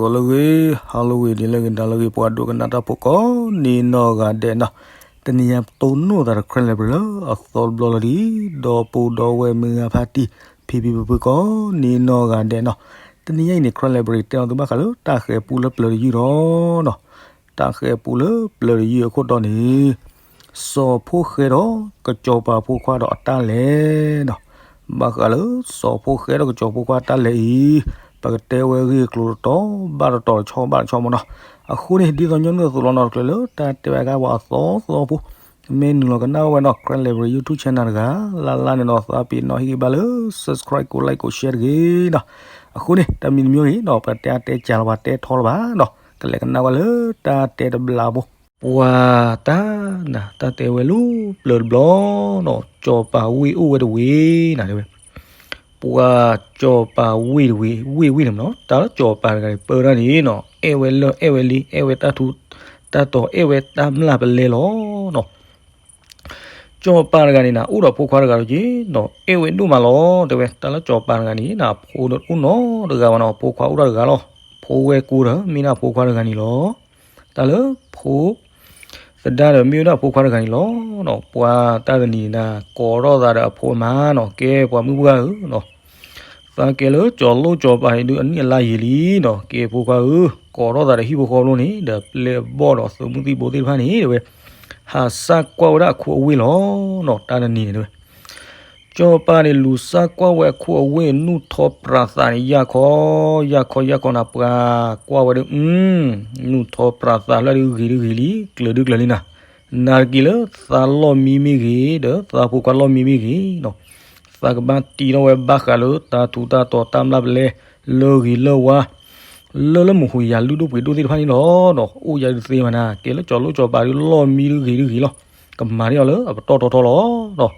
ဂီၤလၢအဂ့ၤ, ဟါလၢအဂ့ၤ, နံၤလၢအဂ့ၤ, နၤလၢအဂ့ၤ, ပှၤဒိကနၣ်တၢ်ဖိကိးနံၤနီၢ်ဂၤဒဲးနီၤ, တနံၤညါပတိၢ်နီၣ်သးဒီး Karen Library လၢအသီတဘျီလီၤဒံး, ဒီပုၢ်ဒီဝဲၢ်မုၢ်ဂၤဖါတံၢ် ဖံဖံဖုဖုကိးနံၤနီၢ်ဂၤဒဲးနီၤ, တနံၤညါအံၤန့ၣ် Karen Library တဲလီၤသုဘၣ်ဃးလၢတၢ်ဃဲၤပူလၢပျၢၤတယုၢ်ဒီးနီၤ, တၢ်ဃဲၤပူလၢပျၢၤတယုၢ်အခိၣ်တီန့ၣ် စီၤဖိၣ်ဃဲဒီးကစီၤပၤဖိခွါဒီးအတၢ်လဲၤနီၤ, ဘၣ်ဃးလၢစီၤဖိၣ်ဃဲဒီးကစီၤဖိခွါတၢ်လဲၤအံၤ, ပကတဲဝဲဂ့ၢ်ကျိၤတတီၤဘၣ်တတီၤ တဆီဘၣ်တဆီမ့ၢ်နီၤ, အဃိန့ၣ် ဒ်သိးညီနုၢ်အသိးလီၤနီၤ, တချုးလၢတၢ်တဲဝဲအဂၤပှၤအသီသီဖိ မ့ၢ်နုာ်လီၤကနၣ်ဝဲနီၤ Karen Library YouTube channel တဂၤ, လၢ်လၢ်န့ၣ်နီၤ သးပ့ၤနီၣ်ဟ့ၣ်ဂံၢ်ဘါလၢ subscribe ကိး like ကိး share တဂ့ၤနီၤ, အဃိန့ၣ် တၢ်မံၤတမံၤဂ့ၤနီၤ ပတဲအါတဲကၢ်လီၤ ပှၤတဲထီလီၤဘၣ်နီၤ, ကလဲၤကနၣ်ဝဲလၢတၢ်တဲတဘျီဖိ ပှၤတၢ်နၤ တၢ်တဲဝဲလၢပျၢၤတဘျီနီၤ, စီၤပၤဝ့ၢ်အိၣ်ဝဲတဝ့ၢ်နၤတဲဝဲ, ပှၤစီၤပၤဝ့ၢ်တဝ့ၢ်, ဝ့ၢ်ဝ့ၢ်န့ၣ်မ့ၢ်နီၤ, တၢ်လၢစီၤပၤတဂၤန့ၣ် ပၢတၢ်န့ၣ်နီၤ, အဲၣ်ဝဲလၢၢ်အဲၣ်ဝဲလံ, အဲၣ်ဝဲတၢ်ထူးတၢ်တီၤ, အဲၣ်ဝဲတၢ်မျၢ်ပလဲလီၤနီၤ. စီၤပၤတဂၤန့ၣ်နၤ အိၣ်ဒီးဖိခွါတဂၤလီၤက့ၤနီၤ, အဲၣ်ဝဲဒိၣ်မးလီၤ တဲဝဲ, တၢ်လၢစီၤပၤတဂၤန့ၣ်နၤ အဖိအိၣ်နီတဂၤဘၣ်နီၤ, ဖိခွါအိၣ်တၢ်တဂၤလီၤ, ဖိဝဲၢ်ကိဒီး မ့ၢ်ဒၣ်ဖိခွါတဂၤန့ၣ်လီၤ. တၢ်လၢဖိ သဒါဒီး မ့ၢ်ဝဲဒၣ်ဖိခွါတဂၤန့ၣ်လီၤနီၤ, ပှၤတၢ်တနံၤန့ၣ်နၤ ကိးထီၣ်သးဒီးအဖိအမါနီၤ, ကဲပှၤမုၣ်ပှၢ်ဧၢနီၤ, သးကဲလၢစီၤလိၣ်စီၤပၤအံၤဒုး အနံၣ်အလါယံာ်လံနီၤ, ကဲဖိခွါဧၢ, ကိးထီၣ်သးဒီးဟံၣ်ဖိဃီဖိန့ၣ် ဒီးပျဲၢ်ဘီၣ်ဒီးသုးမုၢ်သံၣ်ဘိသ့ၣ်တဖၣ်န့ၣ် တဲဝဲ, ဟးစၢ်ကွၢ်ဝဲဒၣ်အခိၣ်အဝ့ၢ်လီၤနီၤ, တၢ်တနံၤန့ၣ်တဲဝဲ စီၤပၤန့ၣ် လူၤစၢ်ကွၢ်ဝဲအခိၣ်အဝ့ၢ် နူၢ်ထီပြးသးန့ၣ် ယၢ်ခီ ယၢ်ခီ ယၢ်ခီနၤ, ပှၤကွၢ်ဝဲဒုး အ နူၢ်ထီပြးသးလၢဒုးဂ့ၤဒုးဂ့ၤလံ, ကျၢၤဒုးကျၢၤလံနၤ, နာ်က့ၤလၢသးလီၢ်မံမ့ၢ်ဂ့ၤ, ဒီးသးဖိခွါလီၢ်မံမ့ၢ်ဂ့ၤနီၤ, သးကဘၣ်တံထီၣ်ဝဲဘၣ်ဃးလၢတၢ်ထူးတၢ်တီၤတၢ်မျၢ်ပလဲ လၢဂ့ၤလၢဝါ လၢလၢမုၢ်ဟူယၤလုၢ်ဒိၣ်ပှ့ၤဒိၣ်သ့ၣ်တဖၣ်န့ၣ်လီၤနီၤ, အိၣ်ယၤဒုးသ့မးနၤ, ကဲလၢစီၤလိၣ်စီၤပၤဒုးလီၢ်မံဒုးဂ့ၤဒုးဂ့ၤလီၤ, ကမၤန့ၢ်အီၤလၢအပတီၢ်ထီထီလီၤနီၤ.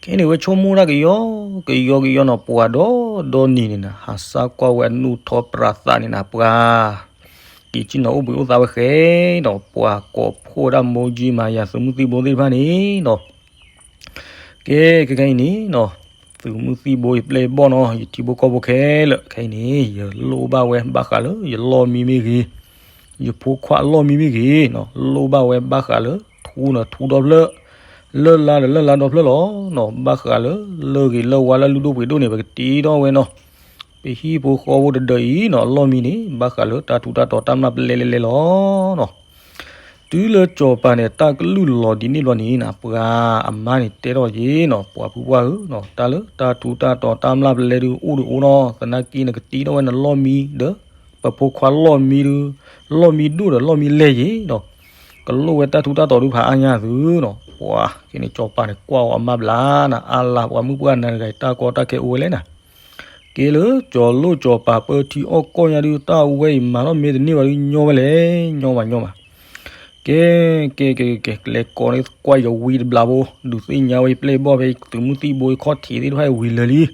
ခဲန့ၣ်ဝဲဆိကမိၣ်တၢ်ကယီကယီကယီနီၤ, ပှၤဒီဒီနံၤန့ၣ်နၤ ဟးစၢ်ကွၢ်ဝဲအနူၢ်ထီပြးသးန့ၣ်နၤ, ပှၤ က့ၤဆ့ၣ်နီၤအိၣ်ဘှံးအိၣ်သါဝဲဃဲနီၤ, ပှၤကိးဖှိၣ်ဝဲဒၣ်မိၢ်ကၠံမၤယၤ သုးမုၢ်သံၣ်ဘိသ့ၣ်တဖၣ်န့ၣ်နီၤ ကဲ ခဲခဲအံၤန့ၣ်နီၤ, သုးမုၢ်သံၣ်ဘိယပျဲၢ်ယဘီၣ်နီၤ, ယထံဖိကီၢ်ဖိခဲလၢာ်, ခဲအံၤန့ၣ် ယလိၣ်ဘၣ်ဝဲဘၣ်ဃးလၢယလီၢ်မံမ့ၢ်ဂ့ၤ, ယဖိခွါအလီၢ်မံမ့ၢ်ဂ့ၤနီၤ, လိၣ်ဘၣ်ဝဲဘၣ်ဃးလၢထူန့ၣ်ထူဒီဖျၢၣ်, လၢၢ်လါဒီးလၢၢ်လါဒီဖျၢၣ်လီၤနီၤ, ဘၣ်ဃးလၢလၢဂ့ၤလၢဝါလၢလုၢ်ဒိၣ်ပှ့ၤဒိၣ်န့ၣ် ပကတံထီၣ်ဝဲနီၤ, ပဟံၣ်ဖိဃီဖိတဒၢးအံၤနီၤ အလီၢ်မံန့ၣ် ဘၣ်ဃးလၢတၢ်ထူးတၢ်တီၤတၢ်မျၢ်ပလဲလဲလဲလီၤနီၤ. တုၤလၢစီၤပၤန့ၣ် တၢ်ကလုၢ်လီၤဒ်န့ၣ်ဘျီန့ၣ်နၤ, ပှၤအမါန့ၣ်တဲထီၣ်က့ၤနီၤ, ပှၤဖုပှၢ်ဧၢနီၤ, တၢ်လၢတၢ်ထူးတၢ်တီၤတၢ်မျၢ်ပလဲဒုးအိၣ်ဒုးအိၣ်နီၤ, သနာ်က့နကတံထီၣ်ဝဲနလီၢ်မံဒီး ပဖိခွါလီၢ်မံဒုး, လီၢ်မံဒိၣ်ဒီးလီၢ်မံလဲၢ်ယ့ၤနီၤ, ကလိၣ်ဝဲတၢ်ထူးတၢ်တီၤဒုးဖးအါညါသုနီၤ. ပှၤခဲန့ၣ်စီၤပၤန့ၣ် ကွၢ်ဝဲအမါဘျါနၤ, အါလါ ပှၤမုၣ်ပှၢ်နၤတဂၤအံၤ တၢ်ကီတၢ်ခဲအိၣ်ဝဲလဲၣ်နၤ. ကဲလၢစီၤလိၣ်စီၤပၤပၢထံအီၣ်ကီၢ်ညါဒုး တၢ်ဝဲအံၤမၤထီၣ်မ့ၢ်တန့ၢ်ဘၣ်ဒုး ညီဝဲလဲၣ်, ညီဘၣ်ညီဘၣ်. ကဲ ကဲ ကဲ ကဲ ကဲ လဲၤကိးန့ၢ်ကွၢ်ယဝံတဘျီဖိ, ဒုးသ့ၣ်ညါဝဲယပျဲၢ်ယဘီၣ်ဖဲသုးမုၢ်သံၣ်ဘိယခီၣ်ထံးသ့ၣ်တဖၣ်အံၤဝံၤလၢာ်လံ.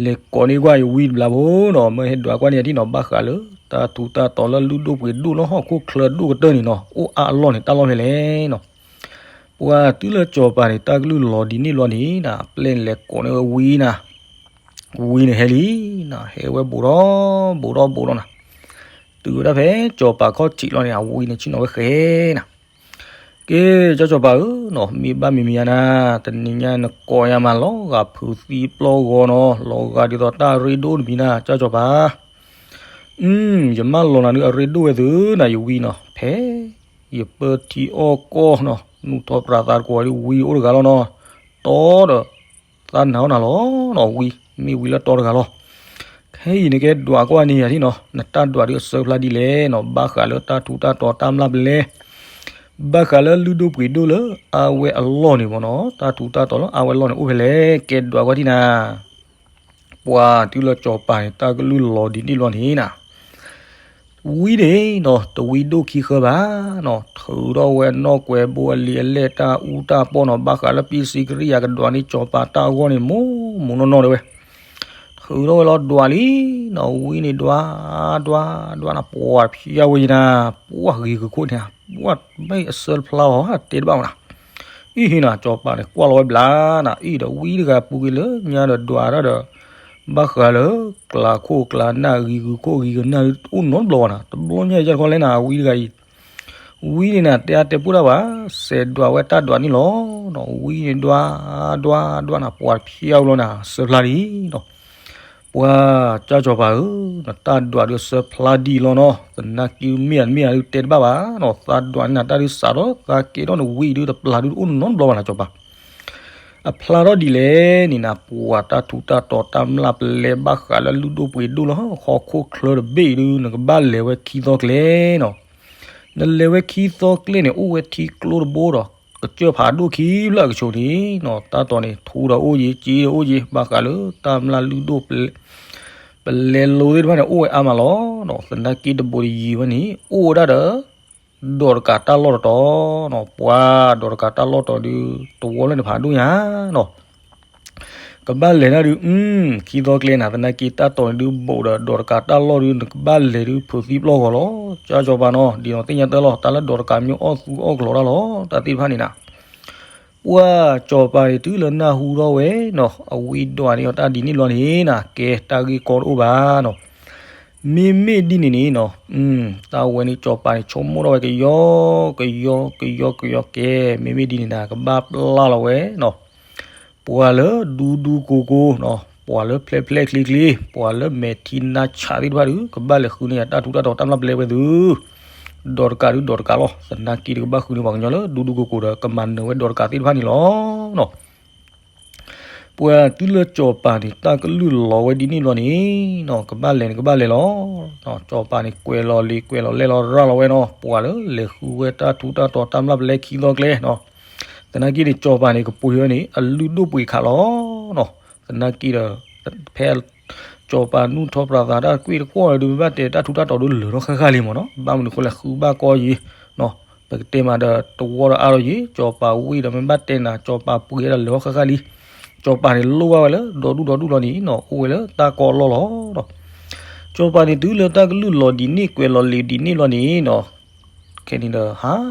လဲၤကိးန့ၢ်ကွၢ်ယဝံတဘျီဖိနီၤ, မ့ၢ်ဟဲဒွးကွၢ်န့ၢ်ယထံၣ်နီၤ, ဘၣ်ဃးလၢတၢ်ထူးတၢ်တီၤလၢလုၢ်ဒိၣ်ပှ့ၤဒိၣ်လၢဟီၣ်ခိၣ်ချၢဒိၣ်ကတၢၢ်န့ၣ်နီၤ, အိၣ်အါအလီၢ်န့ၣ် တၢ်လီၢ်ဖဲလဲၣ်နီၤ. ပှၤတုၤလၢစီၤပၤန့ၣ် တၢ်ကလုၢ်လီၤဒ်န့ၣ်ဘျီန့ၣ်နၤ, အပျဲၢ်န့ၣ်လဲၤကိးန့ၢ်ဝဲဝံနၤ, ဝံန့ၣ်ဟဲလံနၤ, ဟဲဝဲဘူးဒီးဘူးဒီးဘူးဒီးနၤ, တုၤဝဲဒၣ်ဖဲစီၤပၤခီၣ်ထံးလီၤန့ၣ် အဝံန့ၣ်ဆ့ၣ်နီၤဝဲဃဲနၤ. ကဲ ကၠီစီၤပၤဧၢနီၤ, မ့ၢ်ဘၣ်မံၤမံၤယါနၤ, တနံၤညါနကိးယၤမး လီၤဂာ်ဖုးသံပျီၢ်ဂီၤနီၤ, လီၤဂာ်ဒ်သိးတၢ်ရ့ဒိၣ်တမံၤနၤ ကၠီစီၤပၤ. အ ယမၢလီၤနၤဒုးအရ့ဒိၣ်ဝဲသုနၤ ယဝံနီၤ, ဖဲယပၢထံအီၣ်ကီၢ်နီၤ, နူၢ်ထီပြးသးတကိးဒုးဝံအိၣ်တဂၤလီၤနီၤ, တီဒီး သးနာ်အီၣ်နၤလီၤနီၤ, ဝံမ့ၢ်ဝံလၢတီတဂၤလီၤ. ခဲအံၤနကဲဒွးကွၢ်န့ၢ်ယၤထံၣ်နီၤ, နတၢ်ဒွးဒုးအစၢဖျါဒ်လဲၣ်နီၤ, ဘၣ်ဃးလၢတၢ်ထူးတၢ်တီၤတၢ်မျၢ်ပလဲ, ဘၣ်ဃးလၢလုၢ်ဒိၣ်ပှ့ၤဒိၣ်လၢအဝဲအလီၢ်န့ၣ်မ့ၢ်နီၤ, တၢ်ထူးတၢ်တီၤလၢအဝဲအလီၢ်န့ၣ်အိၣ်ဖဲလဲၣ်, ကဲဒွးကွၢ်ထံၣ်နၤ. ပှၤတုၤလၢစီၤပၤန့ၣ် တၢ်ကလုၢ်လီၤဒ်န့ၣ်ဘျီန့ၣ်နၤ, ဝံန့ၣ်နီၤ တဝံဒိၣ်ခံဃၢဘၣ်နီၤ, ထုးထီၣ်ဝဲနီၣ်ကွဲးဘိအလံာ်အလဲၢ်တၢ်အူတၢ်ပီၢ်နီၤ, ဘၣ်ဃးလၢပ့စံကရံယၤ ကဒွးန့ၢ်စီၤပၤတၢ်အဂီၢ်န့ၣ် မိၢ်မိၢ်နီၢ်နီၢ်တဲဝဲ, ထုးထီၣ်ဝဲလီၤဒွးလံနီၤ, ဝံန့ၣ်ဒွး ဒွး ဒွးနၤ ပှၤဖျါဝဲယနၤ, ပှၤဂ့ၤကခိၣ်န့ၣ် ပှၤမ့ၢ်အစၢတဖျါအီၤ တဲတဘၣ်မနၤ, အံၤဟ့ၣ်နၤ စီၤပၤန့ၣ် ကွၢ်လီၤဝဲဘျါနၤ, အံၤဒီးဝံတဂၤပူၤကွံာ်လၢညါဒီးဒွးတၢ်ဒီး ဘၣ်ဃးလၢ ကျးခိၣ်ကျးနၢ်ဂံၤဂုၤခိၣ်ဂံၤဂုၤနၢ် အိၣ်နီတဘျီဘၣ်နၤ, တဘျီညါယဲၢ်တခီလဲၣ်နၤ ဝံတဂၤအံၤ, ဝံန့ၣ်နၤ တဲအါတဲပူတၢ်ဘၣ်, စဲးဒွးဝဲတၢ်ဒွးန့ၣ်လီၤနီၤ, ဝံန့ၣ်ဒွး ဒွး ဒွးနၤ ပှၤတဖျါအီၤလီၤနၤ စၢဖျါဒ်နီၤ, ပှၤကၢ်စီၤပၤဧၢ, နတၢ်ဒွးဒုးစၢဖျါဒ်လီၤနီၤ, သနာ်က့မ့ၢ်ဧါတမ့ၢ်ဧါဒုးတဲတဘၣ်ဘၣ်နီၤ, သးဒွးန့ၣ်နၤ တၢ်ဒုးစးထီၣ်သးကဲထီၣ်နဝံဒုးတပျၢ်ဒုးအိၣ်နီတဘျီဘၣ်နၤ စီၤပၤ အဖျါထီၣ်ဒ်လဲၣ်န့ၣ်နၤ ပှၤတၢ်ထူးတၢ်တီၤတၢ်မျၢ်ပလဲဘၣ်ဃးလၢလုၢ်ဒိၣ်ပှ့ၤဒိၣ်လၢဟီၣ်ခိၣ်ချၢတဘ့ၣ်အံၤဒုး နကဘၣ်လဲၤဝဲခံသီကျဲနီၤ, နလဲၤဝဲခံသီကျဲန့ၣ် အိၣ်ဝဲထံကျိတဘိဒီး ကစၢၢ်ဖးဒိၣ်ခံဖျၢၣ်အကဆိးန့ၣ်နီၤ, တၢ်တီၤန့ၣ် ထူဒီးအိၣ်ယံၤ စ့ဒီးအိၣ်ယံၤ ဘၣ်ဃးလၢတၢ်မျၢ်လုၢ်ဒိၣ် ပလဲလိသ့ၣ်တဖၣ်န့ၣ် အိၣ်ဝဲအါမးလီၤနီၤ, သနာ်က့တဘိးတယံၤဝဲန့ၣ် အိၣ်ဝဲဒၣ်ဒီး ဒိးတကးတၢ်လီၢ်တတီၤနီၤ, ပှၤဒိးတကးတၢ်လီၢ်တီၤဒုး တဝီလၢန့ၣ်ဖးဒိၣ်ညါနီၤ, ကဘၣ်လဲၤတၢ်ဒုး ခံသီကျဲနၤ သနာ်က့တၢ်တီၤန့ၣ်ဒုး ဘူးဒီးဒိးတကးတၢ်လီၢ်ဒုး နကဘၣ်လဲၤဒုးဖုးသံပျီၢ်ဂီၤလီၤ, ကၢ်စီၤပၤနီၤ, ဒ်နီၤသ့ၣ်ညါတၢ်လီၤ တၢ်လၢဒိးတကးမ့ၢ်အီၣ်သူအီၣ်ကလီတၢ်လီၤ တၢ်သ့ၣ်တဖၣ်န့ၣ်နၤ ပှၤစီၤပၤန့ၣ်တုၤလၢနၢ်ဟူထီၣ်ဝဲနီၤ, အဝံဒွးန့ၢ်အီၤတၢ်ဒ်န့ၣ်ဘျီန့ၣ်နၤ, ကဲတၢ်ဂ့ၢ်ကီတအိၣ်ဘၣ်နီၤ, မ့မ့ၢ်ဒ်န့ၣ်န့ၣ်နီၤ, တၢ်ဝဲန့ၣ်စီၤပၤန့ၣ် ဆိကမိၣ်ထီၣ်ဝဲကယီကယီကယီကယီကဲ, မ့မ့ၢ်ဒ်န့ၣ်နၤ ကဘၣ်ပျၢ်လီၤဝဲနီၤ, ပှၤလၢဒူဒူကိၤကိၤနီၤ, ပှၤလၢဖျဲးဖျဲးချ့ချ့, ပှၤလၢမဲာ်ထံနါဆးသ့ၣ်တဖၣ်ဒုး ကဘၣ်လဲၤဃုန့ၢ်ယၤတၢ်ထူးတၢ်တီၤတၢ်မျၢ်ပလဲဝဲသု ဒိးတကးဒုးဒိးတကးလီၤ, သနာ်က့တကဘၣ်ဃုန့ၢ်ပှၤကညီလၢဒူဒူကိၤကိၤဒီးကမၤနၢၤဝဲဒိးတကးသ့ၣ်တဖၣ်န့ၣ်လီၤနီၤ, ပှၤတုၤလၢစီၤပၤန့ၣ် တၢ်ကလုၢ်လီၤဝဲဒ်န့ၣ်ဘျီန့ၣ်နီၤ, ကဘၣ်လဲၤန့ၣ်ကဘၣ်လဲၤလီၤ, စီၤပၤန့ၣ် ကွဲးလီၤလံာ်ကွဲးလီၤလဲၢ်လီၤရၢ်လီၤဝဲနီၤ, ပှၤလၢလဲၤဃုဝဲတၢ်ထူးတၢ်တီၤတၢ်မျၢ်ပလဲခံသီကျဲနီၤ, သနာ်က့န့ၣ် စီၤပၤန့ၣ် ကပှ့ၤဝဲန့ၣ် အလုၢ်ဒိၣ်ပှ့ၤခးလီၤနီၤ, သနာ်က့ဒီး ဖဲ စီၤပၤနူၢ်ထီၣ်ပြးသးတၢ်ကွ့ၢ်တကွီၢ်ဒီး မ့ၢ်ဘၣ်တဲတၢ်ထူးတၢ်တီၤဒုးလၢာ်ထီၣ်ဃၣ်ဃၣ်လံမ့ၢ်နီၤ, ဘၣ်မနုၤဃိလဲၣ် ဃုဘၣ်ကီယံၤနီၤ, ပကတဲမးဒီးတဝီဒီးအါထီၣ်ယံၤ, စီၤပၤဝံဒီးမ့ၢ်ဘၣ်တဲနၤ စီၤပၤပှ့ၤဒီးလၢာ်ထီၣ်ဃၣ်ဃၣ်လံ, စီၤပၤန့ၣ်လိၣ်ဘၣ်ဝဲလၢဒီဒူၣ်ဒီဒူၣ်လီၤန့ၣ်နီၤ, အိၣ်ဝဲလၢတၢ်ကီအလီၢ်လီၤနီၤ, စီၤပၤန့ၣ် တုၤလၢတၢ်ကလုၢ်လီၤဒ်န့ၣ်ကွဲးလီၤလံာ်ဒ်န့ၣ်လီၤန့ၣ်နီၤ, ခဲန့ၣ်ဒီးဟး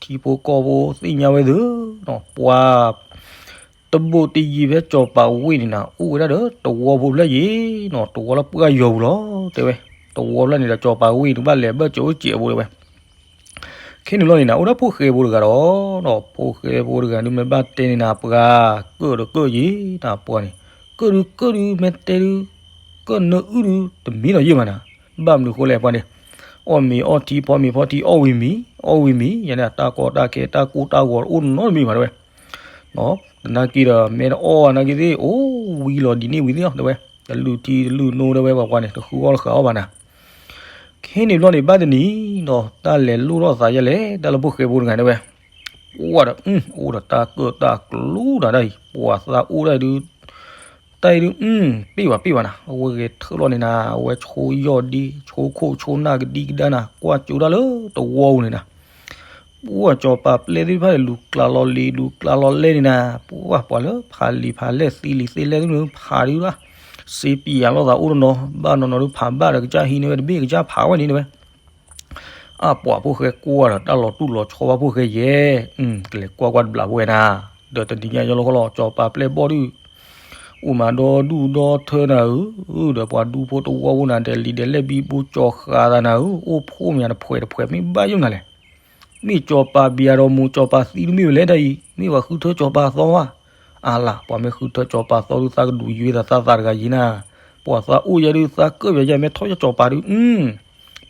ထံဖိကီၢ်ဖိသ့ၣ်ညါဝဲသုနီၤ, ပှၤ တဘိးတယံၤဖဲစီၤပၤဝံန့ၣ်နၤ အိၣ်ဝဲဒၣ်ဒီးတဝီဖိဖျၢၣ်ယံၤနီၤ, တဝီလၢပှၢ်ယီၤပူၤလီၤ တဲဝဲ, တဝီဖျၢၣ်န့ၣ်ဒီး စီၤပၤဝံန့ၣ် ဘၣ်လဲၤဘၢၣ်စၢၤအိၣ်စဲးအပူၤတဲဝဲ, ခဲန့ၣ်လီၤန့ၣ်နၤ အိၣ်ဒၣ်ဖိၣ်ဃဲဖိတဂၤဒီး, ဖိၣ်ဃဲဖိတဂၤဒုး မ့ၢ်ဘၣ်တဲန့ၣ်နၤ ပှၤကၢၣ်ဒီးကၢၣ်ယံၤနၤ ပှၤန့ၣ်, ကၢၣ်ဒုးကၢၣ်ဒုး မ့ၢ်တဲဒုး ကၢၣ်နၢအုၣ်ဒုး တမံၤဒီးယံာ်မးနၤ, ဘၣ်မနုၤဃိလဲၣ်ပှၤန့ၣ်, အီၣ်မ့ၤအီထံ ဖီမ့ၤဖီထံ အီၣ်ဝံၤမံၤ အီၣ်ဝံၤမံၤ ယၤန့ၣ် တၢ်ကီတၢ်ခဲ တၢ်ကိၢ်တၢ်ဂီၤအိၣ်နီတမံၤဘၣ်တဲဝဲ, သနာ်က့ဒီး မ့ၢ်တအီၣ်နာ်က့သ့ၣ် အိၣ်ဝံၤလီၤဒ်န့ၣ်ဝံၤသ့ၣ်လီၤတဲဝဲ, တလုၢ်ထံတလုၢ်နိတဲဝဲ ပှၤပှၤန့ၣ် တဃုအီၣ်တဃုအီဘၣ်နၤ, ခဲန့ၣ်ဘျီန့ၣ် ဘၣ်တနံၤဒီး တၢ်လဲၤလိၣ်ထီၣ်သးယဲလဲၣ် တၢ်လၢဖိၣ်ဃဲဖိတဂၤတဲဝဲ, ပှၤဒီး အိၣ်ဒီးတၢ်ကၢၣ်တၢ်ကျူတၢ်ဒၣ်အံၤ ပှၤသးအိၣ်ဒၣ်ဒုး တၢ်အံၤဒုး ပ့ၢ်ဘၣ်ပ့ၢ်ဘၣ်နၤ, အဝဲဂဲၤထၢၣ်လီၤန့ၣ်နၤ, အဝဲဆိယီၢ်ဒ့ ဆိခိၣ်ဆိနၢ်ကဒံကဒါနၤ ကွၢ်ကၠိဒၣ်လၢတဝီပူၤန့ၣ်နၤ, ပှၤစီၤပၤပျဲၢ်သ့ၣ်တဖၣ်န့ၣ် လူၤကျးလီၤလံာ် လူၤကျးလီၤလဲၢ်န့ၣ်နၤ, ပှၤပှၤလၢဖးလံာ်ဖးလဲၢ်သံလံာ်သ့လဲၢ်သ့ၣ်န့ၣ် ဖးဒုးဒၣ်, စ့ပံယၤလိာ်သးအိၣ်တနီၤ, ဘၣ်နီၤနီၤဒုးဖးဘၣ်ဒီးကစၢ်ဟံးန့ၢ်ဝဲတဘ့ၣ် ကစၢ်ဖးဝဲန့ၣ်တဲဝဲ အပှၤဖိၣ်ဃဲကွၢ်ဒီးတၢ်လီၤတူၢ်လီၤဆီဘၣ်ဖိၣ်ဃဲယဲၢ်, ကလဲၤကွၢ်ကွၢ်တဘျီဖိဝဲနၤ, ဒီးတနံၤညါယီၤလီၤခီလီၤ စီၤပၤပျဲၢ်ဘီၣ်ဒုး, အိၣ်မးဒီဒူၣ်ဒီထၢနၤဧၢ, ဒီးပှၤဒူဖိတဝီဖိနၤ ဒဲးလံာ်ဒဲးလဲၢ်ဘံဘူကၠီၤဃာ်သးနၤဧၢ, အိၣ်ဖှိၣ်မးတဖှဲးတဖှဲးမ့ၢ်ဘၣ်ယိၣ်နၤလဲၣ် မ့ၢ်စီၤပၤဘံယၤဒီးမိၢ်စီၤပၤသံတမ့ၢ်ဝဲလဲၣ်တၢ်အံၤ, မ့ၢ်ပှၤဃုထၢစီၤပၤသီဧါ, အလၤ ပှၤမ့ၢ်ဃုထၢစီၤပၤသီဒုး သးကဒူးယွဲသးသးသးတဂၤယံၤနၤ, ပှၤသးအိၣ်ယဲဒုး သးကၢၣ်ယဲယဲမ့ၢ်ထီၣ်ယစီၤပၤဒုး,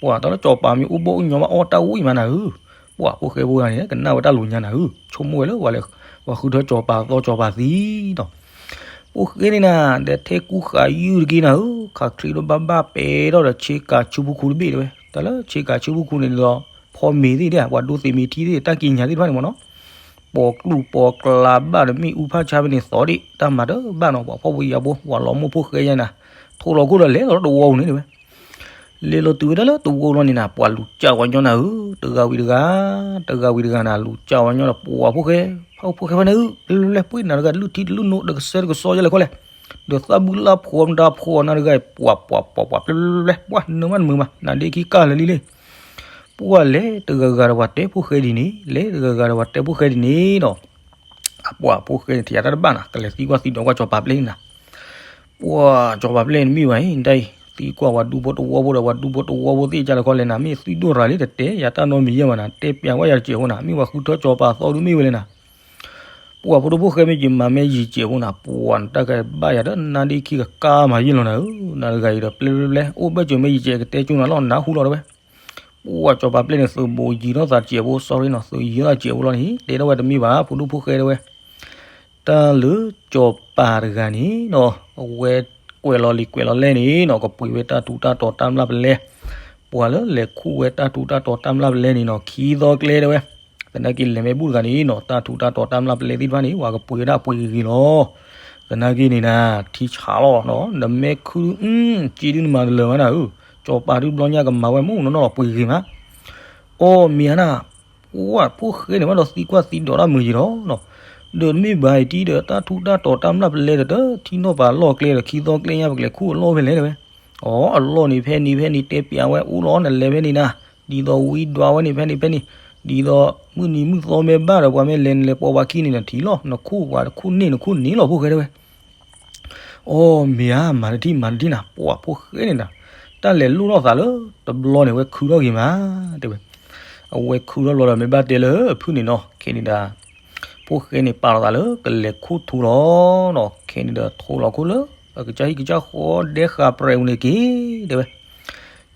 ပှၤတၢ်လၢစီၤပၤမ့ၢ်အိၣ်ဘီၣ်အိၣ်ညီဘၣ်အီၣ်တၢ်ဝံၣ်မးနၤဧၢ, ပှၤဖိၣ်ဃဲဖိဂၤန့ၣ် ကနၣ်ဝဲတၢ်လိၤညါနၤဧၢ, ဆိကမိၣ်ဝဲလၢပှၤလဲၤ ပှၤဃုထၢစီၤပၤသီစီၤပၤသံဒီး ဖိၣ်ဃဲန့ၣ်နၤ ဒီးထဲကူဃာ်ယုၢ်တက့ၢ်နၤဧၢ, ခးချံးဒီးဘၣ်ဘၣ်ပဲာ်ထီၣ်ဒီးဆ့ကၤဆူဖူခူတဘ့ၣ်တဲဝဲ, တၢ်လၢဆ့ကၤဆူဖူခူန့ၣ်ဒီး ဖီမ့ၤသ့ၣ်ဒၣ် ပှၤဒိသ့ၣ်မ့ၤထံသ့ၣ် တၢ်ကံးညာ်သ့ၣ်တဖၣ်န့ၣ်မ့ၢ်နီၤ, ပိာ်ကျူၢ်ပိာ်ကျါဘၣ်ဒီးမ့ၣ်အူဖးဆါဖဲန့ၣ်သီဒၣ် တၢ်မၤတဘၣ်နီၤ, ပှၤဖှီၣ်ဖိယာ်ဖိ ပှၤလီၤမိၢ်ဖိၣ်ဃဲယဲနၤ, ထိၣ်လီၤခိၣ်ဒီးလဲၤလီၤတဝီပူၤန့ၣ်တဲဝဲ လဲၤလီၤတုၤဝဲဒၣ်လၢတဝီလီၤန့ၣ်နၤ ပှၤလူၤကၢ်ဝဲညီနၤဧၢ, တဂၤဝံၤတဂၤ, တဂၤဝံၤတဂၤနၤ လူၤကၢ်ဝဲညီဒီး ပှၤဖိၣ်ဃဲ, ဖးဖိၣ်ဃဲဖဲန့ၣ်ဧၢ, ပျဲပျဲပျဲ ပှ့ၤနၤတဂၤ တလုၢ်ထံတလုၢ်နိ တကစဲတကစီယဲလဲၣ်ခီလဲၣ်, ဒီးသးဘုလၢဖှီၣ်မတၤဖှီၣ်နၤတဂၤအံၤ ပှၤပှၤပှၤပှၤ ပျဲပျဲပျဲ ပှၤနၢမးနမုာ်မး နၤဒ့ခံကၢ်လၢာ်လံလံ ပှၤလဲၤတဂၤဂၤဒီးပှၤတဲဖိၣ်ဃဲဒ်န့ၣ်, လဲၤတဂၤဂၤဒီးပှၤတဲဖိၣ်ဃဲဒ်န့ၣ်ဒီး အပှၤဖိၣ်ဃဲန့ၣ် ထံၣ်အတၢ်တဘၣ်နၤ ကလဲၤသံကွၢ်သံဒိးကွၢ်စီၤပၤပျဲၢ်န့ၣ်နၤ, ပှၤစီၤပၤပျဲၢ်န့ၣ်မ့ၢ်ဘၣ်အံၤ တၢ်အံၤ သံကွၢ်ပှၤဒူဖိတဝီဖိဒီး ပှၤဒူဖိတဝီဖိသ့ၣ်ကလဲၤခီလဲၣ်နၤ မ့ၢ်သံဒိၣ်ရၤလံတတဲ ယတၢ်နီတမံၤယဲၢ်ဘၣ်နၤ တဲပျးဝဲယၤတစဲးဖိနၤ မ့ၢ်ပှၤဃုထၢစီၤပၤသီဒုမ့ၢ်ဝဲလဲၣ်နၤ ပှၤဖိဒိၣ်ဖိၣ်ဃဲမ့ၢ်က့ၤမၤမ့ၢ်ယံာ်စဲးဖိနၤ ပှၤနတၢ်ကဘၣ်ယၤဒီးနါဒ့ခံကကါမၤယံာ်လီၤနၤဧၢ နၤတဂၤအံၤဒီးပျဲပျဲပျဲ အိၣ်ဘၢၣ်စၢၤမ့ၢ်ယံာ်စဲး ကတဲကၠိနၤလီၤ နၢ်ဟူလီၤတဲဝဲ ပှၤစီၤပၤပျဲၢ်န့ၣ် သုးဘူးယံၤထီၣ်သးစဲးဖိ sorry နီၤ သုးယံၤထီၣ်သးစဲးဖိလီၤန့ၣ် တဲထီၣ်ဝဲတမ့ၢ်ဘၣ် ဖိဒိၣ်ဖိၣ်ဃဲတဲဝဲ တၢ်လၢစီၤပၤတဂၤန့ၣ်နီၤ အဝဲကွဲးလီၤလံာ်ကွဲးလီၤလဲၢ်န့ၣ်နီၤ ကပှ့ၤဝဲတၢ်ထူးတၢ်တီၤတၢ်မျၢ်ပလဲ ပှၤလၢလဲၤခူၣ်ဝဲတၢ်ထူးတၢ်တီၤတၢ်မျၢ်ပလဲန့ၣ်နီၤ ခံသီကျဲတဲဝဲ သနာ်က့လဲၤမ့ၢ်ဘူၣ်တဂၤန့ၣ်နီၤ တၢ်ထူးတၢ်တီၤတၢ်မျၢ်ပလဲသ့ၣ်တဖၣ်န့ၣ် ပှၤကပှ့ၤဝဲဒၣ်ပှ့ၤဂ့ၤဂ့ၤလီၤ သနာ်က့န့ၣ်နၤ ထံဆးလီၤနီၤ နမဲာ်ခုၣ် က့ဒုနမၤတလၢာ်ဘၣ်နၤဧၢ စီၤပၤဒုဘျီညါကမၤဝဲမ့ၢ်နီၢ်နီၢ်လီၤပှ့ၤဂ့ၤမး အီၣ်မ့ၢ်ဧါနၤ ပှၤဖိၣ်ဃဲန့ၣ်ဘၣ်ဒီးသံကွၢ်သံဒိးတၢ်မုာ်ယံၤလီၤနီၤ ဒီးတမ့ၢ်ဘၣ်အံၤတံၢ်ဒီး တၢ်ထူးတၢ်တီၤတၢ်မျၢ်ပလဲဒီး တထံၣ်နီၣ်ပၤလီၢ်ကျဲဒီး ခံသီကျဲညါပကလဲၤခူၣ်အလီၢ်ဖဲလဲၣ်တဲဝဲ အီ အလီၢ်န့ၣ်ဖဲန့ၣ်ဖဲန့ၣ် တဲပျးဝဲအိၣ်လီၤ နလဲၤဖဲန့ၣ်နၤ ဒ်သိးဝံဒွးဝဲန့ၣ်ဖဲန့ၣ်ဖဲန့ၣ် ဒ်သိးမုၢ်နံၤမုၢ်သီမ့ၢ်ဘၣ်ဒီး ပှၤမ့ၢ်လဲၤနလဲၤပိာ်ပှၤခံန့ၣ် နထံၣ်လီၤ နခူၣ်ပှၤတခူၣ်န့ၣ် နခူၣ်န့ၣ်လီၤ ဖိၣ်ဃဲတဲဝဲ အီ မ့ၢ်ဧါ မၤတထံၣ် မၤတထံၣ်နၤ ပှၤဖိၣ်ဃဲန့ၣ်နၤ တၢ်လဲၤလိၣ်ထီၣ်သးလၢတဘျီန့ၣ် အဝဲခုထီၣ်ဂ့ၤမး တဲဝဲ အဝဲခုထီၣ်ဘျီဒီး မ့ၢ်ဘၣ်တဲလၢဖုၣ်န့ၣ်နီၤ ခဲန့ၣ်ဒီး ဖိၣ်ဃဲန့ၣ်ပာ်လီၤသးလၢကလဲၤခူၣ်ထူလီၤနီၤ ခဲန့ၣ်ဒီး ထိးလီၤခိၣ်လၢ အကစၢ်ဟံၣ်ကစၢ်ဃီဒဲဃာ်ပြဲးအူန့ၣ်က့ၤ တဲဝဲ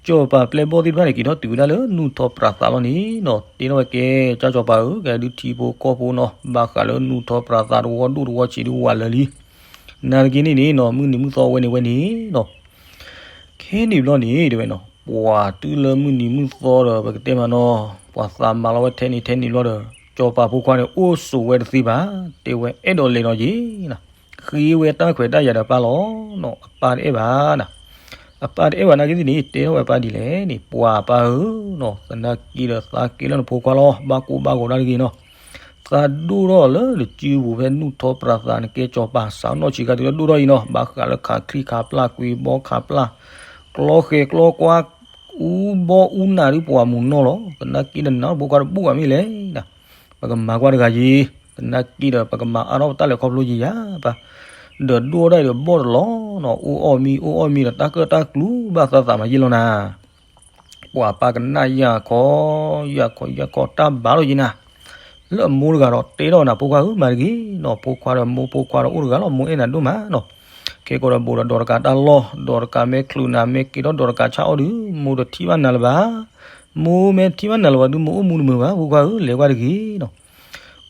စီၤပၤပျဲၢ်ဘီၣ်သ့ၣ်တဖၣ်န့ၣ် က့ၤထီၣ်တုၤဝဲဒၣ်လၢနူၢ်ထီပြးသးလီၤန့ၣ်နီၤ တဲထီၣ်ဝဲကဲ ကၠၢ်စီၤပၤဧၢ ကဲဒုးထံဖိကီၢ်ဖိနီၤ ဘၣ်ဃးလၢနူၢ်ထီပြးသးတဝီဒိၣ်တဝီဆံးဒုးဝးလၢာ်လံ နာ်သက့န့ၣ်န့ၣ်နီၤ မုၢ်နံၤမုၢ်သီဝဲန့ၣ်ဝဲန့ၣ်နီၤ ခဲန့ၣ်ဘျီန့ၣ် တဲဝဲနီၤ ပှၤတုၤလၢမုၢ်နံၤမုၢ်သီဒီး ပကတဲမးနီၤ ပှၤသးမၤလီၤဝဲထဲန့ၣ်ထဲန့ၣ်ဘျီဒီး စီၤပၤဖိခွါန့ၣ် အိၣ်ဆိးဝဲတသ့ဘၣ် တဲဝဲအဲၣ်ဒိးလဲၤဒီးယံၤနီၤ ဃ့ဝဲတၢ်ခွဲးတၢ်ယာ်ဒီးပၢ်လီၤနီၤ အပၢ်တအဲၣ်ဘၣ်နီၤ အပၢ်တအဲၣ်ဘၣ်နာ်က့သ့ၣ်န့ၣ် တဲထီၣ်ဝဲပၢ်ဒ်လဲၣ်န့ၣ် ပှၤပၢ်ဧၢနီၤ သနာ်က့ဒီးသးက့ၤလၢနဖိခွါလီၤ ဘၣ်ကိၢ်ဘၣ်ဂီၤဒၣ်တဂ့ၤနီၤ သးဒိၣ်ထီၣ်လၢနစုပူၤဖဲနူၢ်ထီပြးသး နကဲစီၤပၤစးနီၢ်ဆံးခါတုၤလၢဒိၣ်ထီၣ်အံၤနီၤ ဘၣ်ဃးလၢခးချံခးပျၢ်ကွံာ်ဘီခးပျၢ် ကျီဃဲၤကျီကွၢ် အူဘီအူနၢ်ဒုးပှၤမူးနီၢ်လီၤ သနာ်က့ဒီးနဖိခွါတဘူၣ်ဘၣ်မ့ၢ်လဲၣ် ပကမၤကွၢ်တဂၤယံၤ သနာ်က့ဒီးပကမၤအါထီၣ်ပတၢ်လဲၤခီဖျိယံၤယၤပၢ် ဒီးဒိၣ်ထီၣ်ဒၣ်အံၤဒီးဘီၣ်တလီၤနီၤ အိၣ်အီၣ်မံအိၣ်အီၣ်မံဒီးတၢ်ကၢၣ်တၢ်ကျူဘၣ်သးသးမၤယံာ်လီၤနၤ ပှၤပၢ်ကနၣ်ယၢ်ခီ ယၢ်ခီယၢ်ခီတၢ်ဘၣ်လီၤယံၤနၤ လၢအမိၢ်တဂၤဒီးတဲထီၣ်နၤ ဖိခွါဧၢ မၤတဂ့ၤနီၤ ဖိခွါဒီးမိၢ်ဖိခွါဒီးအိၣ်တဂၤလီၤ မိၢ်အဲၣ်နၤဒိၣ်မးနီၤ ခဲကီးဒီးဘူးဒီးဒီးတကးတၢ်လီၢ် ဒီးတကးမ့ၢ်ချုးနၤ မ့ၢ်က့ၤထီၣ်ဒီးတကးဆၣ်အီၣ်ဒုး မိၢ်တထံၣ်ဘၣ်နၤလၢၤဘၣ် မိၢ်မ့ၢ်ထံၣ်ဘၣ်နၤလၢၤဘၣ်ဒုး မိၢ်အိၣ်မူတမုာ်ဘၣ် ဖိခွါဧၢ လဲၤကွၢ်တဂ့ၤနီၤ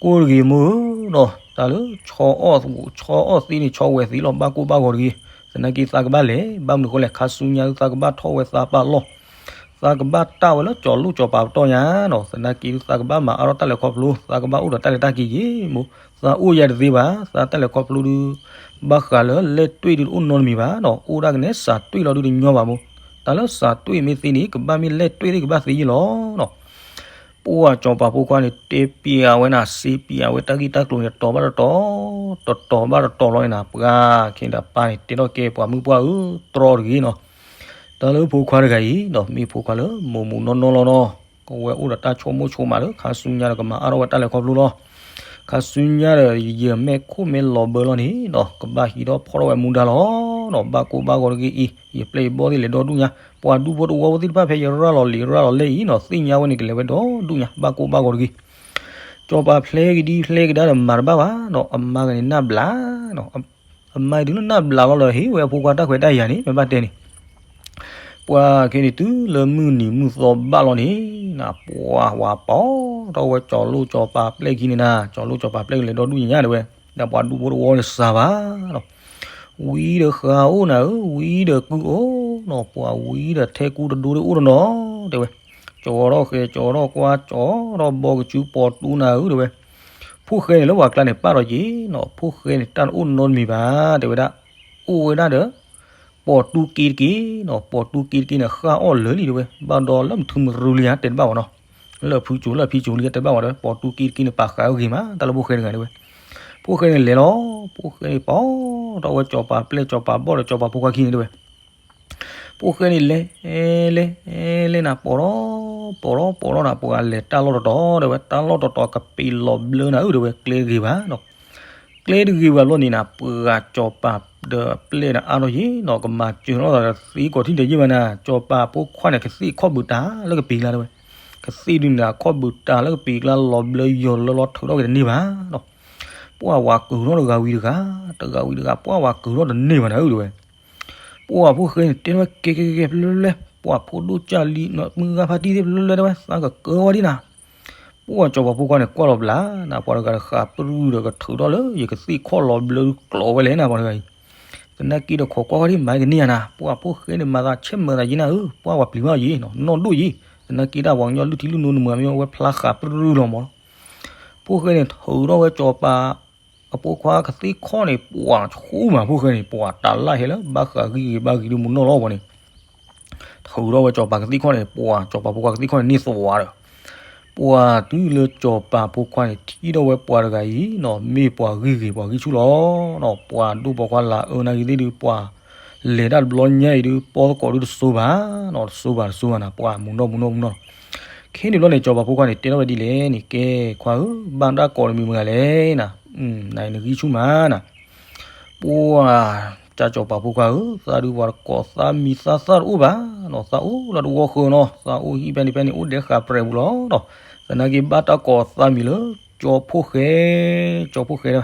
ကိၢ်တဂ့ၤမိၢ်ဧၢနီၤ တၢ်လၢဆီအီၣ်ဆီအီၣ်သ့န့ၣ် ဆီဝဲသ့လီၤ ဘၣ်ကိၢ်ဘၣ်ဂီၤတဂ့ၤ သနာ်က့သးကဘၣ်လဲၤ ဘၣ်မနုၤဃိလဲၣ် ခါဆူညါဒုးသးကဘၣ်ထီၣ်ဝဲသးပာ်လီၢ် သးကဘၣ်တၢ်ဝဲလၢကၠီၤလိၣ်ကၠီၤပၤပတီၢ်ညါနီၤ သနာ်က့ဒုးသးကဘၣ်မၤအါထီၣ်တၢ်လဲၤခီဖျိ သးကဘၣ်အိၣ်ဒီးတၢ်လဲၤတၢ်က့ၤယံၤမိၢ် သးအိၣ်ယၤတသ့ဘၣ် သးတၢ်လဲၤခီဖျိဒုး ဘၣ်ဃးလၢလဲၣ်တွ့ၣ်ဒုးတအိၣ်နီတမံၤဘၣ်နီၤ အိၣ်ဒၣ်ကနဲစးတွ့ၣ်လီၤဒုးတညီဘၣ်မိၢ် တၢ်လၢစးတွ့ၣ်မ့ၢ်သ့န့ၣ် ကဘၣ်မ့ၢ်လဲၣ်တွ့ၣ်သ့ၣ်ကဘၣ်သ့ယံၤလီၤနီၤ ပှၤစီၤပၤဖိခွါန့ၣ် တဲပျးဝဲနၤ စ့ပျးဝဲတၢ်ဂ့ၢ်တၢ်ကျိၤန့ၣ် တတီၤဘၣ်တတီၤ တတီၤဘၣ်တတီၤလီၤန့ၣ်နၤ ပှၤခဲန့ၣ်ဒီးပၢ်န့ၣ်တဲထီၣ်ကဲ ပှၤမုၣ်ပှၢ်ဧၢ တြီတဂ့ၤနီၤ တၢ်လၢဖိခွါတဂၤအံၤနီၤ မ့ၢ်ဖိခွါလၢမိၢ်မူးနီၢ်နီၢ်လီၤနီၤ ကဝဲအိၣ်ဒီးတၢ်ဆိကမိၣ်ဆိကမးလၢ ခါဆူညါဒီးကမၤအါထီၣ်ဝဲတၢ်လဲၤခီဖျိလီၤ ခါဆူညါဒီး ယမဲာ်ခိၣ်မ့ၢ်လီၤဘၢလီၤန့ၣ်နီၤ ကဘၣ်ဟံးထီၣ်ဖီၣ်ထီၣ်ဝဲမူဒါလီၤနီၤ ဘၣ်ကိၢ်ဘၣ်ဂီၤတဂ့ၤအံၤ ယပျဲၢ်ယဘီၣ်သ့ၣ်လဲၤဒီဒူၣ်ညါ ပှၤဒူဖိတဝီဖိသ့ၣ်တဖၣ်ဖဲယရၤလီၤလံာ်ရၤလီၤလဲၢ်အံၤနီၤ သ့ၣ်ညါဝဲန့ၣ် ကလဲၤဝဲဒီဒူၣ်ညါ ဘၣ်ကိၢ်ဘၣ်ဂီၤတဂ့ၤ စီၤပၤဖျဲးကဒံဖျဲးကဒါဒီးမၤတဘၣ်ဘၣ်နီၤ အမါဂၤန့ၣ်နၢ်ဘျးနီၤ အမါအံၤဒုးလၢနၢ်ဘျးလီၤလၢဟ့ၣ်ဝဲအဖိခွါတၢ်ခွဲးတၢ်ယာ်န့ၣ် မ့ၢ်ဘၣ်တဲန့ၣ် ပှၤခဲန့ၣ်တုၤလၢမုၢ်နံၤမုၢ်သီဘၣ်လီၤန့ၣ် နပှၤဝၤပီၤထီၣ်ဝဲကၠီၤလိၣ်ကၠီၤပၤပျဲၢ်ခံန့ၣ်နၤ ကၠီၤလိၣ်ကၠီၤပၤပျဲၢ်ကလဲၤဒီဒူၣ်ညါတဲဝဲ ဒီးပှၤဒူဖိတဝီန့ၣ်စှၤဘၣ်နီၤ ဝံဒီးဃးအိၣ်နၤဧၢ ဝံဒီးကုၢ်အိၣ်နီၤ ပှၤဝံဒီးထဲကူတဒိဒ်အိၣ်တနီၤ တဲဝဲ ကၠီၤထီၣ်ဃဲၤ ကၠီၤထီၣ်ကွၢ် ကၠီၤထီၣ်ဘီကစုပီၤတူနၤဧၢ တဲဝဲ ဖိၣ်ဃဲန့ၣ်လၢပှၤကျါန့ၣ်ပာ်ထီၣ်က့ၤနီၤ ဖိၣ်ဃဲန့ၣ်တၢ်တအိၣ်နီတမံၤဘၣ် တဲဝဲဒၣ် အိၣ်ဝဲဒၣ်ဒီး ပီၤတူက့တက့ၢ်နီၤ ပီၤတူက့တက့ၢ်န့ၣ် ဃၣ်အီၣ်လၢာ်လံတဲဝဲ ဘၣ်ဒီးလၢမထူမရူလံဧါ တဲတဘၣ်ဝဲနီၤ လၢအဖုကၠိလၢအဖံကၠိလံတဲတဘၣ်ဝဲဒီး ပီၤတူက့တက့ၢ်န့ၣ် ပာ်ဃာ်အဂ့ၤမး တၢ်လၢဖိၣ်ဃဲတဂၤတဲဝဲ ဖိၣ်ဃဲန့ၣ်လဲၤလီၤ ဖိၣ်ဃဲန့ၣ်ပီၤထီၣ်ဝဲကၠီၤပၤပျဲၢ်ကၠီၤပၤဘီၣ်ဒီးကၠီၤပၤဖိခွါခံန့ၣ်တဲဝဲ ဖိၣ်ဃဲန့ၣ်လဲၤ လဲၤ လဲၤနၤ ပီၤထီၣ် ပီၤထီၣ် ပီၤထီၣ်နၤ ပှၤလဲၤတၢ်လီၢ်တတီၤတဲဝဲ တၢ်လီၢ်တတီၤကပ့ၤလီၤဘျၢနၤဧၢ တဲဝဲ ကျဲတဂ့ၤဘၣ်နီၤ ကျဲတဂ့ၤဘၣ်ဘျီန့ၣ်နၤ ပှၤစီၤပၤဒီးပျဲၢ်န့ၣ်အါထီၣ်ယံၤနီၤ ကမၤစၢၤထီၣ်သးဒီးသ့ကိးထံၣ်ဒဲးယံၤဘၣ်နၤ စီၤပၤဖိခွါန့ၣ် ကသ့ၣ်ခီၣ်ဘုးတၢ်လၢကပံၤကျါတဲဝဲ, ကသ့ၣ်ဒုးနၤခီၣ်ဘုးတၢ်လၢကပံၤကျါလီၤဘျၢယီၤလၢလီၤထုးထီၣ်က့ၤတန့ၢ်ဘၣ်နီၤ, ပှၤဝၤကုၤထီၣ်တဂၤဝံၤတဂၤ, တဂၤဝံၤတဂၤ ပှၤဝၤကုၤထီၣ်တန့ၢ်ဘၣ်နၤဧၢတဲဝဲ ပှၤဖိၣ်ဃဲန့ၣ် တဲထီၣ်ဝဲကဲကဲကဲဖဲလဲၣ်လဲၣ်, ပှၤဖိဒိၣ်ကၢ်လံ မုၢ်ဂၤဖါတံၢ်သ့ၣ်ဖဲလဲၣ်လဲၣ်တဲဝဲ သးကကၢဝဲဒ်နၤ, ပှၤစီၤပၤဖိခွါန့ၣ် ကွၢ်လီၤဘျးနၤ ပှၤတဂၤတဃးပြူၢ်ဒီးကထုးထီၣ်လၢ ယကသ့ၣ်ခီၣ်လီၤဘျၢကျိးဝဲလဲၣ်နၤ ပှၤတဂၤအံၤ, သနာ်က့ဒီးခိးကွၢ်ဃီဒ်မၤကန့ၢ်ယၤနၤ ပှၤဖိၣ်ဃဲန့ၣ် မၤသးဆဲးမၤသးယံၤနၤဧၢ ပှၤဝၤပျံၤဘၣ်ယံၤနီၤ နီၢ်ဒိၣ်ယံၤ, သနာ်က့တၢ်ပှၤကညီလုၢ်ထံလုၢ်နိန့ၣ်မၤမ့ၢ်အဝဲဖျါဃးပြူၢ်လီၤမးလီၤ ဖိၣ်ဃဲန့ၣ် ထုးထီၣ်ဝဲစီၤပၤ အဖိခွါကသ့ၣ်ခီၣ်န့ၣ် ပှၤဆူၣ်မးဖိၣ်ဃဲန့ၣ် ပှၤတၢ်လၢဟဲလၢဘၣ်ဃးဂံၢ်ဂ့ၤဘၣ်ဂ့ၤဒုးမုၢ်နီၢ်လီၤပှၤန့ၣ်, ထုးထီၣ်ဝဲစီၤပၤကသ့ၣ်ခီၣ်န့ၣ် ပှၤစီၤပၤဖိခွါကသ့ၣ်ခီၣ်န့ၣ် န့ၢ်သွါဒီး, ပှၤတုၤလၢစီၤပၤဖိခွါန့ၣ် ထံၣ်ထီၣ်ဝဲပှၤတဂၤအံၤနီၤ မ့ၢ်ပှၤဂံၢ်ဂ့ၤပှၤဂံၢ်ဆူၣ်လီၤနီၤ ပှၤဒိၣ်ပိာ်ခွါလၢအၢနာ်ဂ့ၤသ့ၣ်ဒုး ပှၤလဲၤတၢ်တဘျီညါအံၤဒုး ပီသကိးဒုးတစိၤဘၣ်နီၤ တစိၤဘၣ်တစိၤဘၣ်နၤ ပှၤမုၢ်နီၢ်မုၢ်နီၢ်မုၢ်နီၢ် ခဲန့ၣ်ဘျီန့ၣ် စီၤပၤဖိခွါန့ၣ် တဲထီၣ်ဝဲဒ်လဲၣ်န့ၣ် ကဲခွါဧၢ, ဘၣ်တၢ်ကိးတမံၤမတၤလဲၣ်နၤ, နဂံၢ်ဆူၣ်မးနၤ, ပှၤ ကၢ်စီၤပၤဖိခွါဧၢ, သးဒုးပှၤတကိးသးမံၤသးသၣ်တအိၣ်ဘၣ်နီၤ, သးအိၣ်လၢတဝီဃၢၤနီၤ, သးအိၣ်ဟံၣ်ဖဲန့ၣ်ဖဲန့ၣ် အိၣ်ဒဲးဃာ်ပြဲးပူၤလီၤနီၤ, သနာ်က့ဘၣ်တၢ်ကိးသးမံၤလၢ ကၠီဖိၣ်ဃဲ, ကၠီဖိၣ်ဃဲ,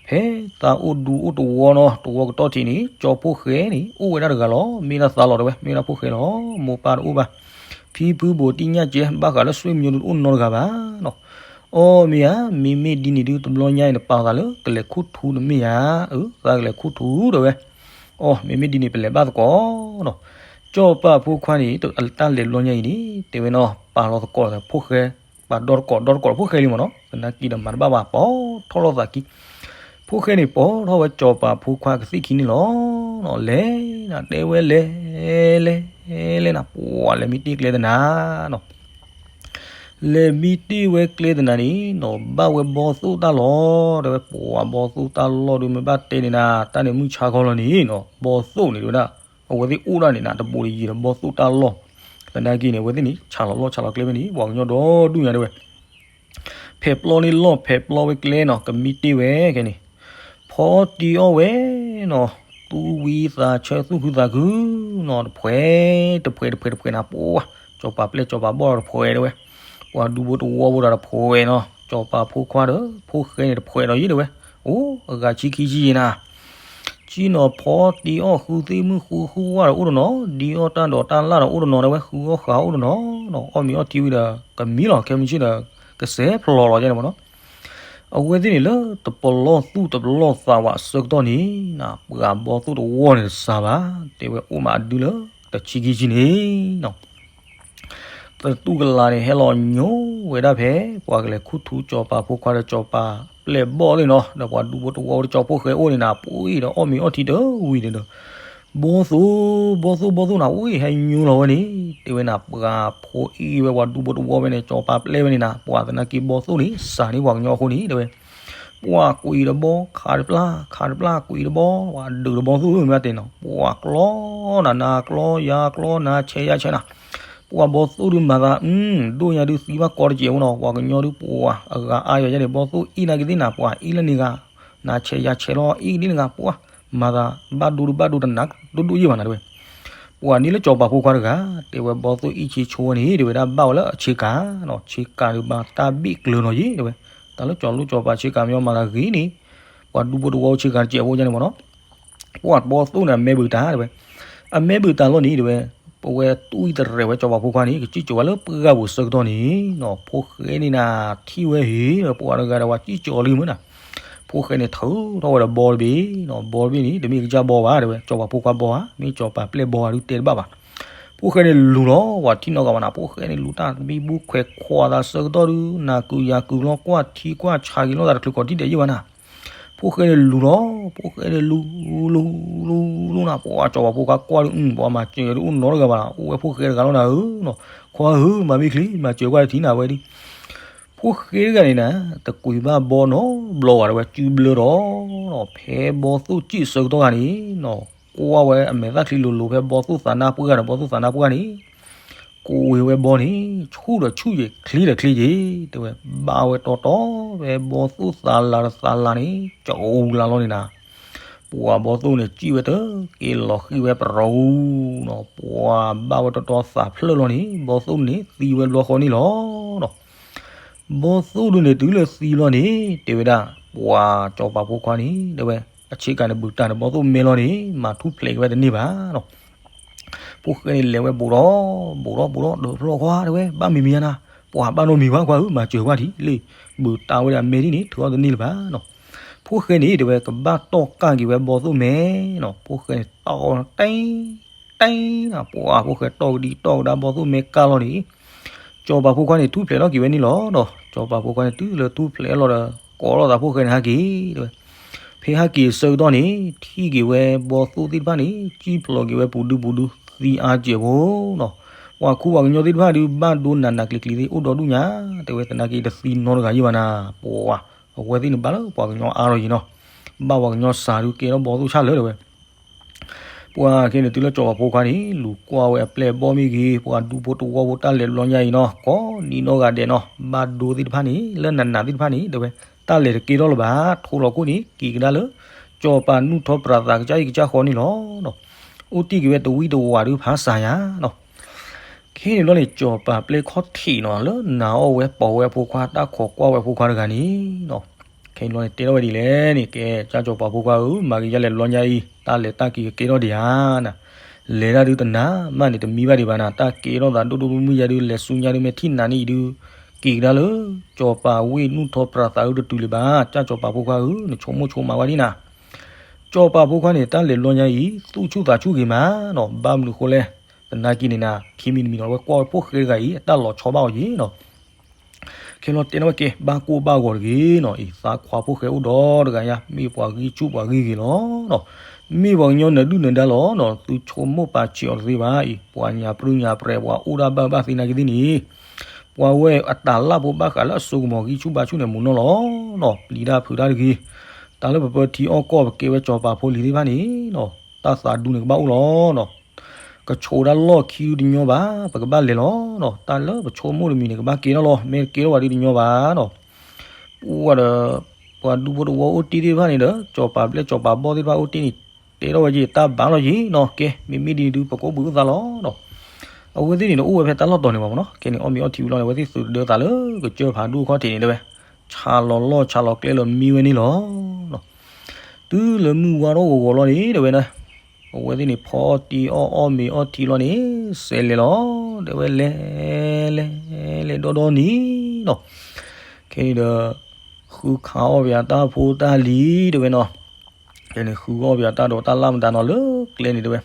ဖဲသးအိၣ်ဒူအိၣ်တဝီနီၤ, တဝီကတီၢ်ထံးန့ၣ် ကၠီဖိၣ်ဃဲန့ၣ် အိၣ်ဝဲဒၣ်တဂၤလီၤ, မ့ၢ်ဒၣ်သးလီၤတဲဝဲ, မ့ၢ်ဒၣ်ဖိၣ်ဃဲလီၤ, မိၢ်ပၢ်တအိၣ်ဘၣ်, ဖံဖုဘိးတံၢ်ညၣ်ကဲ ဘၣ်ဃးလၢဆွေမျိုးတအိၣ်နီတဂၤဘၣ်နီၤ, အီ မ့ၢ်ဧါ, မ့မ့ၢ်ဒ်န့ၣ်ဒုး တဘျီညါအံၤနပာ်သးလၢကလဲၤခူၣ်ထူတမ့ၢ်ဧါ, အၢ သးကလဲၤခူၣ်ထူတဲဝဲ, အီ မ့မ့ၢ်ဒ်န့ၣ် ပလဲၤဘၣ်သကိးနီၤ, ကၠီပာ်ဖိခွါန့ၣ် တၢ်လဲၤတဘျီညါအံၤန့ၣ် တဲဝဲနီၤ, ပာ်လီၤသကိးဒီးဖိၣ်ဃဲ, ပာ်ဒီသကိး ဒီသကိးဒီးဖိၣ်ဃဲလံမ့ၢ်နီၤ, သနာ်က့ဒီးမၤတဘၣ်ဘၣ် ပီထီၣ်လိာ်သးခံ ဖိၣ်ဃဲန့ၣ် ပိာ်ထီၣ်ဝဲကၠီပာ်ဖိခွါကသ့ၣ်ခံန့ၣ်လီၤ. လဲၤနၤ တဲဝဲလဲၤ လဲၤ လဲၤနၤ ပှၤလဲၤမံတ့ၢ်ကျဲတနၤနီၤ, လဲၤမံတ့ၢ်ဝဲကျဲတနၤန့ၣ်နီၤ, ဘၣ်ဝဲဘီသိၣ်တၢ်လီၢ်, တဲဝဲပှၤဘီသိၣ်တၢ်လီၢ်ဒုး မ့ၢ်ဘၣ်တဲန့ၣ်နၤ, တၢ်န့ၣ်မုၢ်ဆါခီလီၤန့ၣ်နီၤ, ဘီသိၣ်န့ၣ်တဲဝဲဒၣ်, အဝဲသ့ၣ်အိၣ်ဒၣ်န့ၣ်နၤ တဘူးတယံၤဒီးဘီသိၣ်တၢ်လီၢ်, သနာ်က့န့ၣ် အဝဲသ့ၣ်န့ၣ် ဆးလီၤလီၢ်ဆးလီၤကျဲဝဲန့ၣ် ပှၤကညီဒီဒူၣ်ညါတဲဝဲ ဖဲးပျီန့ၣ်လီၢ် ဖဲးပျီဝဲကျဲနီၤ, ကမံတ့ၢ်ဝဲခဲန့ၣ်, ဖီတံၢ်အီၣ်ဝဲနီၤ, သူၣ်ဝံသးဆၢ သူၣ်ခုသးခုနီၤ, တဖှဲး တဖှဲး တဖှဲး တဖှဲးနၤ ပှၤ, ကၠီပာ်ပျဲၢ် ကၠီပာ်ဘီၣ်ဒီးတဖှဲးတဲဝဲ, ပှၤဒူဖိတဝီဖိဒီးတဖှဲးနီၤ, ကၠီပာ်ဖိခွါဒီး ဖိၣ်ဃဲန့ၣ် တဖှဲးဒီးယံၤတဲဝဲ, အိၣ် အဂၤဆံခံဆံယံၤနၤ ကၠံၣ်နီၤဖီတံၢ်အီၣ်ဃုသ့ၣ်မုၢ်ဃုဃုဝၣ်ဒီးအိၣ်တနီၤ, ဒံအီၣ်တၢ်ဒိးတၢ်လၣ်ဒီးအိၣ်တနီၤတဲဝဲ, ဃုအီၣ်ဃုအီၣ်အိၣ်တနီၤနီၤ, အီၣ်မ့ၤအီၣ်ထံဝံၤဒီး ကမံလီၤ ခဲမုၢ်ဆ့ၣ်ဒီး ကစဲးဖျိးလီၤယါန့ၣ်မ့ၢ်နီၤ, အဝဲသ့ၣ်န့ၣ်လၢ တပလီၢ်သူၣ်တပလီၢ်သးဝဲအဆၢကတီၢ်န့ၣ်နၤ, ပှၤဘီသိၣ်တဝီန့ၣ်တစှၤဘၣ်, တဲဝဲအိၣ်မးအဒုလၢ တဆံခံဆံန့ၣ်နီၤ သတူၢ်ကလာ်န့ၣ် ဟဲလီၤညိဝဲဒၣ်ဖဲ ပှၤကလဲၤခူၣ်ထူကၠီပာ်ဖိခွါဒီးကၠီပာ်ပျဲၢ်ဘီၣ်လံနီၤ, ဒီးပှၤဒူဖိတဝီဝဲဒီးကၠီဖိၣ်ဃဲအိၣ်န့ၣ်နၤ, ပှၤအံၤဒီးအီၣ်မ့ၤအီၣ်ထံတဝံၤန့ၣ်ဒီး ဘီသိၣ် ဘီသိၣ် ဘီသိၣ်နၤ, အီၣ်ဟဲညိလီၤဝဲန့ၣ် တဲဝဲနၤ, ပှၤဖိအံၤဝဲ ပှၤဒူဖိတဝီဝဲန့ၣ် ကၠီပာ်ပျဲၢ်ဝဲန့ၣ်နၤ, ပှၤသနာ်က့ဘီသိၣ်န့ၣ် စှၤန့ၢ်ပှၤကညီအဃိန့ၣ် တဲဝဲ ပှၤကွံာ်တဘီ ခးတပျၢ် ခးတပျၢ် ကွံာ်တဘီ ပှၤဒုးတဘီသိၣ်မ့ၢ်ဘၣ်တဲနီၤ, ပှၤကျီနၤ နၤကျီယၤကျီ နၤဆဲးယၤဆဲးနၤ, ပှၤဘီသိၣ်ဒုးမၤသး ဒိၣ်ညါဒုးသံဘၣ်ကီတစဲးဖိနီၤ, ပှၤကညီဒုးပှၤအဂၤအါယၤယါန့ၣ် ဘီသိၣ်အ့ၣ်နၤကသ့ၣ်နၤ, ပှၤအ့ၣ်လၢန့ၣ်ဂၤ နၤဆဲးယၤဆဲးလီၤ အ့ၣ်ကဒ်န့ၣ်ဂၤ ပှၤမၤသးဘၣ်ဒိဒုးဘၣ်ဒိတနၤဒိၣ်ဒိၣ်ယံၢ်ဘၣ်နၤတဲဝဲ ပှၤန့ၣ်လၢကၠီပာ်ဖိခွါတဂၤ တဲဝဲဘီသိၣ်အ့ၣ်ဆ့ဆိဝဲန့ၣ် တဲဝဲဒၣ်ဘၣ်ဝဲလၢအဆ့ကၤနီၤ, ဆ့ကၤဒုးဘၣ်တၢ်ဘ့ၣ်ကျၢၤနီၤယံၤ တဲဝဲ, တၢ်လၢကၠီလိၣ်ကၠီပာ်ဆ့ကၤမ့ၢ်အီၤမၤသးဂ့ၤန့ၣ် ပှၤဒူဖိတဝီဆ့ကၤတစဲးဖိယါန့ၣ်မ့ၢ်နီၤ, ပှၤဘီသိၣ်န့ၣ် အမဲဘုးတၢ်တဲဝဲ, အမဲဘုးတၢ်လီၢ်န့ၣ်တဲဝဲ, ပဝဲတူၢ်အံၤတရဲၣ်ဝဲကၠီပာ်ဖိခွါန့ၣ် ကစံၣ်ကၠီၤဝဲလၢပှၢ်ပူၤဆၢကတီၢ်န့ၣ်နီၤ, ဖိၣ်ဃဲန့ၣ်နၤ ထံၣ်ဝဲဟ့ၣ်ဒီးပှၤတဂၤဒီးပှၤစံၣ်ကၠီၤလံမ့ၢ်နၤ ဖိၣ်ဃဲန့ၣ်ထုးထီၣ်ဝဲဒီးဘီတဘ့ၣ်နီၤ, ဘီတဘ့ၣ်န့ၣ် တမ့ၢ်ကစၢ်ဘီဘၣ်တဲဝဲ, ကၠီပာ်ဖိခွါဘီဧါ, မ့ၢ်ကၠီပာ်ပျဲၢ်ဘီဧါဒုးတဲတဘၣ်ဘၣ်. ဖိၣ်ဃဲန့ၣ်လူၤလီၤ, ပှၤထံၣ်နီတဂၤဘၣ်နၤ, ဖိၣ်ဃဲန့ၣ်လူၤတၢ်တဘံဘူခွဲးခွးသးဆၢကတီၢ်ဒုး နၤကုၤယၤကုၤလီၤကွၢ်ထံကွၢ်ဆးက့ၤလီၤသးတချုးကိးထံၣ်ဒဲးယံၢ်ဘၣ်နၤ. ဖိၣ်ဃဲန့ၣ်လူၤလီၤ, ဖိၣ်ဃဲန့ၣ်လူၤ လူၤ လူၤ လူၤနၤ, ပှၤကၠီပာ်ဖိခွါကွၢ်ဒုး ပှၤမၤစၢၤဒုးအိၣ်နီတဂၤဘၣ်နၤ, အိၣ်ဝဲဖိၣ်ဃဲတဂၤလီၤနၤဧၢနီၤ, ခွါဧၢ မၤမ့ၢ်ချ့ မၤစၢၤကွၢ်တထံၣ်နၤဝဲဒုး ဖိၣ်ဃဲတဂၤန့ၣ်နၤ တကွံာ်ဘၣ်ဘီနီတဘျီဘၣ်တဲဝဲ စုဘျၢဒီးနီၤ, ဖဲဘီသိၣ်စံၣ်ဆၢကတီၢ်ခါန့ၣ်နီၤ, ကွၢ်ဝဲအမဲာ်သၣ်ချံလိၤလိၤဖဲဘီသိၣ်သးနါပှၢ်ဒီး ဘီသိၣ်သးနါပှၢ်န့ၣ်, ကိးဝဲဘီန့ၣ် ဆူၣ်ဒီးဆူၣ်ယဲၢ် ချ့ဒီးချ့ယဲၢ် တဲဝဲ, ဘၣ်ဝဲတီတီ ဝဲဘီသိၣ်သးလၤတသးလၤန့ၣ် ကအိၣ်လၢလီၤန့ၣ်နၤ, ပှၤဘီသိၣ်န့ၣ် စံၣ်ဝဲတက့ၢ်လီၤဃံၣ်ဝဲပရီနီၤ, ပှၤဘၣ်ဝဲတီတီသးဖျၢၣ်လီၤန့ၣ် ဘီသိၣ်န့ၣ်သံဝဲဘျီဃီန့ၣ်လီၤနီၤ. ဘီသိၣ်ဒုန့ၣ် တုၤလၢသံလီၤန့ၣ် တဲဝဲဒၣ် ပှၤစီၤပၤဖိခွါန့ၣ် တဲဝဲ အဆ့ကၤန့ၣ် ဘုၣ်တၢ်န့ၣ် ဘီသိၣ်မဲလီၤန့ၣ် မၤထူၣ်ဖျဲးက့ၤဝဲတန့ၢ်ဘၣ်နီၤ. ဖိၣ်ဃဲန့ၣ်လဲၤဝဲဘူးဒီး ဘူးဒီးဘူးဒီး ဒီးဖျီခွါတဲဝဲ ဘၣ်မံၤမံၤဧါနၤ, ပှၤဘၣ်နီတမံၤဘၣ်ခွါဧၢ, မၤစၢၤကွၢ်ထံၣ်လံ, ဘုၣ်တၢ်ဝဲဒၣ်မဲဒ်န့ၣ် ထုးအီၣ်တန့ၢ်လၢၤဘၣ်နီၤ. ဖိၣ်ဃဲန့ၣ် တဲဝဲ ကဘၣ်တီၢ်ကၢ်က့ၤဝဲဘီသိၣ်မဲနီၤ. ဖိၣ်ဃဲန့ၣ်တီၢ်တဲ တဲနၤ, ပှၤဖိၣ်ဃဲတီၢ်ကဒံတီၢ်ကဒါဘီသိၣ်မဲကၢ်လီၤန့ၣ် စီၤပၤဖိခွါန့ၣ် ထူၣ်ဖျဲးထီၣ်က့ၤဝဲန့ၣ်လီၤနီၤ. စီၤပၤဖိခွါန့ၣ် တုၤလၢထူၣ်ဖျဲးလီၤဒီး ကိးထီၣ်သးဖိၣ်ဃဲန့ၣ် ဟဲက့ၤတဲဝဲ, ဖဲဟဲက့ၤအဆၢကတီၢ်န့ၣ် ထံၣ်က့ၤဝဲဘီသိၣ်သ့ၣ်တဖၣ်န့ၣ် စံၣ်ဖျိးက့ၤဝဲပူၤဒုပူၤဒု သံအါစဲးဖိနီၤ. ပှၤခူပှၤကညီသ့ၣ်တဖၣ်ဒုး ဘၣ်ဒိနးနးကျံၤကျံၤသ့ၣ် အိၣ်ဒီဒူၣ်ညါ, တဲဝဲ သနာ်က့ တသံနီတဂၤယံၤဘၣ်နၤ, ပှၤအဝဲသ့ၣ်န့ၣ် ဘၣ်လၢပှၤကညီအါထီၣ်ယံၤနီၤ, ဘၣ်ပှၤကညီစှၤဒုးကဲထီၣ်ဘီသိၣ်ဆၣ်လၢၤတဲဝဲ. ပှၤခဲန့ၣ် တုၤလၢစီၤပၤဖိခွါန့ၣ် လူၤကွၢ်ဝဲအပျဲၢ်အဘီၣ်မ့ၢ်ဂ့ၤ, ပှၤဒူဖိတဝီဖိတၢ်လဲၤတဘျီညါအံၤနီၤ, ကိးနံၤနီၢ်ဂၤဒဲးနီၤ, ဘၣ်ဒိသ့ၣ်တဖၣ်န့ၣ် လၢနးနးသ့ၣ်တဖၣ်န့ၣ် တဲဝဲ တၢ်လဲၤတကဲထီၣ်လၢၤဘၣ်, ထိးလီၤခိၣ်န့ၣ် က့ၤကဒါလၢ စီၤပၤနူၢ်ထီၣ်ပြးသးကစၢ်အံၤကစၢ်ဃီန့ၣ်လီၤ. အိၣ်တ့ၢ်က့ၤဝဲတဝံတဝါဒုးဖးစၢ်ယၤနီၤ. ခဲန့ၣ်ဘျီန့ၣ် စီၤပၤပျဲၢ်ခီၣ်ထံးနီၤ လၢနာ်အီၣ်ဝဲပိာ်ဝဲအဖိခွါ တၢ်ခိးကွၢ်ဝဲအဖိခွါတဂၤန့ၣ်နီၤ, ခဲန့ၣ်ဘျီန့ၣ် တဲထီၣ်ဝဲဒ်လဲၣ်န့ၣ်, ကဲ ကၢ်စီၤပၤဖိခွါဧၢ, မၤက့ၤယလဲၤတဘျီညါအံၤ တၢ်လဲၤတၢ်က့ၤကကဲထီၣ်ဒံးဧါနၤ, လဲၤတၢ်ဒုးတနၤမးန့ၣ် တမံဘၣ်ဒံးဘၣ်နၤ, တၢ်ကဲထီၣ်သးဒိၣ်ဒိၣ်မုၢ်မုၢ်ယါဒုး လဲၤဆူညါဒုး မ့ၢ်ထံၣ်နၤန့ၣ်အံၤဒုး က့ၤကဒါလၢ စီၤပၤဝ့ၢ်နူၢ်ထီၣ်ပြးသးအုးတတုၤလၢၤဘၣ်, ကၢ်စီၤပၤဖိခွါဧၢ, နဆိကမိၣ်ဆိကမးဝဲဒ်နၤ. စီၤပၤဖိခွါန့ၣ် တၢ်လဲၤတဘျီညါအံၤ သူၣ်ဆူၣ်သးဆူၣ်ဂ့ၤမးနီၤ, ဘၣ်မနုၤဃိလဲၣ်, သနာ်က့န့ၣ်နၤ ခံမံၤတမံၤနီၤ ဝဲကွၢ်ဝဲဖိၣ်ဃဲတဂၤအံၤ အတၢ်လီၤဆီဘၣ်အီၤယံၤနီၤ. ခဲလီၤတဲန့ၣ်ဝဲကဲ ဘၣ်ကိၢ်ဘၣ်ဂီၤတဂ့ၤနီၤ, အံၤသးခွါဖိၣ်ဃဲအိၣ်ဒီးတဂၤညါ မ့ၢ်ပှၤဂံၢ်ဆူၣ်ပှၤဂံၢ်ဂ့ၤလီၤနီၤ, မ့ၢ်ပှၤကညီနၢၤဒုၣ်နၢၤဒါလီၤနီၤ, သုဆိကမိၣ်ပာ်စၢၤအီၤတသ့ဘၣ်အံၤ, ပှၤညၣ်ပြုညၣ်ပြဲၤ ပှၤအိၣ်ဒၣ်ဘၣ်ဘၣ်သ့နာ်က့သ့ၣ်န့ၣ် ပှၤဝဲအတၢ်လၢ်ဖိဘၣ်ဃးလၢအစိကမီၤဂံၢ်ဆူၣ်ဘါဆူၣ်န့ၣ် မူနီၢ်လီၤနီၤ, ပျံၤတၢ်ဖုးတၢ်တဂ့ၤ, တၢ်လၢပပၢထံအီၣ်ကီၢ် ပကဲဝဲစီၤပၤဖိလံၤသ့ၣ်တဖၣ်န့ၣ်နီၤ, တၢ်သးဒူန့ၣ်ကဘၣ်အိၣ်လီၤနီၤ, ကဆိးတၢ်လီၢ်ခံဒုတညီဘၣ်, ပကဘၣ်လဲၤလီၤနီၤ, တၢ်လၢပဆိကမိၣ်တမံၤန့ၣ် ကဘၣ်ကဲထီၣ်လီၤ, မ့ၢ်တကဲထီၣ်ဘၣ်ဒုတညီဘၣ်နီၤ. ပှၤဒီး ပှၤဒူဖိတဝီအိၣ်တ့ၢ်သ့ၣ်တဖၣ်န့ၣ်ဒီး စီၤပၤပျဲၢ်စီၤပၤဘီၣ်သ့ၣ်တဖၣ်အိၣ်တ့ၢ်န့ၣ် တဲထီၣ်ဝဲယံၤ တၢ်ဘၣ်လီၤယံၤနီၤ, ကဲ မ့မ့ၢ်ဒ်န့ၣ်ဒုး ပကအိၣ်ဘှံးအိၣ်သါလီၤနီၤ. အဝဲသ့ၣ်န့ၣ်ဒီး အိၣ်ဝဲဖဲတၢ်လီၢ်တီၤန့ၣ်ဘၣ်မ့ၢ်နီၤ, ခဲန့ၣ် အီၣ်မ့ၤအီထံဝံၤလီၤန့ၣ် အဝဲသ့ၣ်သုးတဒၢသးလၢကစၢၢ်ဖးဒိၣ်ခီၣ်ထံးန့ၣ်တဲဝဲ, ဆးလီၤလီၢ်ဆးလီၤကျဲလၢမံဝဲန့ၣ်လီၤ. တုၤလၢမုၢ်ဝါထီၣ်ဂီၤဂီၤလီၤန့ၣ် တဲဝဲ, အဝဲသ့ၣ်န့ၣ် ဖီအီၣ်တ့ၢ်အီၣ် အီၣ်မ့ၤအီထံလီၤန့ၣ် စဲးလဲၤလီၤ, တဲဝဲလဲၤ လဲၤ လဲၤဒီဒီနံၤနီၤ, ခဲန့ၣ်ဒီး ဃုခးအီၣ်ပယၤတၢ်ဖိတၢ်လံၤတဲဝဲနီၤ, တဲန့ၣ်ဃုအီၣ်ပယၤတၢ်ဒီးတၢ်လၢ်မတၤနီၤလၢကျဲန့ၣ်တဲဝဲ,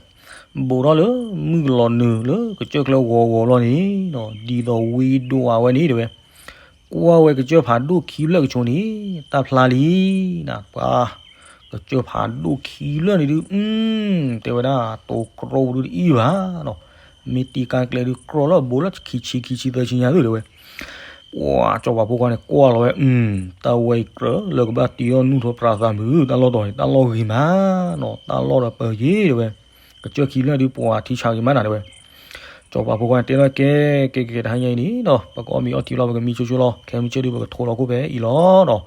ဘူးထီၣ်လၢမုၢ်ကလီၤနုာ်လၢကစၢၢ်ကျဲဂီၤဂီၤလီၤန့ၣ်နီၤ, ဒ်သိးဝံဒိၣ်အဝဲန့ၣ်တဲဝဲ, ကွၢ်ဝဲကစၢၢ်ဖးဒိၣ်ခံဖျၢၣ်ကဆိးန့ၣ် တၢ်ဖျါလံနၤ, ပှၤ ကစၢၢ်ဖးဒိၣ်ခံဖျၢၣ်န့ၣ်ဒုး အု တဲဝဲဒၣ် တိၤကြီပူၤဒုးတအံၣ်ဘၣ်နီၤ, မ့ၢ်တံၢ်ကါကျဲဒုးကြီလီၤဘူးလၢခံဆံခံဆံသၢဆံညါသ့ၣ်တဲဝဲ, ပှၤစီၤပၤဖိခွါန့ၣ်ကွၢ်လီၤဝဲ အု တၢ်ဝဲအံၤကြၢးလၢကဘၣ်တ့အီၣ်နူၢ်ထီၣ်ပြးသးမုၢ် တၢ်လီၢ်တီၤန့ၣ် တၢ်လီၢ်ဂ့ၤမးနီၤ, တၢ်လီၢ်ဒီးပၢၤယ့ၤတဲဝဲ, ကစၢၢ်ခံဖျၢၣ်ဒုးပှၤထံဆးဂ့ၤမးနၤတဲဝဲ စီၤပၤဖိခွါန့ၣ်တဲထီၣ်ကဲ ကဲကဲကဲ တဟါညါအံၤန့ၣ်နီၤ ပကအီၣ်မ့ၤအီထံလီၤ ပကမံဆိဆိလီၤ ခဲမုၢ်ဆ့ၣ်ဒုးပကထိးလီၤခိၣ်ဖဲအံၤလီၤနီၤ,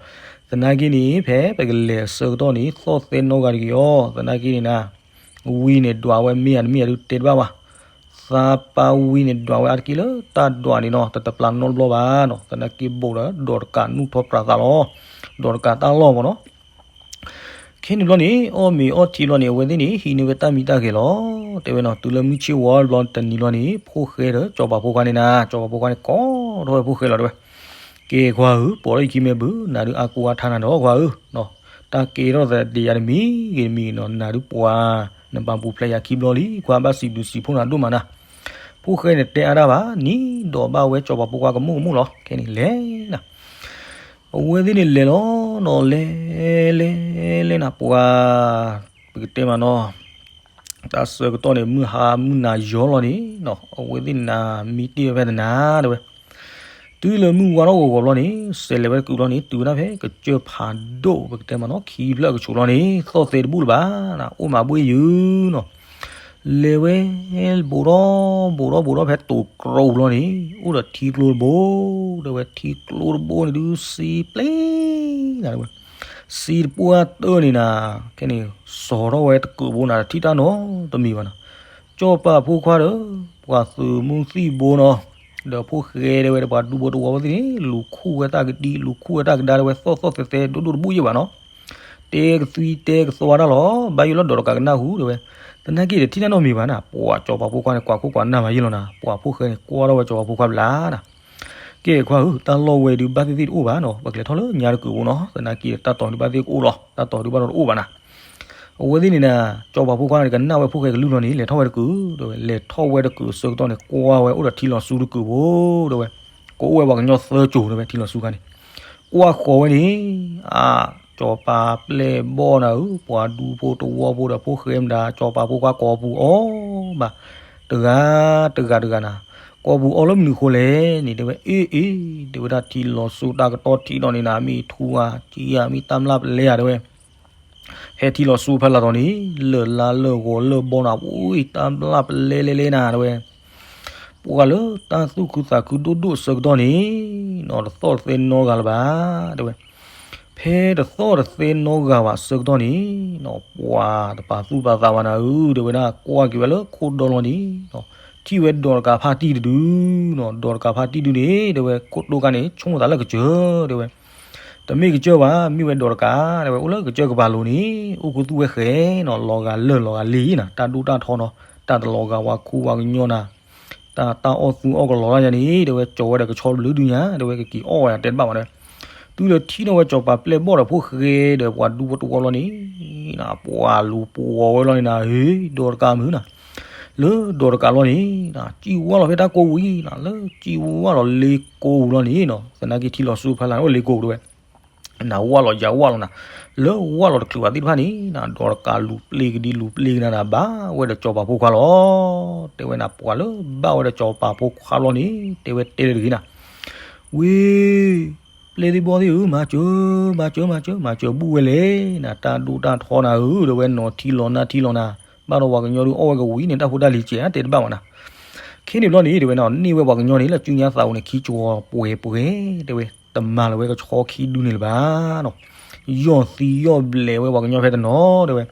သနာ်က့န့ၣ် ဖဲပကလဲၤအဆၢကတီၢ်န့ၣ် သီၣ်သဲနီတဂၤတဂ့ၤအီၤ သနာ်က့န့ၣ်နၤ, ဝံန့ၣ်ဒွးဝဲမ့ၢ်ဧါတမ့ၢ်ဧါဒုးတဲတဘၣ်ဘၣ်, သးပၢ်ဝံန့ၣ်ဒွးဝဲအါတက့ၢ်လၢတၢ်ဒွးန့ၣ်နီၤ တတပျၢ်နီတဘျီဘၣ်နီၤ သနာ်က့ဘူးဒီး ဒီးတကးနူၢ်ထီၣ်ပြးသးလီၤ, ဒီးတကးတၢ်လီၢ်မ့ၢ်နီၤ ခဲန့ၣ်ဘျီန့ၣ် အီၣ်မ့ၤအီထံလီၤန့ၣ် အဝဲသ့ၣ်န့ၣ် ဟံးန့ၢ်ဝဲတၢ်မံတၢ်ဂဲၤလီၤ, တဲဝဲနီၤ တုၤလၢမုၢ်ဆ့ၣ်ဝါဘျီတနံၤလီၤန့ၣ် ဖိၣ်ဃဲဒီးစီၤပၤဖိခွါန့ၣ်နၤ စီၤပၤဖိခွါန့ၣ်ကိးထီၣ်ဝဲဖိၣ်ဃဲလီၤတဲဝဲ, ကဲခွါဧၢ ပိာ်ထီၣ်ယခံမ့ၢ်ဘု နၤဒုးအါကိးအါထါနၤဒီးခွါဧၢ, တၢ်ကဲထီၣ်သးဒံးယၤတမံၤဂ့ၤတမံၤနီၤ နၤဒုးပှၤ နပာ်ပူၤဖျဲးယၤခံဘျီလံ ခွါဘၣ်စံးဘျုးစံးဖှိၣ်နၤဒိၣ်မးနၤ, ဖိၣ်ဃဲန့ၣ်တဲအါတၢ်ဘၣ် နံၤဒီးဘၣ်ဝဲစီၤပၤဖိခွါကမူၣ်ကမူၣ်လီၤ ခဲန့ၣ်လဲၤနၤ အဝဲသ့ၣ်န့ၣ်လဲၤလီၤနီၤ လဲၤ လဲၤ လဲၤနၤ ပှၤ ပကတဲမးနီၤ တၢ်ဆၢကတီၢ်န့ၣ် မုၢ်ဟါမုၢ်နၤယီၤလီၤန့ၣ်နီၤ အဝဲသ့ၣ်နၤမံတ့ၢ်ဝဲဖဲတနၤတဲဝဲ, တုၤလၢမုၢ်ဝါထီၣ်ဂီၤဂီၤဘျီန့ၣ် စဲးလဲၤဝဲတကုာ်ဘျီန့ၣ် တုၤဝဲဒၣ်ဖဲကစၢၢ်ဖးဒိၣ် ပကတဲမးနီၤ ခံဖျၢၣ်ကဆူးလီၤန့ၣ် သီၣ်သဲတဘူၣ်လၢၤဘၣ်နၤ အိၣ်မးဘှ့ၣ်ယုၤနီၤ လဲၤဝဲ ဘူးထီၣ်ဘူးထီၣ်ဘူးထီၣ်ဖဲတိၤတြိာ်ပူၤလီၤန့ၣ် အိၣ်ဒီးထံကျိတဘိ တဲဝဲ ထံကျိတဘိန့ၣ်ဒုး စံပျဲနၤ တဲဝဲ, စံတပှၢ်တၢၢ်န့ၣ်နၤ, ခဲန့ၣ် စီၤထီၣ်ဝဲတကုးဘိနၤ တထံၣ်တၢ်နီတမံၤဘၣ်နၤ. စီၤပၤဖိခွါဒီး ပှၤသုးမုၢ်သံၣ်ဘိနီၤ, ဒီးဖိၣ်ဃဲတဲဝဲဒီး ပှၤဒူဖိတဝီဖိသ့ၣ်န့ၣ် လူၤခူၣ်ဝဲတၢ်ကဒံ လူၤခူၣ်ဝဲတၢ်ကဒါ တဲဝဲ သီၣ်သီၣ်သဲသဲ ဒိၣ်ဒိၣ်တဘူၣ်ယဲၢ်ဘၣ်နီၤ. တဲကသွံတဲကသွါတၢ်လီၤ, ဘၣ်ယိၣ်လၢဒီးတကးကနၣ်ဟူ တဲဝဲ, သနာ်က့ဒီး ထံၣ်တၢ်နီတမံၤဘၣ်နၤ. ပှၤစီၤပၤဖိခွါန့ၣ် ကွၢ်ခိၣ်ကွၢ်နၢ်မးယဲၢ်လီၤနၤ. ပှၤဖိၣ်ဃဲန့ၣ် ကွၢ်ထီၣ်ဝဲစီၤပၤဖိခွါဘျါနၤ. ကဲခွါဧၢ, တၢ်လီၢ်ဝဲဒုး ဘၣ်သ့ၣ်သ့ၣ်တအိၣ်ဘၣ်နီၤ, ပကလဲၤထီၣ်လၢညါတကုးဘိနီၤ. သနာ်က့ဒီးတၢ်တီၤဒုး ဘၣ်သ့ၣ်ကအိၣ်လီၤ, တၢ်တီၤဒုး ဘၣ်ဒီးတအိၣ်ဘၣ်နၤ. အဝဲသ့ၣ်န့ၣ်နၤ, စီၤပၤဖိခွါန့ၣ် ကနၣ်ဝဲဖိၣ်ဃဲကလုၢ်လီၤန့ၣ် လဲၤထီၣ်ဝဲတကုး တဲဝဲ, လဲၤထီၣ်ဝဲတကုးအဆၢကတီၢ်န့ၣ် ကွၢ်ဝဲအိၣ်ဒီးထံလီၤဆူတကုးဖိ တဲဝဲ, ကအိၣ်ဝဲပှၤကညီသၢစိၤ တဲဝဲ ထံလီၤဆူခါန့ၣ်, ကွၢ်ဃီၤဝဲန့ၣ်, အါ, စီၤပၤပျဲၢ်ဘီၣ်နၤဧၢ, ပှၤဒူဖိတဝီဖိဒီးဖိၣ်ဃဲမတၤ စီၤပၤဖိခွါကိးပူၤအီၣ်ဘၣ်, တဂၤတဂၤတဂၤနၤ, ကိးပူၤအီၣ်လၢမနုၤဃိလဲၣ်န့ၣ် တဲဝဲ, အ့ၣ်အ့ၣ်, တဲဝဲဒၣ် ထံလီၤဆူတၢ်ကတီၢ်ထံးဒီးန့ၣ်နၤ မ့ၢ်ထူဧါ ကံဧါ မ့ၢ်တၢ်မျၢ်ပလဲဧါ တဲဝဲ ဖဲထံလီၤဆူဖဲလၢ်တီၤန့ၣ် လၢၢ်လါလၢၢ်ဂီၤလၢၢ်ဘီနၤ ဝံၤ တၢ်မျၢ်ပလဲလဲလဲနၤ တဲဝဲ, ပှၤလၢတၢ်သူၣ်ခုသးခုဒိၣ်ဒိၣ်အဆၢကတီၢ်န့ၣ်နီၤ တသီၣ်တသဲနီတဂၤလၢၤဘၣ် တဲဝဲ, ဖဲတသီၣ်တသဲနီတဂၤဘၣ်အဆၢကတီၢ်န့ၣ်နီၤ ပှၤတပာ်သူၣ်ပာ်သးဘၣ်နၤဧၢ တဲဝဲဒၣ် ကွၢ်က့ၤဝဲလၢခိၣ်ဒီလီၤန့ၣ် ထံၣ်ဝဲဒီးတကးဖါတံၢ်တဒုနီၤ ဒီးတကးဖါတံၢ်ဒုန့ၣ် တဲဝဲ ခိၣ်တိၢ်ခါန့ၣ် ဆိကမိၣ်သးလၢကစၢၢ် တဲဝဲ တမ့ၢ်ကစၢၢ်ဘၣ် မ့ၢ်ဝဲဒီးတကး တဲဝဲ အိၣ်လၢကစၢၢ်ကပၤလိၤန့ၣ် အိၣ်ခူသူၣ်ဝဲဃဲနီၤ လီၤဂာ်လၢၢ်လီၤဂာ်လ့နၤ တၢ်ဒိၣ်တၢ်ထီနီၤ တၢ်တလီၤဂာ်ဝဲခူဝဲကညီနၤ တၢ်တၢ်အီၣ်သူအီၣ်ကလီၤတၢ်ယါန့ၣ် တဲဝဲ ကၠီၤဝဲဒီးကဆီတဘျုးဒုညါ တဲဝဲ ကက့ၤအီၣ်ဝဲတဲတဘၣ်ဘၣ်တဲဝဲ တုၤလၢထံၣ်န့ၢ်ဝဲစီၤပၤပျဲၢ်ဘီၣ်ဒီးဖိၣ်ဃဲဒီးပှၤဒူဖိတဝီလီၤန့ၣ် ပှၤလူၤပှီၤဝဲလီၤန့ၣ်နၤ ဟ့ ဒီးတကးမုၢ်နၤ လၢဒီးတကးလီၤန့ၣ် စံၣ်ဝါလီၤဖဲတၢ်ကိးဝံၤနၤ လၢစံၣ်ဝါလီၤလ့ကိးပူၤလီၤန့ၣ်နီၤ သနာ်က့ထံလီၤဆူဖဲလၢ်န့ၣ် အိၣ်လ့ကိးပူၤတဲဝဲ နဝၢ်လီၤယၤဝၢ်လီၤနၤ လၢဝၢ်လီၤတချုးဘၣ်သ့ၣ်တဖၣ်န့ၣ်နၤ ဒီးတကးလူၤပျ့ၤကဒံလူၤပျ့ၤကနၤနၤ ဘၣ်ဝဲဒီးစီၤပၤဖိခွါလီၤ တဲဝဲနၤ ပှၤလၢဘၣ်ဝဲဒီးစီၤပၤဖိခွါလီၤန့ၣ် တဲဝဲတဲတဂ့ၤနၤ ဝ့ၢ် ပျဲၢ်သ့ၣ်ဘီၣ်သ့ၣ်ဧၢ မၤစၢၤ မၤစၢၤ မၤစၢၤ မၤစၢၤဘူၣ်ဝဲလဲၣ်နၤ တၢ်ဒိၣ်တၢ်ထီနၤဧၢ တဲဝဲ နီၤထံလီၤနၢ်ထံလီၤနၤ ဘၣ်ဒီးပှၤကညီဒုးအီၣ်ဝဲကဝံၤန့ၣ် တၢ်ဖိတၢ်လံၤကဲးဧါ တဲတဘၣ်ဘၣ်နၤ ခဲန့ၣ်ဘျီန့ၣ် တဲဝဲနီၤ န့ၢ်ဝဲပှၤကညီန့ၣ် လၢစုညါသးအိၣ်န့ၣ် ခံကဝီၤပှဲၤပှဲၤ တဲဝဲ တမၤလၢၤဝဲကဆီခံဒုန့ၣ်လၢၤဘၣ်နီၤ ယီၢ်သံယီၢ်ဘျဲးဝဲပှၤကညီဖဲတနီၤ တဲဝဲ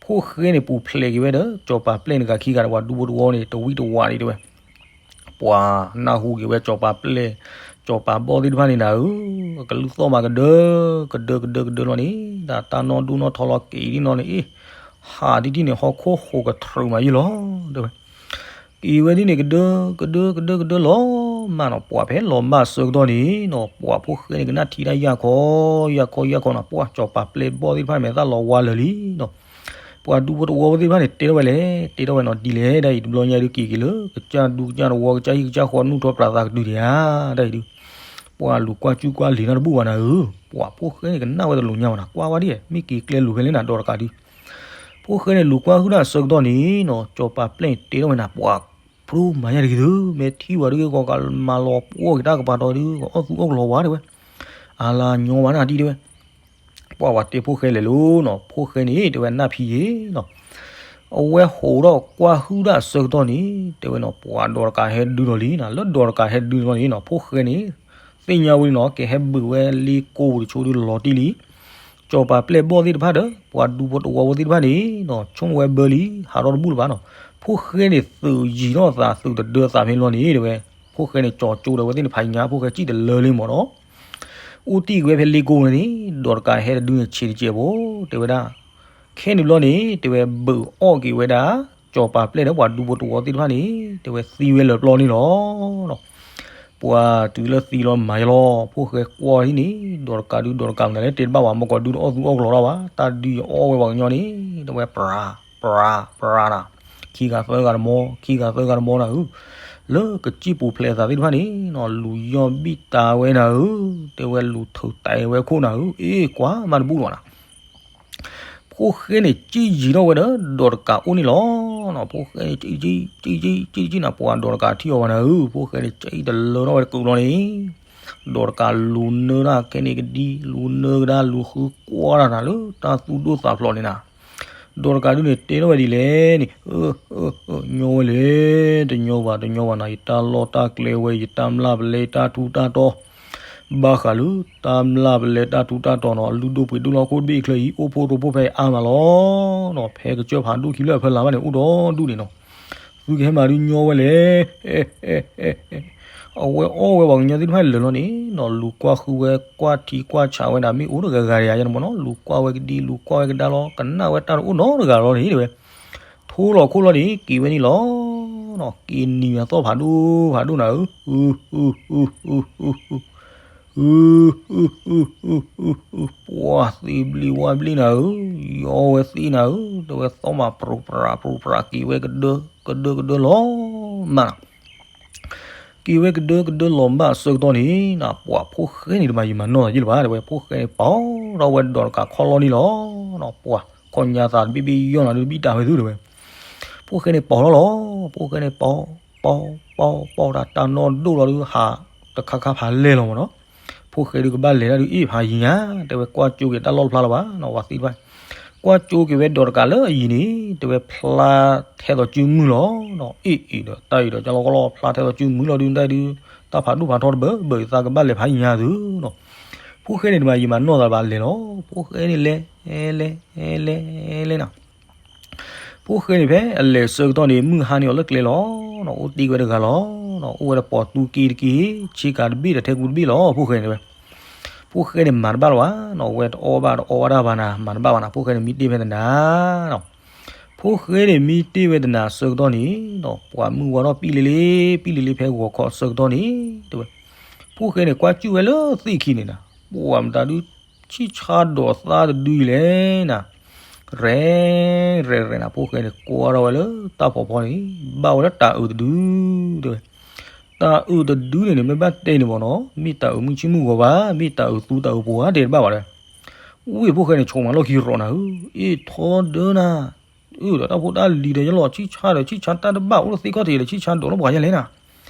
ဖိၣ်ဃဲန့ၣ် ပူၤဖျဲးက့ၤဝဲဒီး စီၤပၤပျဲၢ်န့ၣ် ကးခံဂၤဒီးပှၤဒူဖိတဝီန့ၣ် တဝံၣ်တဝးဒံး တဲဝဲ ပှၤနၢ်ဟူက့ၤဝဲစီၤပၤပျဲၢ် စီၤပၤဘီၣ်သ့ၣ်တဖၣ်န့ၣ်နၤဧၢ, အကလုၢ်သီၣ်မးကဒၢ, ကဒၢကဒၢကဒၢလီၤန့ၣ်, တၢ်တၢ်နီၢ်ဒိၣ်နီၢ်ထီလီၤက့ၤဒ်နီၢ်န့ၣ်အ့ၣ်, ဟးဒ်ထံၣ်န့ၣ် ဟီၣ်ခိၣ်ဟူးကထြူးမးယုၢ်လီၤ, တဲဝဲ. က့ၤဝဲဒ်န့ၣ်ကဒၢ, ကဒၢကဒၢကဒၢလီၤမးနီၤ, ပှၤဖဲလီၤမၢ်ဆၢကတီၢ်န့ၣ်နီၤ, ပှၤဖိၣ်ဃဲန့ၣ် ကနၣ်ထံတၢ်ယၢ်ခီ, ယၢ်ခီယၢ်ခီနီၤ, ပှၤစီၤပၤပျဲၢ်ဘီၣ်သ့ၣ်တဖၣ်န့ၣ် မဲာ်သၣ်လီၤဝါလၢာ်လံနီၤ. ပှၤဒူဖိတဝီဖိသ့ၣ်တဖၣ်န့ၣ် တဲထီၣ်ဝဲလဲၣ်, တဲထီၣ်ဝဲနီၤ ဒ်လဲၣ်, ဒ်အံၤတဘျီညါဒုးက့ၤက့ၤလၢ ကစၢ်ဒူကစၢ်တဝီ ကစၢ်ဟံၣ်ကစၢ်ဃီ နူၢ်ထီၣ်ပြးသးကတုၤဒံးဧါ, တၢ်အံၤဒုး ပှၤလူၤကွၢ်ကူကွၢ်လံၤနီတဘူၣ်ဘၣ်နၤဧၢ, ပှၤဖိၣ်ဃဲန့ၣ် ကနၣ်ဝဲတလူၤညါဘၣ်နၤ, ကွၢ်ဝဲဒ် မ့ၢ်က့ၤကျဲလူၤဖဲလဲၣ်နၤ ဒီးတကးဒုး ဖိၣ်ဃဲန့ၣ် လူၤကွၢ်ဟုၣ်တၢ်အဆၢကတီၢ်န့ၣ်နီၤ, စီၤပၤပျဲၢ်န့ၣ် တဲထီၣ်ဝဲနၤ, ပှၤဖျိမၤညါတဂ့ၤသု, မ့ၢ်ထံၣ်ဝဲဒုး ကီးကမၤလီၤပှီၢ်က့ၤတၢ်ကပၤတီၤဒုး ကအီၣ်သူအီၣ်ကလီၤဝဲ တဲဝဲ, အါလါညီဘၣ်နၤဒ်တဲဝဲ, ပှၤဝဲတဲဖိၣ်ဃဲလဲၤလိၤနီၤ, ဖိၣ်ဃဲန့ၣ် တဲဝဲနၢ်ဖံယ့ၤနီၤ, အဝဲဟိးထီၣ်ကွၢ်ဟုၣ်တၢ်အဆၢကတီၢ်န့ၣ် တဲဝဲနီၤ, ပှၤဒီးတကးဟဲဒုးဒီးလံနၤ, လၢဒီးတကးဟဲဒုးန့ၣ်နီၤ, ဖိၣ်ဃဲန့ၣ် သ့ၣ်ညါဝဲလံနီၤ, ကဟဲဘုးဝဲလ့ကိပူၤတဆိဒုးလီၤတံၢ်လံ စီၤပၤပျဲၢ်ဘီၣ်သ့ၣ်တဖၣ်ဒီး ပှၤဒူဖိတဝီဖိသ့ၣ်တဖၣ်န့ၣ်နီၤ, ဆိကမိၣ်ဝဲဘၢလံ ဟးထီၣ်တဘူၣ်လၢၤဘၣ်နီၤ, ဖိၣ်ဃဲန့ၣ် သုးယံၤထီၣ်သး သုးတဒၢသးဖဲန့ၣ်လီၤန့ၣ် တဲဝဲ, ဖိၣ်ဃဲန့ၣ် ကၠီကၠိဒီးဝဲသ့ၣ်န့ၣ် ဖးညါ ဖိၣ်ဃဲစံၣ်တလၢလံမ့ၢ်နီၤ, အိၣ်တံၢ်က့ၤဝဲဖဲလ့ကိန့ၣ် ဒီးတကးဟဲတဒုန့ၣ် ဆံးတကဲးဖိ တဲဝဲဒၣ်, ခဲန့ၣ်ဘျီန့ၣ် တဲဝဲဘုးအီၣ်က့ၤဝဲဒၣ် စီၤပၤပျဲၢ်ဒီးပှၤဒူဖိတဝီသ့ၣ်တဖၣ်န့ၣ် တဲဝဲသံဝဲလၢာ်ပျီန့ၣ်လီၤ. ပှၤတုၤလၢသံလီၤမၤယလီၤ, ဖိၣ်ဃဲကွၢ်ဟံၣ်န့ၣ် ဒီးတကးဒုး ဒီးတကးမနုၤလဲၣ် တဲတဘၣ်ဝဲ မ့ၢ်ကီးဒုးတအီၣ်သူအီၣ်ကလီၤတၢ်ဘၣ်, တၢ်ဒုးယအီၣ်ဝဲပှၤကညီန့ၣ် တဲဝဲ ပြၤ ပြၤ ပြၤနၤ, ခံဂၤသၢဂၤတမီ ခံဂၤသၢဂၤတမီနၤဧၢ, လၢကစံၣ်ပူၤဖျဲးအသးသ့ၣ်တဖၣ်န့ၣ်နီၤ လူၤယီၢ်ဘံၣ်တၢ်ဝဲနၤဧၢ, တဲဝဲလူၤထုးတဲဝဲခိၣ်နၤဧၢ, အ့ၣ်ကွၢ်မးတဘူၣ်လီၤနၤ ဖိၣ်ဃဲန့ၣ် စံၣ်ယံၤထီၣ်ဝဲဒီး ဒီးတကးအိၣ်န့ၣ်လီၤ. ဖိၣ်ဃဲန့ၣ် စံၣ် စံၣ် စံၣ် စံၣ် စံၣ်နၤ ပှၤဒီးတကးထံၣ်အီၤဘၣ်နၤဧၢ, ဖိၣ်ဃဲန့ၣ် စံၣ်တလၢထီၣ်ဝဲတကုးလီၤန့ၣ်, ဒီးတကးလူၤနၢတၢ်ခဲန့ၣ်ကဒံ လူၤနၢကဒါ လူၤဃုကွၢ်တၢ်နၤလၢတၢ်သူၣ်ဒိၣ်သးဖျိးန့ၣ်နၤ, ဒီးတကးဒုန့ၣ် တဲထီၣ်ဝဲဒ်လဲၣ်န့ၣ်, ညီဝဲလဲၣ်, တညီဘၣ် တညီဘၣ်နၤ, ယတၢ်လီၢ်တၢ်ကျဲဝဲ, ယတၢ်မျၢ်ပလဲ, ယတၢ်ထူးတၢ်တီၤ, ဘၣ်ဃးလၢတၢ်မျၢ်ပလဲတၢ်ထူးတၢ်တီၤနီၤ, အလုၢ်ဒိၣ်ပှ့ၤဒိၣ်လၢဟီၣ်ခိၣ်တဘ့ၣ်အချၢအံၤ အိၣ်ဖှိၣ်ရိဖှိၣ်ဖဲအါမးလီၤ. ဖဲကစၢၢ်ဖးဒိၣ်ခံဖျၢၣ်အဖီလာ်ဘၣ်န့ၣ် အိၣ်ဒီးဒူၣ်န့ၣ်နီၤ, သုကဟဲမၤဒုးညီဝဲလဲၣ်. အဝဲအီၣ်ဝဲပှၤကညီသ့ၣ်တဖၣ်လၢာ်လီၤန့ၣ်နီၤ, လူၤကွၢ်ဃုဝဲကွၢ်ထံကွၢ်ဆးဝဲဒၣ် မ့ၣ်အူတဂၤဂၤဒံးယါန့ၣ်မ့ၢ်နီၤ, လူၤကွၢ်ဝဲကဒံ လူၤကွၢ်ဝဲကဒါလီၤ, ကနၣ်ဝဲတၢ်တအိၣ်နီတဂၤလီၤန့ၣ် တဲဝဲ. ထိလီၤခိၣ်လီၤန့ၣ် က့ၤဝဲန့ၣ်လီၤ. က့ၤနံၤမးသီၣ်ဖးဒိၣ်ဖးဒိၣ်နၤဧၢ, ပှၤသ့ဘျ့ဝါဘျ့နၤဧၢ, ယီဝဲသ့နၤဧၢ, တဲဝဲသီၣ်မးပြူၤပြးပြူၤပြး က့ၤဝဲကဒၢ ကဒၢကဒၢလီၤမးနီၤ. က့ၤဝဲကဒၢကဒၢလီၤမးအဆၢကတီၢ်န့ၣ်နီၤ, ပှၤဖိၣ်ဃဲန့ၣ်တမၤယံာ်မၤနီၢ်ယ့ၢ်လၢၤဘၣ်, တဲဝဲဖိၣ်ဃဲန့ၣ် ပိာ်ထီၣ်ဝဲဒီးတကးခီၣ်လီၢ်န့ၣ်လီၤ. ပှၤခီၣ်ညါသးတဘ့ၣ်ဘ့ၣ်ယီၢ်နၤဒုး တဘံၣ်တၢ်ဝဲသုတဲဝဲ. ဖိၣ်ဃဲန့ၣ်ပိာ်ထီၣ်လီၤ, ဖိၣ်ဃဲန့ၣ်ပိာ် ပိာ် ပိာ် ပိာ်တၢ် တၢ်နီၢ်ဒိၣ်လီၤဒုး ဟးတခါခါဖးလဲၢ်လီၤမးနီၤ. ဖိၣ်ဃဲဒုးကဘၣ်လဲၤတၢ်ဒုး အ့ၣ်ဖးယံၤညါ, တဲဝဲကွၢ်ကၠိက့ၤတၢ်လီၢ်တဖျါလၢၤဘၣ်နီၤ, ပှၤသ့တဖၣ် ကွၢ်ကၠိက့ၤဝဲဒီးတကးလၢအယံၤန့ၣ်, တဲဝဲဖျါထဲသိးစုမုၢ်လီၤနီၤ, အ့ၣ်အ့ၣ်ဒီး တၢ်အံၤဒီးကၢ်လီၢ်ကီၢ်လီၢ်ဖျါထဲသိးစုမုၢ်လီၤဒုး တၢ်ဒုး တၢ်ဖးဒိၣ်ဖးထီတဘၢဘၢ ယသးကဘၣ်လဲၤဖးယံၤညါသုနီၤ. ဖိၣ်ဃဲန့ၣ်တမၤယံာ်မၤနီၢ်သးဘၣ်လဲၤလီၤ, ဖိၣ်ဃဲန့ၣ်လဲၤ လဲၤ လဲၤ လဲၤနီၤ. ဖိၣ်ဃဲန့ၣ်ဖဲအလဲၤဆၢကတီၢ်န့ၣ် မုၢ်ဟါန့ၢ်အီၤလၢကျဲလီၤနီၤ, အိၣ်တ့ၢ်ဝဲတဂၤလီၤနီၤ, အိၣ်ဝဲဒီးပိာ်တူၢ်က့တက့ၢ်, ဆ့ကၤတဘ့ၣ်ဒီးထဲကူတဘ့ၣ်လီၤ ဖိၣ်ဃဲန့ၣ်တဲဝဲ. ဖိၣ်ဃဲန့ၣ်မၤတဘၣ်လၢၤဘၣ်နီၤ, ဝဲတအီၣ်ဘၣ်တအီဝဲဒၣ်ဘၣ်နၤ, မၤတဘၣ်ဘၣ်နၤ, ဖိၣ်ဃဲန့ၣ်မံတ့ၢ်ဖဲတနၤနီၤ. ဖိၣ်ဃဲန့ၣ်မံတ့ၢ်ဝဲတနၤဆၢကတီၢ်န့ၣ်နီၤ, ပှၤမုၢ်ဝါထီၣ်ပံၣ်လ့လ့ ပံၣ်လ့လ့ဖဲဂီၤခီအဆၢကတီၢ်န့ၣ် တဲဝဲ. ဖိၣ်ဃဲန့ၣ်ကွၢ်စူၣ်ဝဲလၢသ့ၣ်ခံန့ၣ်နၤ, ပှၤမတၤဒုး ဆံၣ်ဆါဒိးသါတဒုအံၤလဲၣ်နၤ, ရဲၣ်ရဲၣ်ရဲၣ်နၤ, ဖိၣ်ဃဲန့ၣ်ကွၢ်ထီၣ်ဝဲလၢတၢ်ဖီဖီန့ၣ် ဘၣ်ဝဲလၢတၤအုးတဒု တဲဝဲ. တၤအုးတဒုန့ၣ်န့ၣ် မ့ၢ်ဘၣ်တဲန့ၣ်မ့ၢ်နီၤ, မ့ၢ်တၤအုးမုၢ်ဆ့ၣ်မုၢ်ဂီၤဘၣ်, မ့ၢ်တၤအုးသူတၤအုးပှၤတဲတဘၣ်ဘၣ်ဒီး, ဝ့ၢ်ဖိၣ်ဃဲန့ၣ် ဆိးမၤလီၢ်ခံရီးနၤဧၢ, အ့ၣ်ထီဒၢနၤ, အၢ ဒီးတၢ်ဖိတၢ်လံၤဒီးယလီၤ ဆံၣ်ဆါဒီး ဆံၣ်ဆါတၢ်တဘၣ်အိၣ်လၢသ့ၣ်ခီၣ်ထံးဒီး ဆံၣ်ဆါဒိးလၢပှၤယဲလဲၣ်နၤ.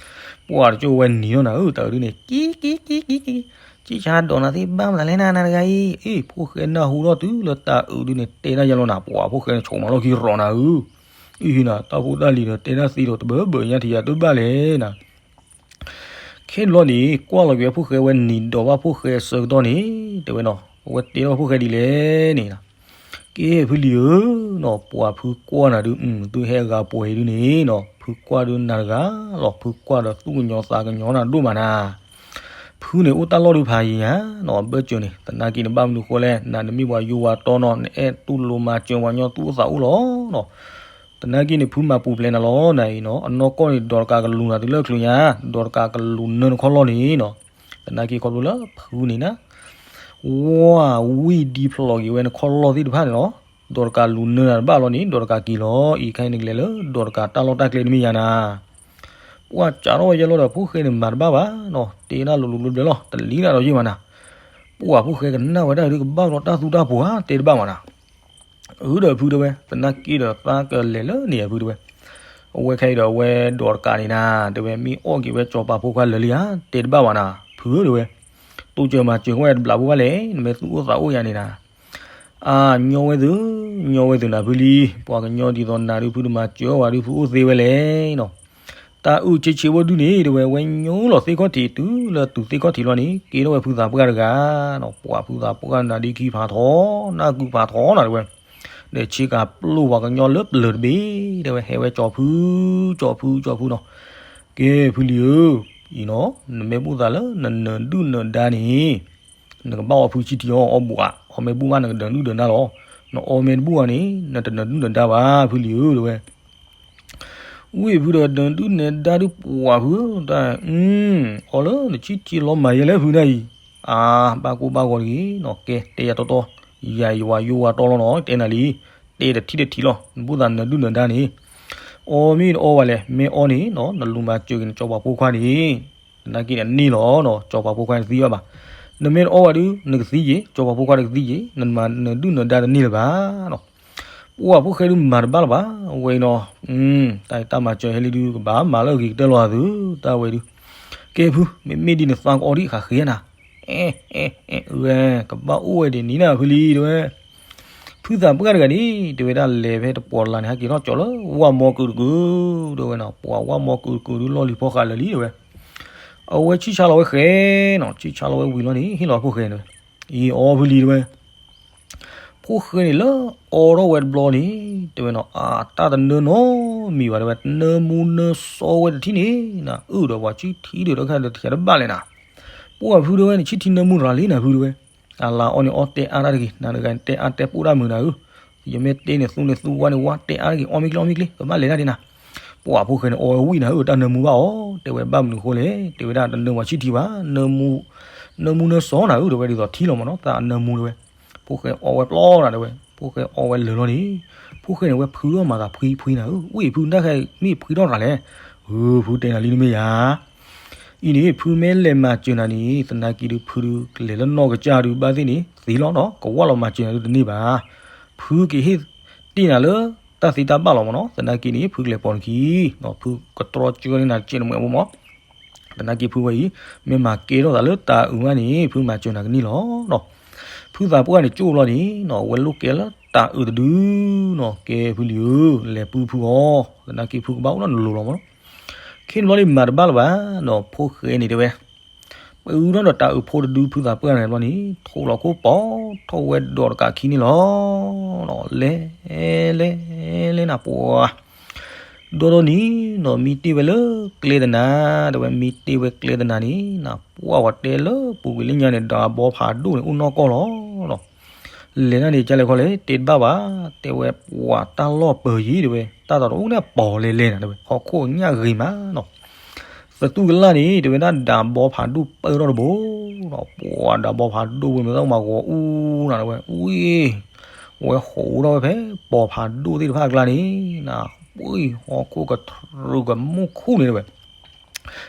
ပှၤတကၠိဝဲနံၤလီၤနၤဧၢ, တၤအုးဒုန့ၣ် က့က့က့က့က့, ဆံၣ်ဆါဒိးနၤသ့ၣ်ဘၣ်မတၤလဲၣ်နၤ နၤတဂၤအံၤ, အ့ၣ် ဖိၣ်ဃဲနၢ်ဟူထီၣ်တုၤလၢတၤအုးဒုန့ၣ် တဲတၢ်ယဲလီၤနၤ, ပှၤဖိၣ်ဃဲန့ၣ် ဆိးမၤလီၢ်ခံရီးနၤဧၢ, အ့ၣ်နၤ တၢ်ဖိတၢ်လံၤဒီး တဲတၢ်သ့ဒီးတဘၢဘၢညါထံၣ်ယၤတဘၣ်လဲၣ်နၤ. ခဲန့ၣ်လီၤန့ၣ် ကွၢ်လီၤက့ၤဝဲဖိၣ်ဃဲဝဲနံၤဒီးဘၣ်ဖိၣ်ဃဲအဆၢကတီၢ်န့ၣ် တဲဝဲနီၤ, အဝဲတဲထီၣ်ဖိၣ်ဃဲဒ်လဲၣ်န့ၣ်, က့ဖုလံၤဧၢနီၤ, ပှၤဖုကွၢ်နၤဒုး သုဟဲအဂၤပှဲၤအံၤဒုန့ၣ်နီၤ, ဖုကွၢ်ဒုးနၤတဂၤလီၤ, ဖုကွၢ်ဒီးသူၣ်ကညီၤသးကညီၤနၤဒိၣ်မးနၤ. ဖုန့ၣ်အိၣ်တၢ်လီၢ်ဒုးဖးယံၤညါနီၤ, ဘၢၣ်စၢၤန့ၣ် သနာ်က့န့ၣ် ဘၣ်မနုၤဃိလဲၣ်, နၤနမ့ၢ်ပှၤယိၤဝၤတီနီၤ, နအဲၣ်တူၢ်လိာ်မၤစၢၤပှၤကညီသူၣ်အိၣ်သးအိၣ်လီၤနီၤ. သနာ်က့န့ၣ် ဖုမၤပူၤဖျဲးနၤလီၤနၤအံၤနီၤ, အနီၢ်ကီၢ်န့ၣ် ဒီးတကးကလူၤနၤတုၤလၢအချုးညါ, ဒီးတကးကလူၤနၢနခီၣ်လီၢ်န့ၣ်နီၤ. သနာ်က့ခီဖျိလၢဖုန့ၣ်နၤ ဝါဝံၣ်ဒံဖျိးက့ၤဝဲနခီၣ်လီၢ်သ့ၣ်တဖၣ်န့ၣ်လီၤ. ဒီးတကးလူၤနၢနၤတဘၣ်လီၤန့ၣ် ဒီးတကးက့ၤလီၤ. အံၤခဲအံၤနကလဲၤလၢ ဒီးတကးတၢ်လီၢ်တၢ်ကျဲတမ့ၢ်ယၤနၤ. ပှၤစးထီၣ်ဝဲယဲလီၤဒီး ဖိၣ်ဃဲန့ၣ်မၤတဘၣ်ဘၣ်နီၤ, တဲဒၣ်လိၤလိၤဘျၢဘျၢလီၤ, တလံၤဒၣ်ဒီးယ့ၢ်မးနၤ. ပှၤဖိၣ်ဃဲကနၣ်ဝဲဒၣ်ဒုးကဘၣ်လီၤတၢ်သူတၢ်ပှၤ တဲတဘၣ်မးနၤ. အၢဒီးဖုတဲဝဲ သနာ်က့ဒီးသးကလဲၤလၢန့ၣ်ဧါဖုတဲဝဲ. အဝဲခဲအံၤဒီးအဝဲဒီးတကးန့ၣ်နၤ တဲဝဲ မ့ၢ်အီၣ်က့ၤဝဲစီၤပၤဖိခွါလၢာ်လံဧါ တဲတဘၣ်ဘၣ်နၤ ဖုဧၢတဲဝဲ. တိစၢၤမၤစၢၤဝဲတဘျီဖိဘၣ်လဲၣ် နမ့ၢ်သူၣ်အိၣ်သးအိၣ်ယၤန့ၣ်နၤ. အါ ညီဝဲသု ညီဝဲသုနၤဖုလံ, ပှၤကညီဒ်သိးနၤဒုးဖုတမၤစၢၤအီၣ်ဝဲဒုးဖုအိၣ်သ့ဝဲလဲၣ်နီၤ. တၢ်အုၣ်ဆ့ဆ့ဝဲဒုးန့ၣ် တဲဝဲ ဝဲညိလီၤသ့ၣ်ခီၣ်ထံးတုၤလၢတုၤသ့ၣ်ခီၣ်ထံးလီၤန့ၣ် ကဲထီၣ်ဝဲဖုသးပှၢ်တဂၤနီၤ. ပှၤဖုသးပှၢ်နၤဒ့ခံဖးထီ နၢ်ကုဖးထီနၤတဲဝဲ. ဒီးဆ့ကၤပျိၢ်ပှၤကညီလၢပျၢၤတဘ့ၣ် တဲဝဲ ဟဲဝဲကၠီဖု ကၠီဖု ကၠီဖုနီၤ. ကဲဖုလံဧၢ, အံၤနီၤ နမ့ၢ်ဘူၣ်သးလၢနနၢၤဒုၣ်နၢၤဒါန့ၣ် နကဘၣ်အီဖုဆံထံအီၣ်အီဘှး, အီမ့ၢ်ဘူၣ်ဘၣ်နကနၢၤဒုၣ်နၢၤဒါလီၤ. နအီမ့ၢ်တဘူၣ်ဘၣ်န့ၣ် နတနၢၤဒုၣ်နၢၤဒါဘၣ် ဖုလံဧၢ တဲဝဲ. ဝံၤဖုဒီးနၢၤဒုၣ်နၢၤဒါဒုးပှၤဖု, တၢ်အုၣ် အီလၢနဆံထံလီၤမၤယဲလဲၣ်ဖုဒၣ်အံၤ. အါ ဘၣ်ကိၢ်ဘၣ်ဂီၤတဂ့ၤနီၤ, ကဲတဲယၤတီတီ, ယၤယဝၤယိဝၤတီလီၤနီၤ တဲနၤလံ, တဲတထံၣ်တထံၣ်လီၤ နဘူၣ်သးနၢၤဒုၣ်နၢၤဒါန့ၣ်. အီမ့ၢ်တအီဘၣ်လဲၣ်, မ့ၢ်အီန့ၣ်နီၤ နလူၤမၤစၢၤက့ၤနကၠီပှၤဖိခွါန့ၣ် သနာ်က့န့ၣ်န့ၢ်လီၤနီၤ, ကၠီပှၤဖိခွါန့ၣ်တသံဘၣ်ဘၣ်. နမ့ၢ်တအီဘၣ်ဒုး နကသံယ့ၤ, ကၠီပှၤဖိခွါတကသံယ့ၤ, နမၤနၢၤဒုၣ်နၢၤဒါတန့ၢ်လၢၤဘၣ်နီၤ. ပှၤဖိၣ်ဃဲဒုးမၤတဘၣ်လၢၤဘၣ်, အဝဲအံၤနီၤ, တၢ်တၢ်မၤစၢၤဟဲလံဒုး ကဘၣ်မၤလၢအဂ့ၤကတၢၢ်လီၤအသု, တၢ်ဝဲဒုး. ကဲဖု, မ့မ့ၢ်ဒ်န့ၣ်သးကအီဒံးဃးဃ့နၤ, အဲ အဲ အဲ ဝဲ ကဘၣ်အိၣ်ဝဲဒ်န့ၣ်နၤဖုလံတဲဝဲ. ဖုသးပှၢ်တဂၤန့ၣ် တဲဝဲဒၣ်လဲၤဖဲတပီၤလၢ်န့ၣ် ဟဲက့ၤထီၣ်ကၠီလၢဝၣ်မီကုာ်တကုာ် တဲဝဲနီၤ, ပှၤဝၣ်မီကုာ်တကုာ်ဒုးလီၢ်လံၤဖီဃးလၢာ်လံ တဲဝဲ. အဝဲဆံၣ်ဆါလီၤဝဲဃဲနီၤ, ဆံၣ်ဆါလီၤဝဲဝံၤလီၤန့ၣ် ဟ့ၣ်လီၤဖိၣ်ဃဲန့ၣ်ဝဲ, အံၤအီဖုလံၤ တဲဝဲ. ဖိၣ်ဃဲန့ၣ်လၢအီထီၣ်ဝဲတဘျီန့ၣ် တဲဝဲနီၤ, အတၢ်တနၢနီတမံၤဘၣ် တဲဝဲ, နၢမူနၢစီဝဲတထံၣ်န့ၣ်နၤ, အုၣ်ဒီးပှၤဆံၣ်ထံၣ်ဒီးတခါဒီးတခါတဘၣ်လဲၣ်နၤ. ပှၢ်ဖု တဲဝဲန့ၣ် ဆံၣ်ထံၣ်နၢမူရၤလံနၤဖု တဲဝဲ. အလၤအီန့ၣ်အီတဲအါတၢ်တဂ့ၤ, နၤတဂၤန့ၣ် တဲအါတဲပိၣ်တၢ်မုာ်နၤဧၢ, ယမ့ၢ်တဲန့ၣ်သူန့ၣ်သူဝါန့ၣ် ဝါတဲအါတဂ့ၤ, အီမ့ၢ်ကျ့ အီမ့ၢ်ကျ့ ကဘၣ်လဲၤတၢ်ဒ်နၤ. ပှၢ်ဖိၣ်ဃဲန့ၣ် အီဝဲဝံၣ်နၤဧၢ, တၢ်နၢမူဘၣ်အီၤ, တဲဝဲဘၣ်မနုၤဃိလဲၣ်, တဲဝဲဒၣ်တနၢပှၤဆံၣ်ထံၣ်ဘၣ်, နၢမူနၢစီနၤဧၢ တဲဝဲ, ဒ်သိးထံလီၤမးနီၤ တၢ်အနၢမူ တဲဝဲ. ဖိၣ်ဃဲအီဝဲပျီနၤ တဲဝဲ, ဖိၣ်ဃဲအီဝဲလၢာ်လီၤန့ၣ်, ဖိၣ်ဃဲန့ၣ် ဝဲဖုထီၣ်မၤသးဖှံဖှံနၤဧၢ, ဝံၣ်ဖု တၢ်ခဲမ့ၢ်ဖှံထီၣ်နၤလဲၣ်, ဧၢ ဖုတဲနၤလံတမ့ၢ်ယၤ အံၤန့ၣ် ဖုမ့ၢ်လဲၤမၤစၢၤနၤန့ၣ် သနာ်က့ဒုး ဖုဒုးကလဲၤလၢနီၢ်ကစၢ်ဒုး ဘၣ်သ့ၣ်န့ၣ် သ့လီၤနီၤ, ကဝၢ်လီၤမၤစၢၤနၤဒုးတန့ၢ်ဘၣ်. ဖုကဟ့ၣ်တ့ၢ်နၤလၢတၢ်သ့တၢ်ဘၣ်လီၤမးနီၤ, သနာ်က့န့ၣ် ဖုကလဲၤပိာ်နခံ, ဖုကတြီကၢန့ၢ်နၤတကဲးတမှဲးဖိမး, သနာ်က့ဖုဝဲအံၤ မ့ၢ်မၤကဲထီၣ်သးလၢတၤအုးမးန့ၣ် ဖုမၤစၢၤနၤကန့ၢ်လီၤနီၤ. ဖုသးပှၢ်န့ၣ် ကၠိလီၤန့ၣ်နီၤ, အဝဲလိၣ်ကဲလၢတၤအုးတဒုနီၤ, ကဲဖုလံၤဧၢ, လဲၤပုဖုအီၤ, သနာ်က့ဖုကဘၣ်အိၣ်ဒီးနလိၤလီၤမးနီၤ. ခ့န့ၣ်ဘျီန့ၣ် မၤတဘၣ်လၢၤဘၣ်နီၤ, ဖိၣ်ဃဲန့ၣ်တဲဝဲ ပအုထီၣ်ဒီးတၤအုးဖိတဒု ဖုသးပှၢ်န့ၣ်ဘျီန့ၣ် ထိးလီၤခိၣ်ပိာ်ထီၣ်ဝဲဒိးတကးခံန့ၣ်လီၤ. လဲၤ လဲၤ လဲၤနၤ ပှၤ ဒီဒီန့ၣ်နီၤ မံတ့ၢ်ဝဲလၢကျဲတနၤ, တဲဝဲမံတ့ၢ်ဝဲကျဲတနၤန့ၣ်နၤ, ပှၢ်ဝဲတဲလၢပူၤကွံာ်လၢညါန့ၣ် ဒၤဘီဖးဒိၣ်န့ၣ် အိၣ်နီၢ်ကီၢ်လီၤနီၤ. လဲၤတၢ်န့ၣ် ကလဲၤခီလဲၣ် တဲတဘၣ်ဘၣ်, တဲဝဲပှၤတၢ်လီၢ်ပၢၤယံၤ တဲဝဲ, တၢ်သီတအိၣ်န့ၣ် ပီၤလဲၤလဲၤနၤ တဲဝဲ, ဟီၣ်ခိၣ်ညၣ်ဂ့ၤမးနီၤ. သတူၢ်ကလာ်န့ၣ် တဲဝဲဒၣ်ဒၤဘီဖးဒိၣ်ပၢၢ်ထီၣ်တဘိနီၤ, ပှၤဒၤဘီဖးဒိၣ်ဝဲမ့ၢ်တၢ်မၤဂီၤအူနၤ တဲဝဲ, ဝံၤ ဝဲဟိးထီၣ်ဝဲဖဲ ဘီဖးဒိၣ်သ့ၣ်တဖၣ်အကျါန့ၣ်နၤ, ဝံၤ ဟီၣ်ခိၣ်ကတြူးကမူၣ်ခူၣ်န့ၣ် တဲဝဲ.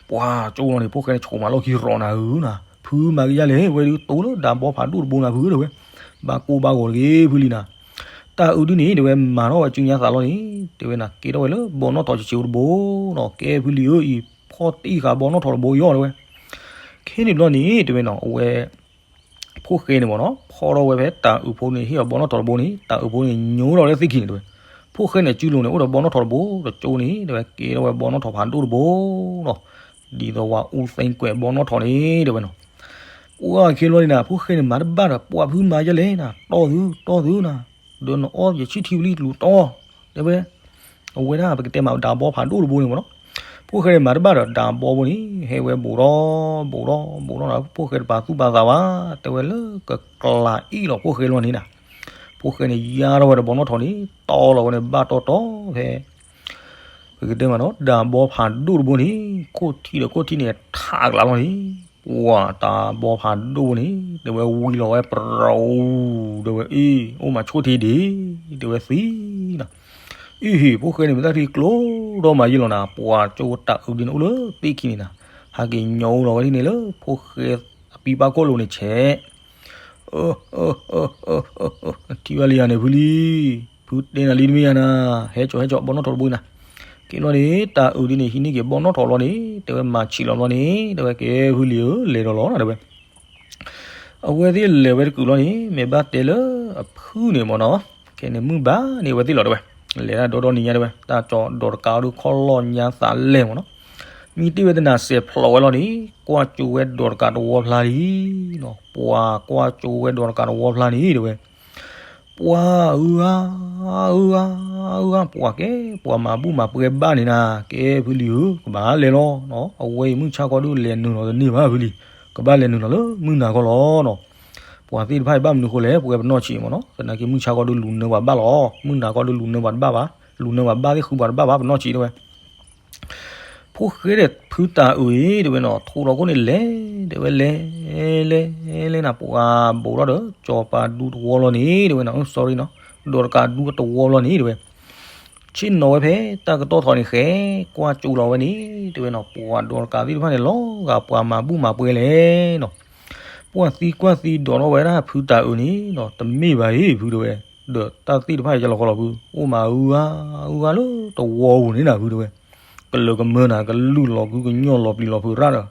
ပှၤကၠိလီၤန့ၣ် ဖိၣ်ဃဲန့ၣ် ဆိးမၤလီၢ်ခံရီၤနၤဧၢနၤ, ဖုမၤကယၢ်လဲၣ်, ဝဲဒုးတိၢ်လၢဒၤဘီဖးဒိၣ်တဘိနၤဖု တဲဝဲ, ဘၣ်ကိၢ်ဘၣ်ဂီၤတဂ့ၤဖုလံနၤ. တၢ်အုးဒုန့ၣ် တဲဝဲမၤထီၣ်ဝဲစုညါသးလီၤန့ၣ် တဲဝဲနၤ ကဲထီၣ်ဝဲလၢဘီနီၣ်ထိးစဲးစဲးတဘိနီၤ, ကဲဖုလံၤဧၢ အံၤဖီၣ်တံၢ်ဃာ်ဘီနီၣ်ထိးတဘိယီၤ တဲဝဲ. ခ့န့ၣ်ဘျီန့ၣ် တဲဝဲနီၤ အဝဲ ဖိၣ်ဃဲန့ၣ်မ့ၢ်နီၤ ဖီၣ်ထီၣ်ဝဲဖဲတၤအုးဖိန့ၣ် ဟ့ၣ်အီၤဘီနီၣ်ထိးတဘိန့ၣ် တၤအုးဖိန့ၣ် ညိထီၣ်လၢသ့ၣ်ခံန့ၣ် တဲဝဲ. ဖိၣ်ဃဲန့ၣ် စုလိၤန့ၣ် အိၣ်ဒီးဘီနီၣ်ထိးတဘိတကၠိန့ၣ် တဲဝဲ ကဲထီၣ်ဝဲဘီနီၣ်ထိးဖးဒိၣ်တဘိနီၤ, ဒ်သိးဝဲအူသ့ကွဲးဘီနီၣ်ထိးန့ၣ် တဲဝဲနီၤ. ပှၢ်ခ့လီၤန့ၣ်နၤ ဖိၣ်ဃဲန့ၣ် မၤတဘၣ်ဒီး ပှၢ်ဖုမၤယဲလဲၣ်နၤ တီၢ်သု တီၢ်သုနၤ, ဒီးနအီၣ်ယဆံၣ်ထံဝံၤလံလူၤတီၢ် တဲဝဲ. အဝဲဒၣ်ပကတဲမးဒၤဘီဖးဒိၣ်တဘိန့ၣ်မ့ၢ်နီၤ. ဖိၣ်ဃဲန့ၣ် မၤတဘၣ်ဒီးဒၤဘီဘိန့ၣ် ဟဲဝဲဘူးဒီး ဘူးဒီး ဘူးဒီးနၤ ဖိၣ်ဃဲတပာ်သူၣ်ပာ်သးဘၣ် တဲဝဲလၢကကျးအ့ၣ်လီၤဖိၣ်ဃဲလီၤန့ၣ်နၤ. ဖိၣ်ဃဲန့ၣ် ယါထီၣ်ဝဲဒီးဘီနီၣ်ထိးန့ၣ် တီၢ်လီၤဝဲန့ၣ် ဘၣ်တီတီဖဲ ပကတဲမးနီၤ ဒၤဘီဖးဒိၣ်တဘိန့ၣ် ခိၣ်ထံးဒီးခိၣ်ထံးန့ၣ် ထးကျးလီၤန့ၣ် ပှၤတၤဘီဖးဒိၣ်န့ၣ် တဲဝဲဝံၤလီၤဝဲပြူၤ တဲဝဲအ့ၣ် အိၣ်မးဆိၣ်ထံဒ့ၣ် တဲဝဲသံနၤ. အ့ၣ်ဟ့ၣ် ဖိၣ်ဃဲန့ၣ် မ့ၢ်တၢ်ထံကျိဒီးမၤယံာ်လီၤနၤ ပှၤကၠိတၤအုးဒ်န့ၣ်အိၣ်လၢသ့ၣ်ခံန့ၣ်နၤ ဟးက့ၤညိလီၤဝဲဒ်န့ၣ်လၢဖိၣ်ဃဲအပံပၢ်ခိၣ်လိၤန့ၣ်ဆဲး ထံၣ်ဘၣ်လံယၤန့ၣ်ဖုလံ ဖုတဲနၤလံတမ့ၢ်ယၤနၤ ဟဲကၠီၤဟဲကၠီၤဘီနီၣ်ထိးတဘိနၤ. က့ၤလီၤန့ၣ် တၤအုးဒ်န့ၣ် ဟံးန့ၢ်က့ၤဘီနီၣ်ထိးလီၤန့ၣ် တဲဝဲမၤဆံးလီၤဘျီန့ၣ် တဲဝဲကဲဖုလံၤဧၢ လဲၤဒီးလီၤနၤ တဲဝဲ. အဝဲသ့ၣ်လဲၤဝဲတကုာ်လီၤန့ၣ် မ့ၢ်ဘၣ်တဲလၢအဖုန့ၣ်မ့ၢ်နီၤ ခဲန့ၣ်မုၢ်ဘၣ်န့ၣ် အဝဲသ့ၣ်လီၤတဲဝဲ လဲၤတၢ်ဒီဒီနံၤညါတဲဝဲ တၢ်ကၠီဒီးတကးဒုးခီၣ်လီၢ်ညါသးလဲၣ်မ့ၢ်နီၤ. မံတ့ၢ်ဝဲတနၤစဲးဖျိးဝဲလီၤန့ၣ် ကွၢ်ကၠိဝဲဒီးတကးတဝီဖျါလံနီၤ ပှၤကွၢ်ကၠိဝဲဒီးတကးတဝီဖျါန့ၣ်တဲဝဲ ပှၤအုၣ်ဧါ အုၣ်ဧါ အုၣ်ဧါ ပှၤကဲ ပှၤမၤဘူၣ်မၤပှဲၤဘၣ်န့ၣ်နၤ ကဲဖုလံၤဧၢ ကဘၣ်လဲၤလီၤနီၤ အဝဲအံၤမုၢ်ဆါခီဒုးလဲၤနုာ်လီၤတန့ၢ်ဘၣ်ဖုလံၤ ကဘၣ်လဲၤနုာ်လီၤလၢမုၢ်နၤခီလီၤနီၤ ပှၤသ့ၣ်တဖၣ်အံၤဘၣ်မနုၤဃိလဲၣ် ပဝဲပနီၢ်ဆံးမ့ၢ်နီၤ သနာ်က့မုၢ်ဆါခီဒုးလူၤနၢပှၤဘၣ်လီၤ မုၢ်နၤခီဒုးလူၤနၢပှၤတဘၣ်ဘၣ် လူၤနၢပှၤဘၣ်သ့ၣ်ဃုပှၤတဘၣ်ဘၣ် ပနီၢ်ဆံးတဲဝဲ ဖိၣ်ဃဲဒီးဖုတၤအုးအံၤ တဲဝဲနီၤ ထိးလီၤခိၣ်န့ၣ်လဲၤ တဲဝဲလဲၤ လဲၤ လဲၤနၤ ပှၤဘူးထီၣ်ဒီး ကၠီၤပၤဒူတဝီလီၤန့ၣ် တဲဝဲနီၤ sorry နီၤ ဒီးတကးဒူတဝီလီၤန့ၣ် တဲဝဲ ဆ့ၣ်နီၤဝဲဖဲတၢ်ကတီၢ်ထီၣ်န့ၣ်ဃဲ ကွၢ်ကၠိလီၤဝဲန့ၣ် တဲဝဲနီၤ ပှၤဒီးတကးသ့ၣ်တဖၣ်န့ၣ် လီၤဂာ်ပှၤမၤဘူၣ်မၤပှဲၤလဲၣ်နီၤ ပှၢ်သံကွၢ်သံဒိးထီၣ်ဝဲဒၣ်ဖုတၤအုးန့ၣ်နီၤ တမ့ၢ်ဘၣ်အံၤဖုတဲဝဲ ဒီးတၢ်သ့ၣ်တဖၣ်အံၤကလီၤဃီလီၤဖု အိၣ်မးအုၣ်ဧါ အုၣ်ဧါလၢတဝီပူၤန့ၣ်နၤဖုတဲဝဲ ကလၢၤကမၢနၤ ကလုၢ်လီၤဖုကညီၢ်လီၤပျံၤလီၤဖုရၣ်ဒီး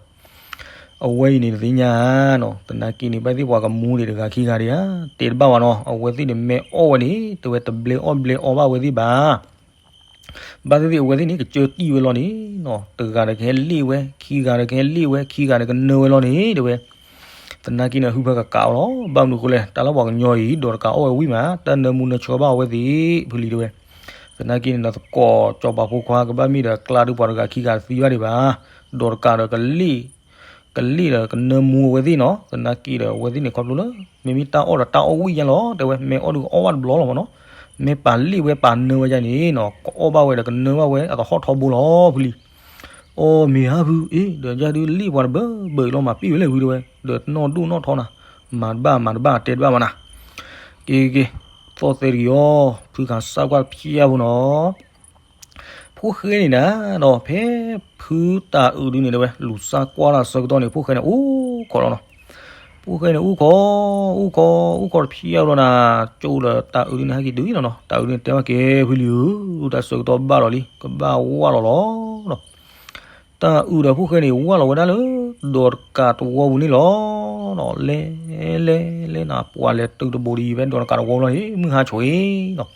အဝဲအံၤန့ၣ်တသ့ၣ်ညါနီၤ, သနာ်က့န့ၣ် ဘၣ်သ့ၣ်ပှၤကမူဒံးတဂၤခံဂၤဒံးဧါ, တဲတဘၣ်ဘၣ်နီၤ, အဝဲသ့ၣ်န့ၣ်မ့ၢ်အီၣ်ဝဲန့ၣ် တဲဝဲတဘျဲအီၣ်ဘျဲအီဘၣ်အဝဲသ့ၣ်ဘၣ်. ဘၣ်သ့ၣ်သ့ၣ်အဝဲသ့ၣ်န့ၣ် ကစၢၢ်တံၢ်ဝဲလီၤန့ၣ်နီၤ, တဂၤဒီးကဟဲလ့ၣ်ဝဲ, ခံဂၤဒီးကဟဲလ့ၣ်ဝဲ, ခံဂၤဒီးကနၢဝဲလီၤန့ၣ် တဲဝဲ. သနာ်က့န့ၣ် ဟုဖၢကကးအီၤလီၤ, ဘၣ်မနုၤအဃိလဲၣ်, တၢ်လၢပှၤကညီအံၤ ဒီးတကးအီၣ်ဝဲဝံၣ်မး, တၢ်နၢမူနၢဆှီဘၣ်အဝဲသ့ၣ် ဖုလံၤတဲဝဲ. သနာ်က့န့ၣ် နသကိးစီၤပၤဖိခွါကဘၣ်မ့ၢ်ဒီးကျါဒုးပှၤတဂၤခံဂၤတသံဘၣ်ဒံးဘၣ်, ဒီးတကးဒီးကလ့ၣ် ကလ့ၣ်ဒီးကနၢမူအဝဲသ့ၣ်နီၤ, သနာ်က့ဒီးအဝဲသ့ၣ်န့ၣ်ခီဖျိလၢ မ့မ့ၢ်တၢ်အီၣ်ဒီးတၢ်အီၣ်ဝံၣ်ညါလီၤ, တဲဝဲ မ့ၢ်အီၣ်ဒုးကအီၣ်ဘၣ်တဘျီလီၤမးနီၤ, မ့ၢ်ပာ်လ့ၣ်ဝဲပာ်နၢဝဲယါန့ၣ်နီၤ, ကအီၣ်ဘၣ်ဝဲဒီးကနၢဘၣ်ဝဲ အသဟီၣ်ထီဘိလီၤ ဖုလံၤ. အိ မ့ၢ်ဧါဖု, အ့ ဒီးယါဒုးလ့ၣ်ပှၤတဘၢဘၢအံၤလီၤ, မၤပ့ၢ်ဝဲလဲၣ်ဖုတဲဝဲ, ဒီးနီၢ်ဒိၣ်နီၢ်ထီနၤ, မၤတဘၣ်မၤတဘၣ်တဲတဘၣ်မးနၤ. က့ၤက့ၤ, သီၣ်သဲတက့ၤအီၤ, ဖုခးစၢ်ကွၢ်ဖျါဖိနီၤ. ဖိၣ်ဃဲန့ၣ်နၤ, ဒီးဖဲဖုတၤအုးဒုန့ၣ်တဲဝဲ လူၤစၢ်ကွၢ်တၢ်ဆၢကတီၢ်န့ၣ် ဖိၣ်ဃဲန့ၣ်အိၣ်ခိးလီၤနီၤ. ဖိၣ်ဃဲန့ၣ်အိၣ်ခိး, အိၣ်ခိး, အိၣ်ခိးတဖျါလီၤနၤ, ကၠိဒီးတၤအုးဒုန့ၣ် ဟဲက့ၤတုၤလီၤနီၤ, တၤအုးဒုန့ၣ်တဲဘၣ်က့ၤ ဖုလံၤဧၢ, တၢ်ဆၢကတီၢ်ဘၣ်လီၤလံ, ကဘၣ်ဝၢ်လီၤလီၤနီၤ. တၤအုးဒီးဖိၣ်ဃဲန့ၣ် ဝၢ်လီၤဝဲဒၣ်လၢ ဒီးတကးတဝီပူၤန့ၣ်လီၤ. လဲၤ လဲၤ လဲၤနၤ ပှၤလဲၤတုၤတဘိးဒ်အံၤ ဖဲဒီးတကးတဝီပူၤလီၤန့ၣ် မုၢ်ဟါဆိအံၤနီၤ.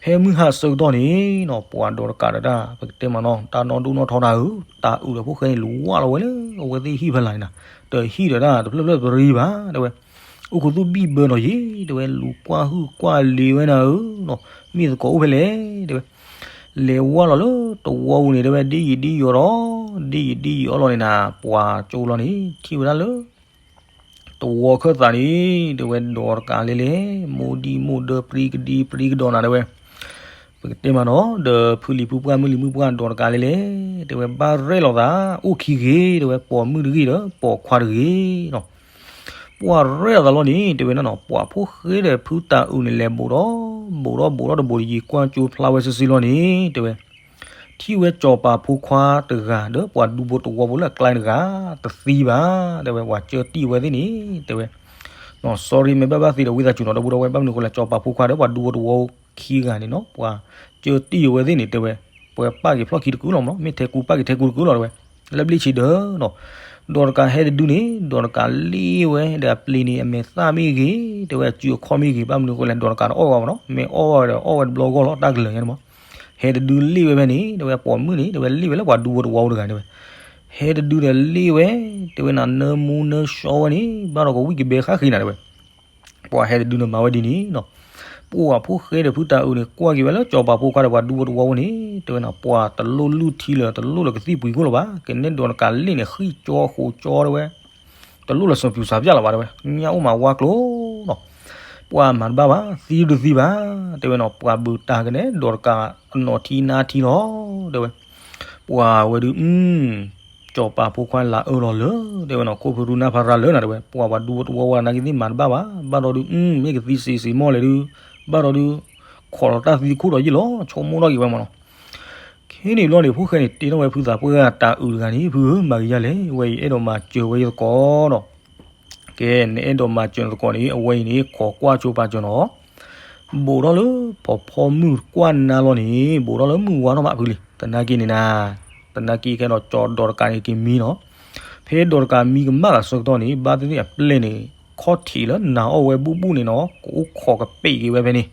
ဖဲမုၢ်ဟါဆၢကတီၢ်န့ၣ်နီၤ ပှၤဒီးတကးဒီးတၢ် ပကတဲမးနီၤ တၢ်နီၢ်ဒိၣ်နီၢ်ထီတၢ်ဧၢ, တၤအုးဒီးဖိၣ်ဃဲန့ၣ် လူၤဝၢ်လီၤဝဲလၢအဝဲသ့ၣ်ဟံၣ်ဖဲလၢ်န့ၣ်နၤ, တဟံၣ်ဒီးတၢ်တဖျၢၣ်ဖျၢၣ်ပရံဘၣ် တဲဝဲ. အိၣ်ခူသူၣ်ဘံၣ်ဘၢနီၤယံၤ တဲဝဲ, လူၤကွၢ်ဟုၣ်ကွၢ်လ့ၤဝဲနၤဧၢနီၤ, မ့ၢ်သကိးအိၣ်ဖဲလဲၣ် တဲဝဲ. လဲၤဝၢ်လီၤလၢတဝီပူၤန့ၣ် တဲဝဲ ဒ်ယံာ်ဒ်ယံာ်အီၤဒီး ဒ်ယံာ်ဒ်ယံာ်အီၤလီၤန့ၣ်နၤ ပှၤကၠိလီၤန့ၣ် ထံၣ်ဝဲဒၣ်လၢ တဝီခၢၣ်သးန့ၣ် တဲဝဲ ဒီးတကးလဲၤလဲၤ မိၢ်ဒံမိၢ်ဒၢ ပြံကဒံပြံကဒီးနၤ တဲဝဲ. ပကတဲမးနီၤ ဒီးဖုလံၤဖုပှၢ်မုၢ်လံၤမုၢ်ပှၢ် ဒီးတကးလဲၤလဲၤ တဲဝဲ ဘၣ်ရဲၣ်လီၤသး အိၣ်ခံဂ့ၤ တဲဝဲ ပိာ်မုၣ်တဂ့ၤဒီး ပိာ်ခွါတဂ့ၤနီၤ. ပှၤရဲၣ်လီၤသးလီၤန့ၣ် တဲဝဲနီၤ ပှၤဖိၣ်ဃဲဒီးဖုတၤအုးန့ၣ် လဲၤဘိးဒီး ဘိးဒီး ဘိးဒီးတဘိးတယံၤ ကွၢ်ကၠိဖျါဝဲစုာ်စုာ်လီၤန့ၣ် တဲဝဲ ထံၣ်ဝဲစီၤပၤဖိခွါတဂၤ ဒီးပှၤဒူဖိတဝီဖိလၢအကျါတဂၤ တသံဘၣ် တဲဝဲ ပှၤကၢတံၢ်ဝဲသ့ၣ်န့ၣ် တဲဝဲ. နီၤ sorry မ့ၢ်ဘၣ်ဘၣ်သ့ဒီး ဝံသးစူၤနီၤ ဒီပုၢ်ဒီဝဲၢ် ဘၣ်မနုၤအဃိလဲၣ် စီၤပၤဖိခွါဒီးပှၤဒူဖိတဝီခံဂၤန့ၣ်နီၤ ပှၤကၢတံၢ်ဝဲသ့ၣ်န့ၣ် တဲဝဲ ပှၤပာ်က့ၤဖျီၣ်ခံတကုာ်လီၤမးနီၤ မ့ၢ်ထဲကူပာ်က့ၤထဲကူတကုာ်လီၤ တဲဝဲ. လၢဘျ့ၣ်ဆံးဒၢနီၤ ဒီးတကးဟဲတဒုန့ၣ် ဒီးတကးလ့ၣ်ဝဲဒီးအပျ့ၤန့ၣ် အမဲာ်သၣ်မ့ၢ်ဂ့ၤ တဲဝဲ အစုအခီၣ်မ့ၢ်ဂ့ၤ ဘၣ်မနုၤအဃိလဲၣ် ဒီးတကးတအီၣ်ဝဲဘၣ်မးနီၤ မ့ၢ်အီၣ်ဝဲဒီးအီၣ်ဝဲတဘျီဂီၢ်လီၤ တၢ်ကလၢာ်ညါန့ၣ်မး ဟဲတဒုလ့ၣ်ဝဲဖဲန့ၣ် တဲဝဲ ပိာ်မုၣ်န့ၣ် တဲဝဲ လ့ၣ်ဝဲလၢပှၤဒူဖိတဝီဖိတဂၤ တဲဝဲ. ဟဲတဒုဒီးလ့ၣ်ဝဲ တဲဝဲနၤ နၢမူနၢဆှီဝဲန့ၣ် ဘၣ်ဒီးကဝံၣ်ကဘဲဃၣ်ဃ့နၤ တဲဝဲ. ပှၤဟဲတဒုန့ၣ်မၤဝဲဒ်န့ၣ်နီၤ ပှၤဖိၣ်ဃဲဒီးဖုတၤအုးန့ၣ် ကွၢ်က့ၤဝဲလၢစီၤပၤဖိခွါဒီးပှၤဒူဖိတဝီဖိန့ၣ် တဲဝဲနၤ ပှၤတလိၣ်လုၢ်ထံလၢၤ တလိၣ်လၢၤကသံၣ်ပှံၤခိၣ်လၢၤဘၣ် ကနဲဒီးတကးလ့ၣ်န့ၣ် ဃံၣ်ကၠီဃိးကၠီ တဲဝဲ တလိၣ်လၢၤစီၤပျူၤစးပျၢ်လၢၤဘၣ် တဲဝဲ ညၣ်အိၣ်မးဝါကျိၤနီၤ ပှၤမၤတဘၣ်ဘၣ် သံတသံဘၣ် တဲဝဲနီၤ ပှၤဘုးတၢ်ကနဲဒီးတကးအနီၢ်ထံနါထံလီၤ တဲဝဲ. ပှၤဝဲဒုး အု စီၤပၤဖိခွါလၢအၢလီၤလၢ တဲဝဲနီၤ ခိၣ်ဖုရူနၢ်ဖးရၤလၢနၤ တဲဝဲ ပှၤပှၤဒူဖိတဝီဖိနာ်က့သ့ၣ်မၤတဘၣ်ဘၣ် ဘၣ်ဒီးဒုး အု မ့ၢ်ကသံစ့စ့မီၢ်လဲၣ်ဒုး ဘၣ်ဒီးဒုး ခိးလီၤတၢ်သံတခိၣ်ဒီးယ့ၢ်လီၤ ဆိကမိၣ်ထီၣ်က့ၤဝဲမးနီၤ ခဲန့ၣ်ဘျီန့ၣ် ဖိၣ်ဃဲန့ၣ် တဲထီၣ်ဝဲဖုသးပှၢ်တၤအုးတဂၤန့ၣ် ဖုဧၢ မၤကယၤလဲၣ် ဝဲအံၤအဲၣ်ဒိးမၤစၢၤဝဲယသကိးနီၤ ကဲ နအဲၣ်ဒိးမၤစၢၤနသကိးန့ၣ် အဝဲအံၤန့ၣ် ခိးကွၢ်ဆိပာ်စၢၤနီၤ ဘူးထီၣ်လၢ ဖီဖီမုၢ်ကွၢ်နါလီၤန့ၣ် ဘူးထီၣ်လၢမုၢ်ဝါထီၣ်မးဖုလံၤ သနာ်က့န့ၣ်နၤ သနာ်က့ခဲဒီးကၠီဒီးတကးန့ၣ်က့ၤမံနီၤ ဖဲဒီးတကးမံကမၣ်သးဆၢကတီၢ်န့ၣ် ဘၣ်သ့ၣ်သ့ၣ်အပျဲၢ်န့ၣ် ခီၣ်ထံးလၢနၤအီၣ်ဝဲဘူၣ်ဘူၣ်န့ၣ်နီၤ ကအိၣ်ခိးကပ့ၤက့ၤဝဲဖဲန့ၣ်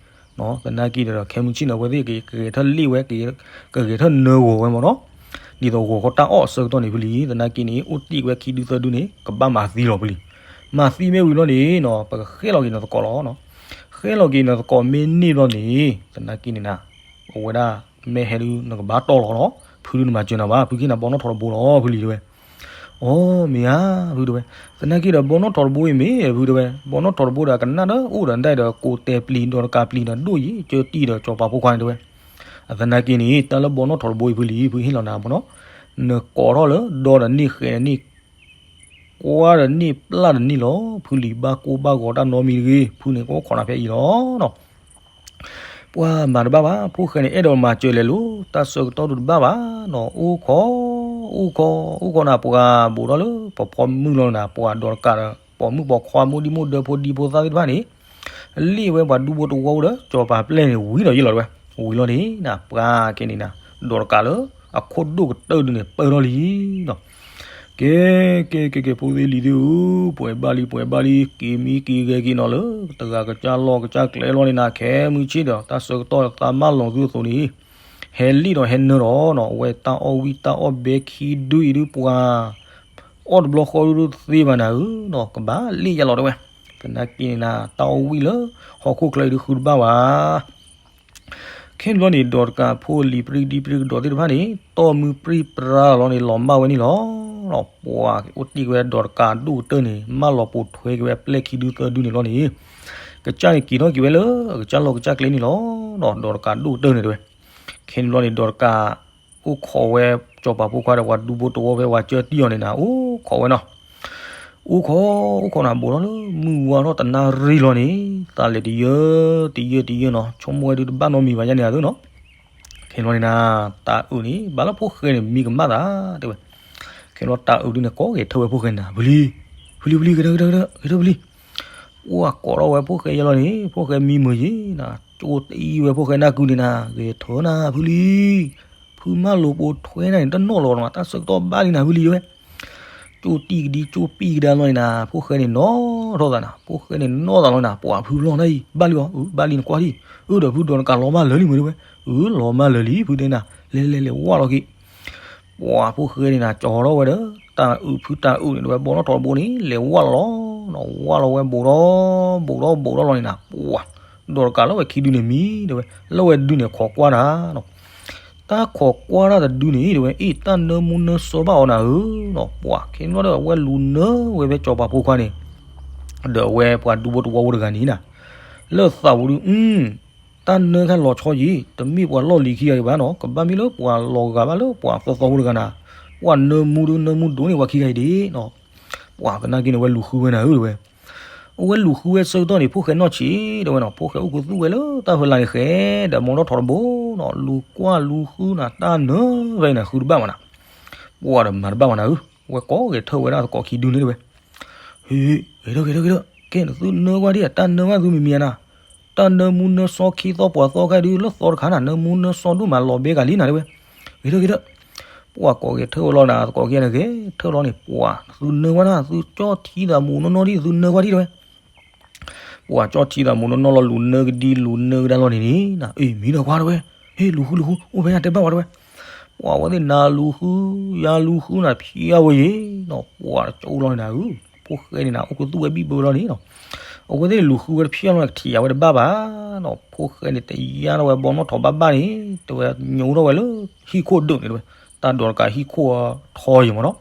သနာ်က့ဒီး ခဲမုၢ်ဆ့ၣ်န့ၣ် အဝဲသ့ၣ်ကဂဲၤထၢၣ်လ့ၣ်ဝဲ ကဂဲၤထၢၣ်နၢဂီၤဝဲမးနီၤ ဒ်သိးဂီၤခီတၢ်အီၣ်အဆၢကတီၢ်န့ၣ်ဖုလံၤ သနာ်က့န့ၣ် အိၣ်တ့ၢ်ဝဲခံဒုသၢဒုန့ၣ် ကဘၣ်မၤသံလီၤဖုလံၤ မၤသံမ့ၢ်ဝံၤလီၤန့ၣ်နီၤ ပကဃဲလီၤက့ၤနသကိးလီၤ ဃဲလီၤက့ၤနသကိးမ့ၢ်န့ၢ်လီၤန့ၣ် သနာ်က့န့ၣ်နၤ အဝဲဒၣ် မ့ၢ်ဟဲဒုး နကဘၣ်တီၢ်လီၤနီၤ ဖုဒုးနမၤစၢၤနၤဘၣ် ဖုက့ၤနၤဘီနီၣ်ထီၣ်တဘိလီၤ ဖုလံၤတဲဝဲ အိ မ့ၢ်ဧါ ဖုတဲဝဲ သနာ်က့ဒီးဘီနီၣ်ထီၣ်တဘိအံၤမ့ၢ် ဖုတဲဝဲ ဘီနီၣ်ထီၣ်တဘိဒီးကနၣ်ဒီးအိၣ်ဒီးဒၣ်ဒီး ကိးတဲာ်ပျံၤဒီးတကးပျံၤဒီးဒိၣ်ယံၤ ကၢတံၢ်ဒီးကၠီၤပၤဖိခွါန့ၣ်တဲဝဲ အသနာ်က့န့ၣ် တၢ်လၢဘီနီၣ်ထီၣ်တဘိအံၤဖုလံၤ ဖုဟ့ၣ်လီၤနၤမ့ၢ်နီၤ နကိးထီၣ်လၢဒီဒီးန့ၢ်ဃဲးဒီးန့ၢ် ကွၢ်ဒီးန့ၢ်ပျၢ်ဒီးန့ၢ်လီၤ ဖုလံၤဘၣ်ကိၢ်ဘၣ်ဂီၤတၢ်နီတမံၤတဂ့ၤ ဖုန့ၣ်ကအိၣ်ခိးနၤဖဲအံၤလီၤနီၤ ပှၤမၤတဘၣ်ဘၣ် ဖိၣ်ဃဲန့ၣ် အဲၣ်ဒိးမၤစၢၤလဲၤလိၤ တၢ်ဆၢကတီၢ်ဒုးတဘၣ်ဘၣ်နီၤ အိၣ်ခိး အိၣ်ခိး အိၣ်ခိးနၤ ပှၤဘူးထီၣ်လၢ ပဖီမုၢ်လီၤနၤ ပှၤဒီးတကးဒီး ပိာ်မုၣ်ပိာ်ခွါ မိၢ်ဒံမိၢ်ဒၢ ဖိဒံဖိသၣ်သ့ၣ်တဖၣ်န့ၣ် လ့ၣ်ဝဲပှၤဒူဖိတဝီဖိဒီး ကၠီၤပၤပျဲၢ်န့ၣ် ဝံၤဒီးယ့ၢ်လီၤတဲဝဲ ဝံၤလီၤန့ၣ်နၤ ပှၤက့ၤန့ၣ်နၤ ဒီးတကးလၢ အခိၣ်ဒိၣ်ကတၢၢ်ဒုးန့ၣ် ပၢၢ်ထီၣ်လံနီၤ ကဲ ကဲ ကဲ ကဲ ဖိသ့ၣ်လံၤသ့ၣ်ဧၢ, ပှဲၤဘၣ်လံ ပှဲၤဘၣ်လံ, က့ၤမံက့ၤဂဲၤက့ၤနီၤလၢ တဂၤကစၢ်လီၢ်ကစၢ်ကျဲလီၤန့ၣ်နၤ, ခဲမုၢ်ဆ့ၣ်ဒီး တၢ်ဆၢကတီၢ်သးမၢလီၤသုအသိးန့ၣ် ဟဲလံၣ်ဒီးဟဲနၢၤဒီးနီၤ, အဝဲတၢ်အီၣ်ဝံၣ်တၢ်အီၣ်ဘဲခံဒုအံၤဒုးပှၤ အီၣ်တဘျီဃီဒုးတသ့ဘၣ်နၤဧၢနီၤ, ကဘၣ်လံၣ်ယလီၤတဲဝဲ, သနာ်က့န့ၣ်နၤ တၢ်အီၣ်ဝံၣ်လၢ ဟီၣ်ခိၣ်ချၢအံၤဒုးဃုတဘၣ်ဘၣ် ခဲန့ၣ်ဘျီန့ၣ် ဒီးတကးဖိလံၤပြံဒံပြံကဒီးသ့ၣ်တဖၣ်န့ၣ် တီၢ်မုၢ်ပြံပြါလီၤန့ၣ် လီၤမၢ်ဝဲန့ၣ်လီၤ. ပှၤအိၣ်တ့ၢ်က့ၤဝဲဒီးတကးဒိၣ်ကတၢၢ်န့ၣ် မၢလီၤပိာ်ထွဲက့ၤဝဲအပျဲၢ်ခံဒုသၢဒုန့ၣ်လီၤန့ၣ်, ကစၢ်န့ၣ်က့ၤထီၣ်က့ၤဝဲလၢ အကစၢ်လီၢ်ကစၢ်ကျဲန့ၣ်လီၤ. ဒီးဒီးတကးဒိၣ်ကတၢၢ်န့ၣ်တဲဝဲ, ခဲန့ၣ်ဘျီန့ၣ် ဒီးတကး အိၣ်ခိးဝဲ စီၤပၤဖိခွါဒီးပှၤဒူဖိတဝီဖဲပှၤကၢတံၢ်အီၤန့ၣ်နၤ, အိၣ်ခိးဝဲနီၤ အိၣ်ခိး အိၣ်ခိးနၤ ဘူးထီၣ်လၢ မုၢ်ဝါထီၣ်တနၣ်ရံၣ်လီၤန့ၣ် သးလဲၤတယၢ တယၢ တယၢနီၤ, ဆိကမိၣ်ဝဲဒုးတဘၣ်နီတမံၤဘၣ်ယါန့ၣ်ဧါသ့နီၤ. ခဲန့ၣ်လီၤန့ၣ်နၤ တၤအုးန့ၣ် ဘၣ်လၢဖိၣ်ဃဲန့ၣ် မံကမၣ်သး တဲဝဲ. ခဲန့ၣ်လီၤတၤအုးဒုးန့ၣ် ကိးဂဲၤထၢၣ်ဝဲဖိၣ်ဃဲနၤ, ဖုလံ, ဖုလံ ဖုလံ ဂဲၤထၢၣ် ဂဲၤထၢၣ် ဂဲၤထၢၣ်ဖုလံ. ပှၤကိးထီၣ်ဝဲဖိၣ်ဃဲယဲလီၤန့ၣ် ဖိၣ်ဃဲမံမုာ်ယံၤနၤ, ကၠိတအံဝဲဖိၣ်ဃဲနၢ်ကုန့ၣ်နၤ, ဂဲၤထၢၣ်နၤ ဖုလံ ဖုမၢလိာ်ပိာ်ထွဲနၤန့ၣ် တနီၣ်လီၤနီၤ, တၢ်ဆၢကတီၢ်ဘၣ်လံနၤ ဖုလံယဝဲ. ကၠိတံၢ်ကဒံ ကၠိပံၢ်ကဒါလီၤန့ၣ်နၤ, ဖိၣ်ဃဲန့ၣ်နီၣ်ထီၣ်သးနၤ, ဖိၣ်ဃဲန့ၣ်နီၣ်သးလီၤနၤ, ပှၤဖုဖျီၣ်နၤအံၤ ဘၣ်လံအီၤ, အၢ ဘၣ်လံနကွၢ်ထံၣ်, အၢ ဒီးဖုဒီးနကးလီၤမၢ်လၢာ်လံမ့ၢ်တဲဝဲ, အၢ လီၤမၢ်လၢာ်လံ ဖုတဲနၤ, လဲၤလဲၤလဲၤဝၢ်လီၤက့ၤ ပှၤဖိၣ်ဃဲန့ၣ်နၤ ကၠီၤထီၣ်ဝဲဒီး တၤအုးဖုတၤအုးန့ၣ် တဝဲဘီနီၣ်ထီၣ်တဘိန့ၣ် လဲၤဝၢ်လီၤလီၤ, ဝၢ်လီၤဝဲဘူးဒီး ဘူးဒီးဘူးဒီးလီၤန့ၣ်နၤ, ပှၤ ဒီးတကးလၢဝဲခံဒုန့ၣ်မံ တဲဝဲ, လၢဝဲဒုန့ၣ် ခိးကွၢ်တၢ်နီၤ, တၢ်ခိးကွၢ်တၢ်တဒုန့ၣ် တဲဝဲ အ့ၣ် တၢ်နၢမူနၢစီဘၣ်အီၤနၤဧၢနီၤ, ပှၤခဲန့ၣ်ဒီး အဝဲလူၤနၢဝဲဖဲစီၤပၤဖိခွါန့ၣ် ဒီးအဝဲပှၤဒူဖိတဝီဖိတဂၤန့ၣ်နၤ, လၢသးပူၤဒု တၢ်နၢခါလီၤဆီယံၤ တမ့ၢ်ပှၤလီၢ်လံၤခံဂၤအံၤဘၣ်နီၤ, ကဘၣ်မ့ၢ်လၢပှၤလီၤဂာ်ဘၣ်လၢပှၤသီသီဖိတဂၤနၤ, ပှၤနၢမူဒုနၢမူဒိၣ်န့ၢ်ပှၤခံဂၤအံၤဒ်နီၤ, ပှၤသနာ်က့န့ၣ် အဝဲလူၤဃုဝဲနၤဧၢ တဲဝဲ, အဝဲလူၤဃုဝဲဆၢကတီၢ်န့ၣ် ဖိၣ်ဃဲနီၢ်ဆံး တဲဝဲနီၤ, ဖိၣ်ဃဲအိၣ်ခူသူၣ်ဝဲလၢတၢ်ဖီလာ်န့ၣ် ဃဲဒီးမီထီၣ်ထီတဘိနီၤ, လူၤကွၢ်လူၤဃုနၤ တၢ်နၢဖဲအံၤနၤ ဃုတဘၣ်ဘၣ်နၤ, ပှၤဒီးမၤတဘၣ်ဘၣ်နၤဧၢ, ဝဲကိးဂဲၤထၢၣ်ဝဲဒၣ်သကိးခံဒုန့ၣ်တဲဝဲ ဟ့ ဂဲၤထၢၣ် ဂဲၤထၢၣ် ဂဲၤထၢၣ်, ကဲ နသုနၢကွၢ်ဒံး တၢ်နၢဝဲသုမံၤမံၤဧါနၤ, တၢ်နၢမူနၢစီခံသီပှၤသီခါဒုး လၢသီတခါနၤ နၢမူနၢစီဒိၣ်မးလီၤဘဲကလံနၤတဲဝဲ, ဂဲၤထၢၣ် ဂဲၤထၢၣ်, ပှၤကိးဂဲၤထၢၣ်ဝဲလီၤနၤ သကိးခံဂၤန့ၣ်ဂဲၤထၢၣ်လီၤန့ၣ် ပှၤသုနၢဝဲဒၣ် သုကၠီၣ်ထံသးမူနီၢ်နီၢ်ဒံး သုနၢကွၢ်ဒံးတဲဝဲ ပှၤကၠီၣ်ထံသးမူနီၢ်နီၢ်လီၤ လူၤနၢကဒံလူၤနၢကဒါလီၤန့ၣ်န့ၣ်, အ့ၣ် မံဒီးကွၢ်တဲဝဲ, ဟ့ၣ် လူၤဃုလူၤဃု အိၣ်ဖဲယတဲဘၣ်ဝဲတဲဝဲ, ပှၤဝဲသ့ၣ်နၤလူၤဃု ယၤလူၤဃုနၤ ဖျါဝဲယံၤနီၤ, ပှၤတကၠိလီၤန့ၣ်နၤဧၢ, ဖိၣ်ဃဲန့ၣ်နၤ အိၣ်ခူသူၣ်ဝဲဘံၣ်ဘၢလီၤန့ၣ်နီၤ, အဝဲသ့ၣ်လူၤဃုဝဲတဖျါလီၤန့ၣ် ကထံၣ်ယၤဝဲတဘၣ်ဘၣ်နီၤ, ဖိၣ်ဃဲန့ၣ် တယါထီၣ်ဝဲဘီနီၣ်ထီဘၣ်ဘၣ်န့ၣ် တဲဝဲညိထီၣ်ဝဲလၢ ဟံၣ်ခိၣ်ဒၢးန့ၣ်တဲဝဲ, တၢ်ဒီးတကးဟံၣ်ခိၣ်ထီယံၤမးနီၤ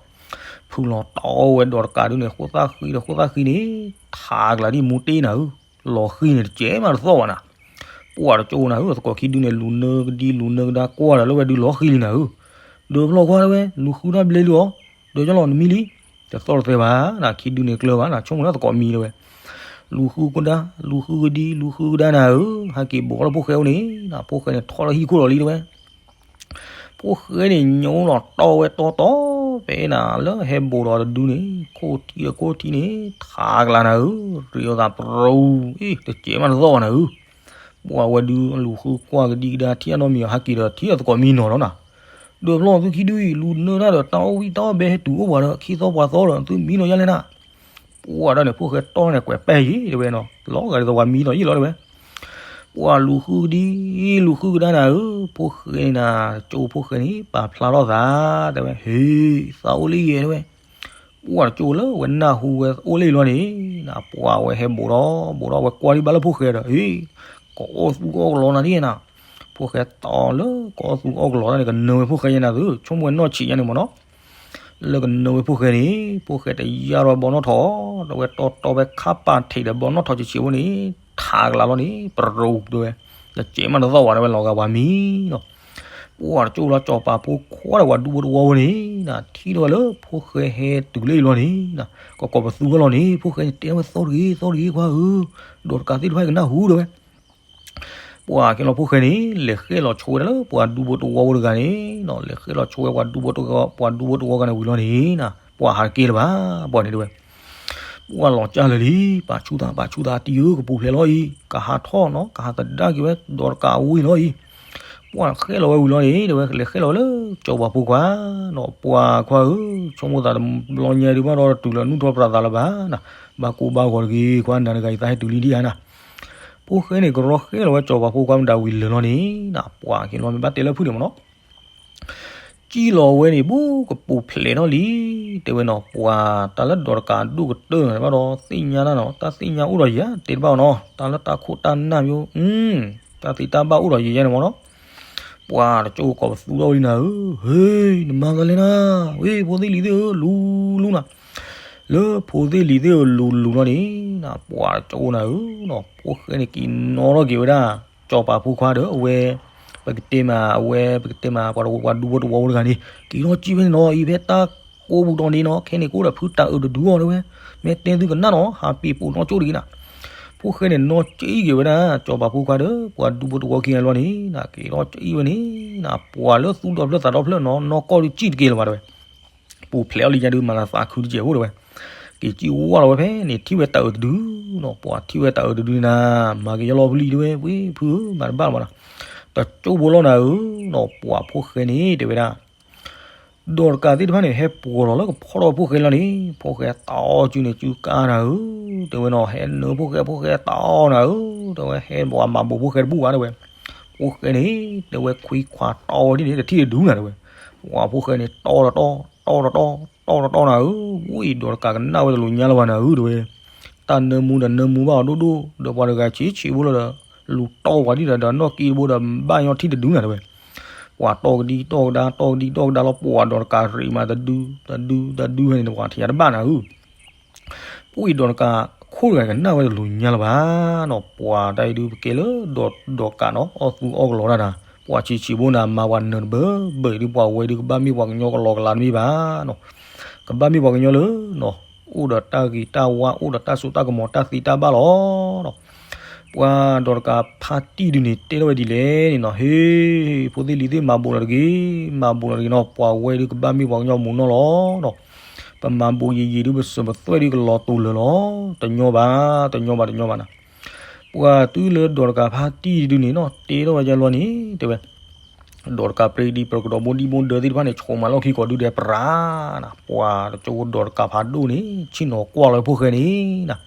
ဖုလီၤတီဝဲဒီးတကးဒုန့ၣ် ဃိသၣ်ဃံဒီးဃိသၣ်ဃံန့ၣ် ထးကလၤဒ်မူတ့ၢ်နၤဧၢ, လီၤဃံန့ၣ် တကဲမးတသီၣ်ဘၣ်နၤ, ပှၤတကၠိနၤဧၢ, သကိးခံဒုန့ၣ် လူၤနၢကဒံလူၤနၢကဒါကွၢ်ဒီးလၢဝဲဒုလီၤဃံလံနၤဧၢ, ဒီးဖျီၣ်ကွၢ်တဲဝဲ လူၤဃုတၢ်ဘျဲလံအီၤ, ဒီးကၠီလီၤနမံလံ, တသီၣ်တသဲဘၣ်နၤ, ခံဒုန့ၣ်ကျၢၤဘၣ်နၤ, ဆိကမိၣ်လၢသကိးမံတဲဝဲ လူၤဃုကဒါ လူၤဃုကဒံ လူၤဃုကဒါနၤဧၢ, ဟဲက့ၤဘူးထီၣ်လၢဖိၣ်ဃဲအိၣ်န့ၣ်နၤ, ဖိၣ်ဃဲန့ၣ်ထီၣ်လၢဟံၣ်ခိၣ်လီၤလံတဲဝဲ, ဖိၣ်ဃဲန့ၣ်ညိလီၤတီဝဲတီတီ ဖဲနၤလၢဟဲဘူးဒီးတဒုန့ၣ် ခိၣ်ထံဒီးခိၣ်ထံန့ၣ် ထးကလၤနၤဧၢ, ရံးအသးပရူၤ, အ့ၣ် တကဲမးတသီၣ်ဘၣ်နၤဧၢ, ပှၤဝဲဒုလူၤဃုကွၢ်ကဒံကဒါ ထံၣ်အနီတမံၤအီၤ ဟဲက့ၤဒီးထံၣ်အသကိးမံနီၤနီၤနၤ, ဒီးဖျီၣ်သုခံဒုအံၤ လူၤနၢတၢ်ဒီးတၢ်အီၣ်ဝံၣ်တၢ်အီၣ်ဘဲဟဲတုၤအိၣ်ပှၤဒီးခံသီပှၤသီဒီး သုမံနီၤယါလဲၣ်နၤ ပှၤတၢ်န့ၣ် ဖိၣ်ဃဲတီန့ၣ် ကွဲးပဲာ်ယံၤတဲဝဲနီၤ, လီၤဂာ်ဒ်သိးပှၤမံလီၤယံၤလီၤတဲဝဲ, ပှၤလူၤဃုကဒံ လူၤဃုကဒါနၤဧၢ, ဖိၣ်ဃဲန့ၣ်နၤ, ကၠိဖိၣ်ဃဲန့ၣ် ပာ်ဖျါထီၣ်သး တဲဝဲ, ဟ့ၣ် သးအိၣ်လၢယဲတဲဝဲ, ပှၤတကၠိလၢဝဲနၢ်ဟူဝဲအိၣ်လၢယလီၤန့ၣ်နၤ, ပှၤဝဲဟဲဘူးထီၣ် ဘူးထီၣ်ဝဲကွၢ်ဒံးဘၣ်လၢဖိၣ်ဃဲဒီး ဟ့ၣ် ကအီၣ်သူၣ်အီၣ်ကလီနၤဒ်နၤ, ဖိၣ်ဃဲတီလၢကအီၣ်သူၣ်အီၣ်ကလီတၢ်န့ၣ် ကနၢဝဲဖိၣ်ဃဲယဲနၤသု, ဆိကမိၣ်ဝဲနီၢ်ဆံးယါန့ၣ်မ့ၢ်နီၤ လၢကနၢဝဲဖိၣ်ဃဲန့ၣ် ဖိၣ်ဃဲတယါထီၣ်ဝဲဘီနီၣ်ထီၣ်, ဒီးဝဲတီတီဖဲခါပာ်ထံးဒီးဘီနီၣ်ထီၣ်ဆံးဆံးဖိန့ၣ် ထးကလၤလီၤန့ၣ် ပရူၤတဲဝဲ, တကဲမးတသီၣ်ဘၣ်တဲဝဲ လီၤဂာ်ပှၤမံနီၤ, ပှၤတကၠိလီၤ စီၤပၤဖိခွါဒီးပှၤဒူဖိတဝီဖိန့ၣ်နၤ ထံၣ်ထီၣ်ဝဲလၢဖိၣ်ဃဲဟဲတုၤလၢယလီၤန့ၣ်နၤ, ကကိးပသူထီၣ်လီၤန့ၣ် ဖိၣ်ဃဲန့ၣ်တဲထီၣ်ဝဲသီတဂ့ၤ သီတဂ့ၤခွါဧၢ, ဒီးတကးသ့ၣ်တဖၣ်ကနၢ်ဟူတဲဝဲ ပှၤကဲလီၤဖိၣ်ဃဲန့ၣ် လဲၤဃဲလီၤဆိဝဲဒၣ်လၢပှၤဒူဖိတဝီဖိတဂၤန့ၣ်နၤ, လဲၤဃဲလီၤဆိဝဲပှၤဒူဖိတဝီ ပှၤဒူဖိတဝီဂၤန့ၣ်ဝံၤလီၤန့ၣ်နၤ, ပှၤဟးက့ၤလၢၤဘၣ် ပှၤန့ၣ်တဲဝဲ, ပှၤလီၤကၢ်လၢာ်လံ, ပာ်ဆူၣ်သး ပာ်ဆူၣ်သးတံၢ်ဧၢ ကပူၤဖျဲးလီၤအံၤ, ကဟးထီၣ်နီၤ ကဟးသဒါက့ၤဝဲ ဒီးတကးဝံၤလီၤအံၤ, ပှၤဃဲလီၤဝဲဝံၤလီၤန့ၣ် တဲဝဲ လဲၤဃဲလီၤဝဲလၢကၠီၤပၤဖိခွါနီၤ, ပှၤခွါဧၢ, ဆိကမိၣ်သးတဘျီညါဒုးဘၣ်ဒီး တတုၤလၢနူၢ်ထီၣ်ပြးသးလၢၤဘၣ်နီၤ, ဘၣ်ကိၢ်ဘၣ်ဂီၤတဂ့ၤ ခွါနၤတဂၤအံၤသးဟဲတုၤလံဒံးဧါနီၤ. ဖိၣ်ဃဲန့ၣ် ကရီဃဲလီၤဝဲကၠီၤပၤဖိခွါမတၤဝံၤလၢာ်လီၤန့ၣ်နီၤ, ပှၤက့ၤလီၤမ့ၢ်ဘၣ်တဲလၢဖုၣ်န့ၣ်မ့ၢ်နီၤ ကံၣ်လီၤဝဲန့ၣ် ဘူးကပိာ်ဖျဲးထီၣ်လံ, တဲဝဲနီၤ, ပှၤတၢ်လၢဒီးတကးဒိၣ်ကတၢၢ်န့ၣ်ဘၣ်ဒီး သ့ၣ်ညါတၢ်နီၤ, တၢ်သ့ၣ်ညါအိၣ်ဒီးယၤ တဲတဘၣ်အီၤနီၤ, တၢ်လၢတၢ်ခိၣ်တၢ်နၢ်မ့ၢ် တၢ်သ့တၢ်ဘၣ်အိၣ်ဒီးယၤယဲန့ၣ်မ့ၢ်နီၤ, ပှၤတကၠိကိးပသူထီၣ်ဝဲလံနၤဧၢ, ဟ့, နမၤသးလဲၣ်နၤ, ဝ့ၢ်ဖိသ့ၣ်လံၤသ့ၣ်ဧၢ လူၤလူၤနၤ, လၢဖိသ့ၣ်လံၤသ့ၣ်ဧၢ လူၤလူၤလီၤန့ၣ်နၤ, ပှၤတကၠိနၤဧၢနီၤ, ဖိၣ်ဃဲန့ၣ်က့ၤနီၣ်ထီၣ်က့ၤဝဲဒၣ် ကၠီၤပၤဖိခွါဒီး အဝဲ ပကတဲမး အဝဲ ပကတဲမး ပှၤတဝီပှၤဒူဖိတဝီဖိတဂၤန့ၣ် က့ၤထီၣ်ကံၣ်ဝဲန့ၣ်နီၤ, အံၤဖဲတၢ်ကိးပူၤတီၤန့ၣ်နီၤ, ခဲန့ၣ်ကအိၣ်ဒီးဖုတၢ်အၢတဒုအီၤတဲဝဲ, မ့ၢ်တဲသုကနၣ်နီၤ, ဟးပ့ၤပိာ်နီၣ်ကၠိတဂ့ၤနၤ, ဖိၣ်ဃဲန့ၣ် နီၣ်ကံၣ်က့ၤဝဲဒၣ် ကၠီၤပၤဖိခွါဒီး ပှၤဒူဖိတဝီခံဂၤလီၤန့ၣ်နၤ, က့ၤထီၣ်ကံၣ်ဝဲန့ၣ်နၤ, ပှၤလၢသူၣ်ဒီဖျၢၣ်သးဒီဖျၢၣ်နီၤ, နီၢ်ကီၢ်ဒုးကံၣ်တက့ၢ်လၢၤဘၣ်တဲဝဲ ပူၤဖျဲးအီၤလံညါဒုး မၤသးသးခုတကဲးဖိတဲဝဲ, က့ၤကံၣ်ဝဲလီၤဝဲဖဲန့ၣ် ထံၣ်ဝဲတၢ်အၢတဒုနီၤ, ပှၤထံၣ်ဝဲတၢ်အၢတဒုန့ၣ်နၤ, မၤက့ၤယလီၤဖုလံတဲဝဲ, ဝ့ၢ်ဖုဧၢ မၤတဘၣ်လီၤဘၣ်နီၤ, တကၠိဖိလီၤနၤဧၢနီၤ, ပှၤဖိၣ်ဃဲန့ၣ်တဲဝဲဒၣ် ဒီးတကးသ့ၣ်တဖၣ်န့ၣ် ဟဲပှီၤလီၤလၢကဖီထီၣ်ဖိၣ်ဃဲလီၤန့ၣ်, ဖိၣ်ဃဲတၢ်အီၣ်စုန့ၣ် စုကါနၤဧၢ, တဲဝဲနီၤ, ဟဲနၢဖိၣ်ဃဲ ဖိၣ်ဃဲတၢ်အီၣ်နၤဧၢ, တဲဝဲ ဟဲပှၤမၤဘူးဖိၣ်ဃဲတဘူၣ်ဘၣ်တဲဝဲ, ဖိၣ်ဃဲန့ၣ် တဲဝဲခွံခွါတီဝဲဒ်န့ၣ် တထံၣ်တဒုနၤတဲဝဲ, ပှၤဖိၣ်ဃဲန့ၣ် တီတတီ တီတတီ တီတတီနၤဧၢ, ဝံၤဒီးတကးကနၣ်ဝဲတလိာ်ညါလၢၤဘၣ်နၤဧၢတဲဝဲ, တၢ်နၢမူဒီးနၢမူဘၣ်အီၤဒိၣ်ဒိၣ် ဒီးပှၤတဂၤဆံးဆံးဖိလီၤဒီး လူၤတီပှၤဒ်ဒီး ဒီးနီၢ်ကံၣ်တဘိဒီး ဘၣ်ညီထံၣ်တဒုနၤတဲဝဲ ပှၤတီကဒံတီကဒါ တီကဒံတီကဒါလီၤ ပှၤဒီးတကးရံးမးတဒု တဒု တဒုဖဲန့ၣ် ပှၤထံၣ်ညါတဘၣ်နၤဧၢ, ပှၤဒီးတကး ခိၣ်တဂၤကနၣ်ဝဲတလိာ်ညါလၢၤဘၣ်နီၤ, ပှၤတၢ်အံၤဒုးပကဲလၢဒီးတကးနီၤ အီၣ်သူအီၣ်ကလီတၢ်နၤ, ပှၤဆံးဆံးဖိနၤ မၤပှၤနၢၤတဘၢဘၢအံၤဒုး ပှၤဝဲဒုးကဘၣ်မ့ၢ်ပှၤကညီကလီကလီတမ့ၢ်ဘၣ်နီၤ, ကဘၣ်မ့ၢ်ပှၤကညီလၢနီၤ အိၣ်ဒီးတၢ်ဂ့ၤတၢ်ဝါ အိၣ်ဒီးတၢ်စိတၢ်ကမီၤ တၢ်သံတၢ်ဘၣ်လီၤနီၤ, ပှၤဒီးတကးဖါတံၢ်ဒုးန့ၣ် တဲထီၣ်ဝဲဒ်လဲၣ်န့ၣ်နီၤ, ဟ့ၣ် ဖိသ့ၣ်လံၤသ့ၣ် မၤဘူးလီၤတဂ့ၤ, မၤဘူးလီၤတဂ့ၤနီၤ, ပှၤဝဲဒုးကဘၣ်မ့ၢ်ပှၤကညီမုၢ်နီၢ်လီၤနီၤ, ပမၤဘူးယံာ်ယံာ်ဒုး ပစၢၤပသွဲၣ်ဒုးကလီၤတူာ်လၢာ်လီၤ, တညီဘၣ် တညီဘၣ် တညီဘၣ်နၤ, ပှၤတုၤလၢဒီးတကးဖါတံၢ်ဒုးန့ၣ်နီၤ တဲထီၣ်ဝဲဒ်လဲၣ်န့ၣ် တဲဝဲ ဒီးတကးပြံဒံး ပကဒီးဘိဒံဘိဒၢသ့ၣ်တဖၣ်န့ၣ် ဆိးမးလီၢ်ခံကိးဒုဒဲးပြးနၤ, ပှၤတကၠိဒီးတကးဖးဒိၣ်န့ၣ် ဆ့ၣ်နီၤကွၢ်လီၤဖိၣ်ဃဲန့ၣ်နၤ,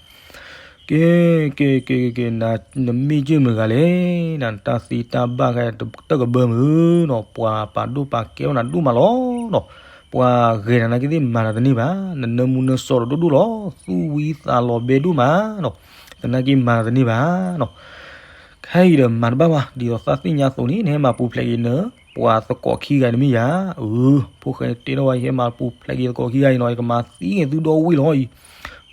က့ၤ က့ၤ က့ၤ က့ၤ နမ့ၢ်က့ၤမတၤတဂၤလဲၣ်နၤ, နတၢ်သံတၢ်ဘၣ်ခဲတၢၢ်ကဘၢမုၢ်နီၤ, ပှၤပာ်ဒိၣ်ပာ်ကဲဝဲနၤဒိၣ်မးလီၤနီၤ, ပှၤဂဲၤနၤနာ်က့သ့ၣ်မၤနၤတန့ၢ်ဘၣ်, နနၢမူနၢဆှီဒီးဒိၣ်ဒိၣ်လီၤ, သူၣ်ဝံသးလီၤဘဲဒိၣ်မးနီၤ, သနာ်က့မၤနၤတန့ၢ်ဘၣ်နီၤ ခဲအံၤဒီးမၤတဘၣ်ဘၣ်, ဒ်သိးသးသ့ၣ်ညါအသိးန့ၣ် နဟဲမၤပူၤဖျဲးက့ၤနၤ ပှၤသကိးခံဂၤန့ၣ်မ့ၢ်ယၤ, အၢ ဖိၣ်ဃဲန့ၣ်တဲထီၣ်ဝဲ ယဟဲမၤပူၤဖျဲးက့ၤသကိးခံဂၤအံၤနီၤ, ယကမၤသံက့ၤသုဒီဝ့ၢ်လီၤအံၤ,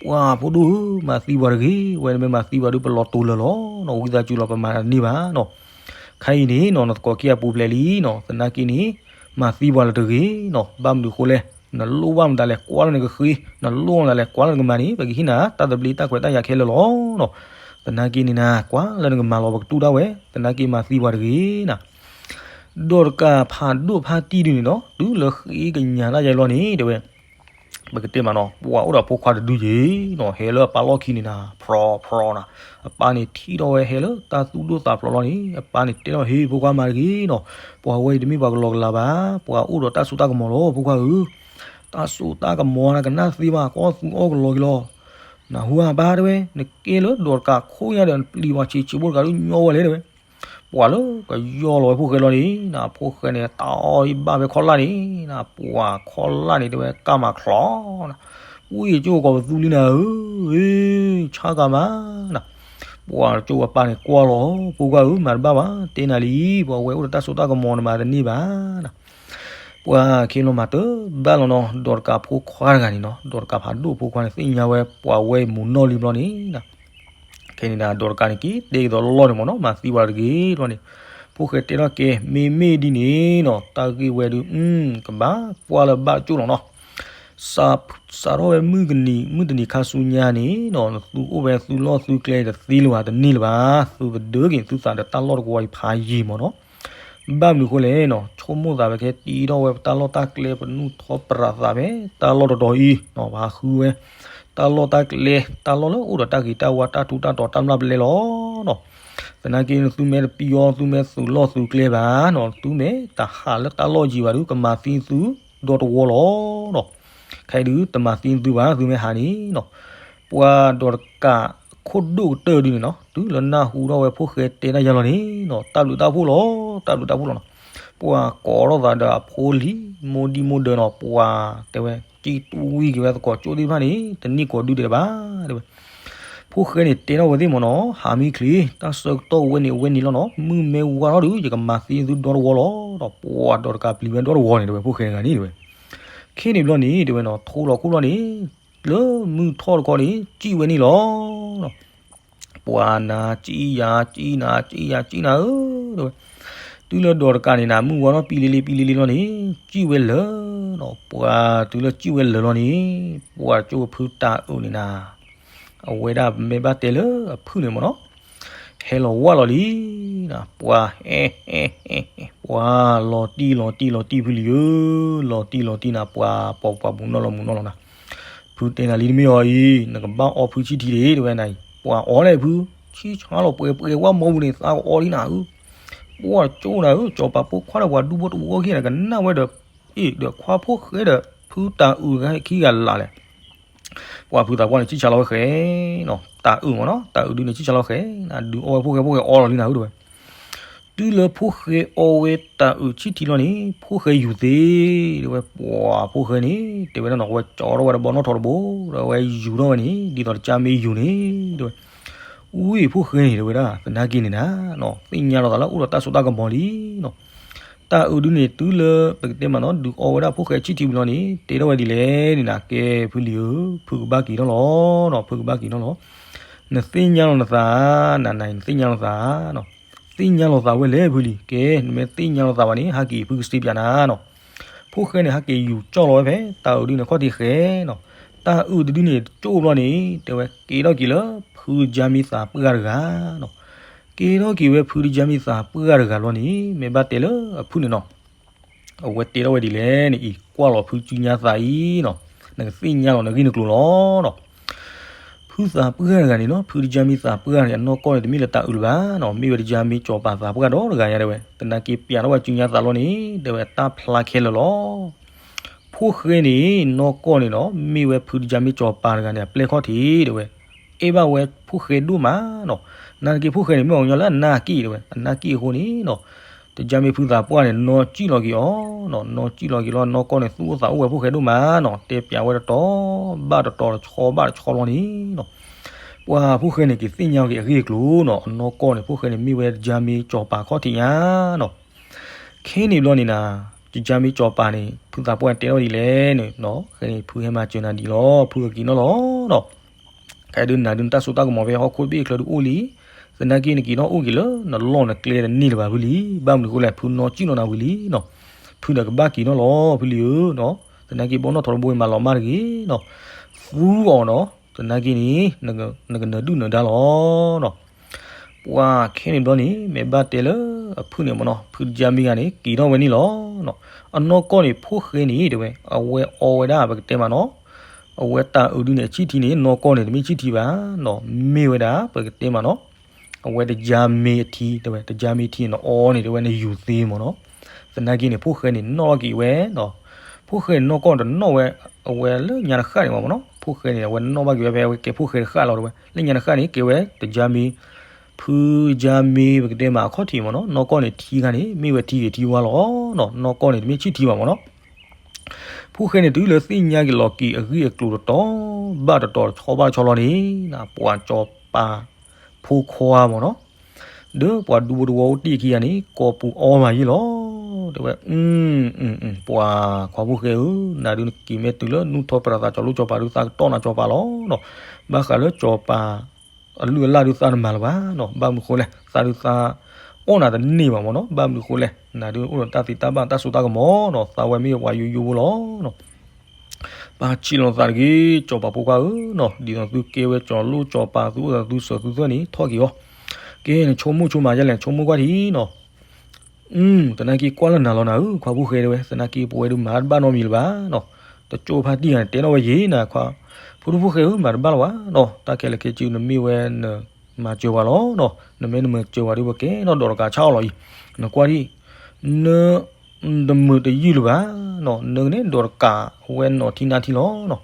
ပှၤဖိဒိၣ်ဧၢ မၤသံပှၤတဂ့ၤ, ဝဲန့ၣ်မ့ၢ်မၤသံပှၤဒုး ပလီၤတိၤလၢာ်လီၤနီၤ, ဝံသးစူၤလီၤ ပမၤနၤတန့ၢ်ဘၣ်နီၤ, ခဲအံၤန့ၣ်နီၤ နသကိးခံဂၤပူၤဖျဲးလံနီၤ, သနာ်က့န့ၣ် မၤသံပှၤလၢတဂ့ၤနီၤ, ဘၣ်မနုၤဃိလဲၣ်, နလိၣ်ဘၣ်မတၤလဲၣ် ကွၢ်လၢနကဃ့, နလိၣ်မတၤလဲၣ် ကွၢ်လၢနကမၤန့ၣ် ပကဟ့ၣ်နၤ တၢ်သဘျ့တၢ်ခွဲးတၢ်ယာ်ခဲလၢာ်လီၤနီၤ, သနာ်က့န့ၣ်နၤ ကွၢ်လၢနကမၤလီၤ ပကတူၢ်ဒၣ်ဝဲ, သနာ်က့မၤသံပှၤတဂ့ၤနၤ ဒီးတကးဖးဒိၣ်ဖါတံၢ်ဒုန့ၣ်နီၤ တုၤလၢဃ့ကညးတၢ်ယဲလီၤန့ၣ် တဲဝဲ, ပကတဲမးနီၤ ပှၤအိၣ်ဒီးဖိခွါတဒုယ့ၤနီၤ ဟဲလၢအပၢ်လီၢ်ခံန့ၣ်နၤ ဖျီဖျီနၤ, အပၢ်န့ၣ်ထံၣ်ထီၣ်ဝဲဟဲလၢတၢ်သူၣ်ဒိၣ်သးဖျိးလီၤန့ၣ် အပၢ်န့ၣ်တဲထီၣ် ဟ့ၣ် ဖိခွါမၤတဂ့ၤနီၤ, ပှၤဝဲအံၤတမ့ၢ်ပှၤကလီကလီဘၣ်, ပှၤအိၣ်ဒီးတၢ်စိတၢ်ကမီၤလီၤ ဖိခွါဧၢ တၢ်စိတၢ်ကမီၤနကနၣ်သ့မး ကအီၣ်သူအီၣ်ကလီကလီ, နၢ်ဟူဧါ ပၢ်တဲဝဲ, နကဲလၢဒီးတကးခိၣ်ညါဒီး နပျံၤပှၤဆံးဆံးဖိတဂၤဒုးညီဝဲလဲၣ်တဲဝဲ, ပှၤလၢကယီလီၤဝဲဖိၣ်ဃဲလီၤန့ၣ် နဖိၣ်ဃဲန့ၣ် တၢ်အီၣ်အံၤဘၣ်ဖဲခီၣ်လာ်န့ၣ် နပှၤခီၣ်လာ်န့ၣ်တဲဝဲ ကၢ်မၤချီနၤ, ဝံၣ်ကၠိၣ်ကိးပသူလံနၤဧၢ, ဆါကၤမးနၤ, ပှၤကၠိၣ်အပၢ်န့ၣ်ကွၢ်လီၤ ဖိခွါဧၢ မၤတဘၣ်ဘၣ် တဲနၤလံ ပှၤဝဲအိၣ်ဒီးတၢ်စိတၢ်ကမီၤနမၤတန့ၢ်ဘၣ်နၤ ပှၤခ့လီၤမၤတဘၣ်လီၤနီၤ ဒီးတကးဖိခွါတဂၤန့ၣ်နီၤ ဒီးတကးဖးဒိၣ်ဖိခွါန့ၣ် သ့ၣ်ညါဝဲပှၤဝဲမုၢ်နီၢ်လံဘျီန့ၣ်, ခဲန့ၣ်ဒီး ဒီးတကးန့ၣ်က့ၤတဲက့ၤသိးလီၢ်န့ၣ်မ့ၢ်နီၤ မၤသံပှၤတဂ့ၤဘျီန့ၣ်, ဖိၣ်ဃဲတဲထီၣ်က့ၤ မ့မ့ၢ်ဒ်န့ၣ်နီၤ တၢ်ဂ့ၢ်ဝဲဒုး ကဘၣ်ကွၢ်လၢဘၣ်ကၠိၣ်လီၤနီၤ စးထီၣ်ဝဲမုၢ်တနံၤ မုၢ်တနံၤခါဆူညါန့ၣ်နီၤ နသုအိၣ်ဖဲသုလီၢ်သုကျဲတသ့လၢၤဘၣ် တန့ၢ်လၢၤဘၣ်, သုကဒၢက့ၤသုသးဒီးတၢ်လီၢ်တကဝီၤအံၤဖးယံာ်မ့ၢ်နီၤ, ဘၣ်မနုၤအဃိလဲၣ်နီၤ ဆိကမိၣ်သးဖဲကဲတ့ထီၣ်ဝဲပတၢ်လီၢ်တၢ်ကျဲ ပနုာ်ထီၣ်ပြးသးဖဲတၢ်လီၢ်တတီၤအံၤနီၤ ပဟးဃုဝဲ တၢ်လီၢ်တၢ်ကျဲ တၢ်လီၢ်လၢအိၣ်ဒီးတၢ်ဂ့ၤတၢ်ဝါ တၢ်ထူးတၢ်တီၤ တၢ်မျၢ်ပလဲလီၤနီၤ, သနာ်က့န့ၣ် သုမ့ၢ်တပံၤအီၤ သုမ့ၢ်သုးလီၢ်သုးကျဲဘၣ်နီၤ သုမ့ၢ်တဟးလၢတၢ်လီၢ်ယံၤဘၣ်ဒီး ကမၤသံသုဒီတဝီလီၤနီၤ. ခဲအံၤဒုး တမၤသံသုဘၣ် သုမ့ၢ်ဟးန့ၣ်နီၤ. ပှၤဒီးတကးခိၣ်ဒိၣ်ကတၢၢ်ဒုးန့ၣ်နီၤ တုၤလၢနၢ်ဟူထီၣ်ဝဲဖိၣ်ဃဲတဲတၢ်ယါလီၤန့ၣ်နီၤ တၢ်ဘျုးတၢ်ဖှိၣ်လီၤ တၢ်ဘျုးတၢ်ဖှိၣ်လီၤနီၤ. ပှၤကိးထီၣ်သးဒီးအဖိလံၤ မိၢ်ဒံၣ်မိၢ်ဒၢနီၤ ပှၤတဲဝဲ ကံတူဝံက့ၤဝဲသကိးကၠိသ့ၣ်တဖၣ်န့ၣ် တနံၣ်ကိးဒုတဲတဘၣ်တဲဝဲ. ဖိၣ်ဃဲန့ၣ်တဲထီၣ်ဝဲသ့ၣ်မ့ၢ်နီၤ ဟးမံချ့ တၢ်ဆၢကတီၢ်ဝဲန့ၣ်ဝဲန့ၣ်လီၤနီၤ မုၢ်မ့ၢ်ဝါထီၣ်ဒုး ယကမၤသံသုဒီတဝီလီၤဒီး ပှၤဒီးတကးပျံၤဝဲဒီတဝီန့ၣ်တဲဝဲ ဖိၣ်ဃဲတဂၤန့ၣ်တဲဝဲ. ခဲန့ၣ်ဘျီန့ၣ် တဲဝဲနီၤ ထိလီၤခိၣ်လီၤန့ၣ် လၢမုၢ်ထီၣ်တခီန့ၣ် စံၣ်ဝဲန့ၣ်လီၤ. ပှၤနၤစံၣ်ယၤ စံၣ်နၤ စံၣ်ယၤ စံၣ်နၤဧၢ တဲဝဲ. တုၤလၢဒီးတကးန့ၣ်နၤ မုၢ်ဝါထီၣ်ပံလံလံ ပံလံလံလီၤန့ၣ် စံၣ်ဝဲလၢာ်နီၤ ပှၤတုၤလၢစံၣ်ဝဲလၢာ်လီၤန့ၣ် ပှၤကၠိဖုတၤအုးန့ၣ်နၤ အဝဲဒၣ်မ့ၢ်ဘၣ်တဲလၢအဖုၣ်န့ၣ်မ့ၢ်နီၤ ဟဲလီၤဝၢ်လီၤလံနၤ ပှၤ ပှၤလီၤတံၢ်လီၤတံၢ်လီၤတံၢ်ဖုလံၤဧၢ လီၤတံၢ်လီၤတံၢ်နၤ ပှၤပိာ်ပှၤမူနီၢ်လီၤမူနီၢ်လီၤနၤ ဖုတဲနၤလံတမ့ၢ်အီၤအံၤ နကဘၣ်အီဖုဆံၣ်ထံတ့ၢ် တဲဝဲနၤအံၤ ပှၤအီၣ်လဲၣ်ဖု ဆံၣ်ဆါလီၤပှဲၤပှဲၤဝဲမီပူၤန့ၣ် သးကအီဒ်နၤဧၢ ပှၤကၠိနၤဧၢ ကၠီၤပၤဖိခွါဒီးပှၤဒူဖိတဝီခံနၤ ကနၣ်ဝဲဒီး အ့ၣ် ဒီးခွါဖိၣ်ဃဲဒီး ဖုတၤအုးခံဂၤလၢ်လဲၣ် ပှၤဖုသးပှၢ်န့ၣ် ဆံၣ်ဆါလီၤဝဲဃဲနီၤ တၤအုးမ့ၢ်နီၤ တၤအုးဒုန့ၣ် ဆံၣ်ဆါလီၤဃဲ နဒုးအီဝဲဖိၣ်ဃဲ ဖိၣ်ဃဲအီလီၤလံနၤဧၢ တဲဝဲ တုၤလၢဖိၣ်ဃဲအီဝဲတၤအုးဆံၣ်ထံလီၤန့ၣ် ဖိၣ်ဃဲယူၤသ့ တဲဝဲ ပှၤဖိၣ်ဃဲန့ၣ် တဲဝဲဒၣ်နီၤ အဝဲကၠီထီၣ်ဝဲဒီးဘီနီၣ်ထီၣ်တဘိ ဒီးအဝဲယူၤထီၣ်ဝဲန့ၣ် ဒ်သိးတကၢ်မ့ၢ်ယူၤန့ၣ် တဲဝဲ ဝံၢ်ဖိၣ်ဃဲန့ၣ် တဲဝဲဒၣ် သနာ်က့န့ၣ်နၤ သ့ၣ်ညါလီၤသးလၢအိၣ်ဒီးတၢ်စိတၢ်ကမီၤလံနီၤ တၤအုးဒုန့ၣ် တုၤလၢပကတဲမးနီၤ ဒုးအီဝဲဒၣ်ဖိၣ်ဃဲဆံၣ်ထံဝံၤလီၤန့ၣ် တဲထီၣ်ဝဲဒ်လဲၣ်န့ၣ်နၤ ကဲဖုလံၤဧၢ ဖုကဘၣ်က့ၤထီၣ်လီၤနီၤ ဖုကဘၣ်က့ၤထီၣ်လီၤ နသ့ၣ်ညါလီၤနသး နၤနၤ နသ့ၣ်ညါလီၤသးနီၤ သ့ၣ်ညါလီၤသးဝဲလဲၣ်ဖုလံၤ ကဲ နမ့ၢ်သ့ၣ်ညါလီၤသးဘၣ်န့ၣ် ဟဲက့ၤဖုကစ့ပၠးနၤနီၤ ဖိၣ်ဃဲန့ၣ် ဟဲက့ၤယူၤကၠီလီၤဝဲဖဲ တၤအုးဒုန့ၣ်ခီၣ်ထံးဃဲနီၤ တၤအုးတဒုန့ၣ် ကၠိဘျီန့ၣ် တဲဝဲက့ၤထီၣ်က့ၤလၢ ဖုတကၢ်မ့ၢ်သးပှၢ်တဂၤနီၤ က့ၤထီၣ်က့ၤဝဲဖုတကၢ်မ့ၢ်သးပှၢ်တဂၤဘျီန့ၣ် မ့ၢ်ဘၣ်တဲလၢအဖုၣ်န့ၣ်နီၤ အဝဲတဲထီၣ်ဝဲဒ်လဲၣ်န့ၣ်အံၤ ကွၢ်လီၤဖုစုညါသးအံၤနီၤ နကသ့ၣ်ညါလီၤနဂ့ၢ်နကျိၤလီၤနီၤ ဖုသးပှၢ်တဂၤန့ၣ်နီၤ ဖုတကၢ်မ့ၢ်သးပှၢ်န့ၣ် အနီၢ်ကီၢ်န့ၣ်တမ့ၢ်လၢတၤအုးလၢၤဘၣ်နီၤ မ့ၢ်ဝဲတကၢ်မ့ၢ်ကၠီၤပၤသးပှၢ်ဒီတဂၤညါတဲဝဲ သနာ်က့ပျးထီၣ်ဝဲစုညါသးလီၤန့ၣ် တဲဝဲတၢ်ဖျါခဲလၢာ်လီၤ ဖိၣ်ဃဲန့ၣ် နီၢ်ကီၢ်န့ၣ်နီၤ မ့ၢ်ဝဲဖုတကၢ်မ့ၢ်ကၠီၤပၤတဂၤန့ၣ် အပျဲၢ်ခီၣ်ထံးတဲဝဲ အဲၣ်ဘၣ်ဝဲဖိၣ်ဃဲဒိၣ်မးနီၤ နာ်သက့ဖိၣ်ဃဲန့ၣ် မ့ၢ်အီၤညီလၢအနၢ်က့ၣ်တဲဝဲ အနၢ်က့ၣ်အဃိန့ၣ်နီၤ တကၢ်မ့ၢ်ဖုသးပှၢ်န့ၣ် နီၢ်ကံၣ်လီၤက့ၤအီၤ နီၢ်ကံၣ်လီၤက့ၤလီၤ နီၢ်ကီၢ်န့ၣ် သူၣ်အိၣ်သးအိၣ်ဝဲဖိၣ်ဃဲဒိၣ်မးနီၤ တဲပျးဝဲတတီၤဘၣ်တတီၤ တဆီဘၣ်တဆီလီၤန့ၣ်နီၤ ပှၤဖိၣ်ဃဲန့ၣ် က့ၤသ့ၣ်ညါက့ၤအဂ့ၢ်အကျိၤနီၤ အနီၢ်ကီၢ်န့ၣ် ဖိၣ်ဃဲန့ၣ် မ့ၢ်ဝဲတကၢ်မ့ၢ်ကၠီၤပၤခီၣ်ထံးညါနီၤ ခဲန့ၣ်ဘျီန့ၣ်နၤ တကၢ်မ့ၢ်ကၠီၤပၤန့ၣ် ဖုသးပှၢ်တဲထီၣ်ဒ်လဲၣ်န့ၣ်နီၤ ဃဲန့ၣ် ဖုဟဲမၤစၢၤနၤဒ်လီၤ ဖုကက့ၤနီၣ်လီၤနီၤ ခဲဒုးနၤဒုးနတၢ်စိတၢ်ကမီၤဖဲဟီၣ်ခိၣ်တဘ့ၣ်အချၢဒုးအိၣ်လံ သနာ်က့နက့ၤထီၣ်အိၣ်က့ၤလၢနလီၢ်နကျဲတန့ၢ်လၢၤဘၣ်ဖုလံ ဘၣ်မနုၤဃိလဲၣ် ဖုနီၢ်ကံၣ်လီၤနၤဝံၤလံနီၤ ဖုဒီးကဘၣ်က့ၤနီၣ်လီၤဖုလံဧၢနီၤ သနာ်က့ဘီနီၣ်ထီၣ်တဘိမၤလီၤမၢ်တဂ့ၤနီၤ သူအီၤနီၤ သနာ်က့န့ၣ် နကနၢၤဒုၣ်နၢၤဒါလီၤနီၤ ပှၤခဲန့ၣ်ဘျီန့ၣ် မ့ၢ်ဘၣ်တဲလၢအဖုၣ်န့ၣ်မ့ၢ်နီၤ ဖုတကၢ်မ့ၢ်ဂၤန့ၣ် က့ၤထီၣ်ဝဲန့ၣ်လီၤနီၤ အနီၢ်ကီၢ်န့ၣ် ဖိၣ်ဃဲန့ၣ်တဲဝဲ အဝဲအီဝဲဒၣ်ပကတဲမးနီၤ အဝဲတၤအုးဒုန့ၣ် အဆံၣ်ထံန့ၣ် နီၢ်ကီၢ်န့ၣ် တမ့ၢ်ဆံၣ်ထံဘၣ်နီၤ မ့ၢ်ဝဲဒၣ်ပကတဲမးနီၤ အဝဲတကၢ်မ့ၢ်အထံတဲဝဲ တကၢ်မ့ၢ်ထံန့ၣ် နအီန့ၣ်တဲဝဲ နယူၤသ့မ့ၢ်နီၤ သနာ်က့န့ၣ် ဖိၣ်ဃဲန့ၣ် နီၣ်ထီၣ်က့ၤဝဲနီၤ ဖိၣ်ဃဲန့ၣ် နီၢ်ကီၢ်တနီၣ်ဝဲ အဝဲလၢညါတဃၣ်န့ၣ်မ့ၢ်နီၤ ဖိၣ်ဃဲန့ၣ် အဝဲနီၣ်ဘၣ်က့ၤဝဲဖဲအဝဲကဲဖိၣ်ဃဲတဃၣ်လီၤတဲဝဲ လၢညါတဃၣ်န့ၣ် ကဲဝဲတကၢ်မ့ၢ် ဖုတကၢ်မ့ၢ်ပကတဲမးအခီၣ်ထံးမ့ၢ်နီၤ နီၢ်ကီၢ်န့ၣ်ထံဂၤန့ၣ် မ့ၢ်ဝဲထံဂ့ၤထံဝါလီၤနီၤ နီၢ်ကီၢ်န့ၣ် တမ့ၢ်ဆံၣ်ထံဘၣ်မ့ၢ်နီၤ ဖိၣ်ဃဲန့ၣ် တုၤလၢသ့ၣ်ညါက့ၤလီၤက့ၤအဂ့ၢ်အကျိၤတတီၤ ဘၣ်တတီၤတဆီဘၣ်တဆီလီၤန့ၣ် ပှၤစီၤပၤဖိခွါမ့ၢ်နီၤ ဒီးပှၤဒူဖိတဝီအိၣ်တ့ၢ်ခံဂၤန့ၣ် ကိးပူၤအီမးယ့ၣ်လီၤ တဲဝဲ ပှၤခွါဖိၣ်ဃဲဧၢ နၤဒုးနက့ၤမ့ၢ်တုၤလၢနူၢ်ထီၣ်ပြၤသးစီၤလိၣ်စီၤပၤဒုးသးကတီၢ်နၤစီၤပၤလီၤနီၤ ဘၣ်ဃးလၢစီၤပၤ အလုၢ်အလၢ်ဒုးသးတမၤလၢၤဘၣ်နီၤ ဘၣ်မနုၤဃိလဲၣ် သးဒုးသး အီၣ်နၤတန့ၢ်ဘၣ်မ့ၢ်နီၤ ဘၣ်မနုၤဃိလဲၣ် နၤဒုးအိၣ်ဒီးတၢ်သ့တၢ်ဘၣ်တၢ်စိတၢ်ကမီၤနီၤ သးဝဲမ့ၢ်ပှၤယိယိဖိလီၤနီၤ ပာ်ဆံးလီၤသးတဂ့ၤ စီၤပၤဖိခွါဧၢနီၤ ဒ်သိးသုကဲဝဲစီၤလိၣ်စီၤပၤ သုအိၣ်ဒီးသုစၢၤသုသွဲၣ်န့ၣ် ထီၣ်က့ၤအီၤ ကဲနဆိကမိၣ်ဆိကမးယဲလဲၣ် ဆိကမိၣ်ကွၢ်ထံနီၤ သနာ်က့ကွၢ်လၢနၤလီၤနၤဧၢ ခွါဖိၣ်ဃဲတဲဝဲ သနာ်က့ပဝဲဒုးမၤတဘၣ်နီတမံၤလၢၤဘၣ်နီၤ တကၠိဖါတံၢ်ဂၤန့ၣ် တဲထီၣ်ဝဲယဲနၤခွါ ဖိဒိၣ်ဖိၣ်ဃဲဧၢ မၤတဘၣ်လၢၤဘၣ်နီၤ တၢ်ခဲလၢာ်ခဲဆ့နမ့ၢ်ဝဲန မၤစၢၤဝဲလီၤနီၤ. နမ့ၢ်တမၤစၢၤဝဲဒီး ပကဲထီၣ်ဒီးတကးဆါအီၤလီၤအံၤ. နကွၢ်ဒံး, နတမုာ်တယုၢ်လၢၤဘၣ်နီၤ, နကန့ၣ်ဒီးတကးဝဲနီၤထံနါထံလီၤနီၤ.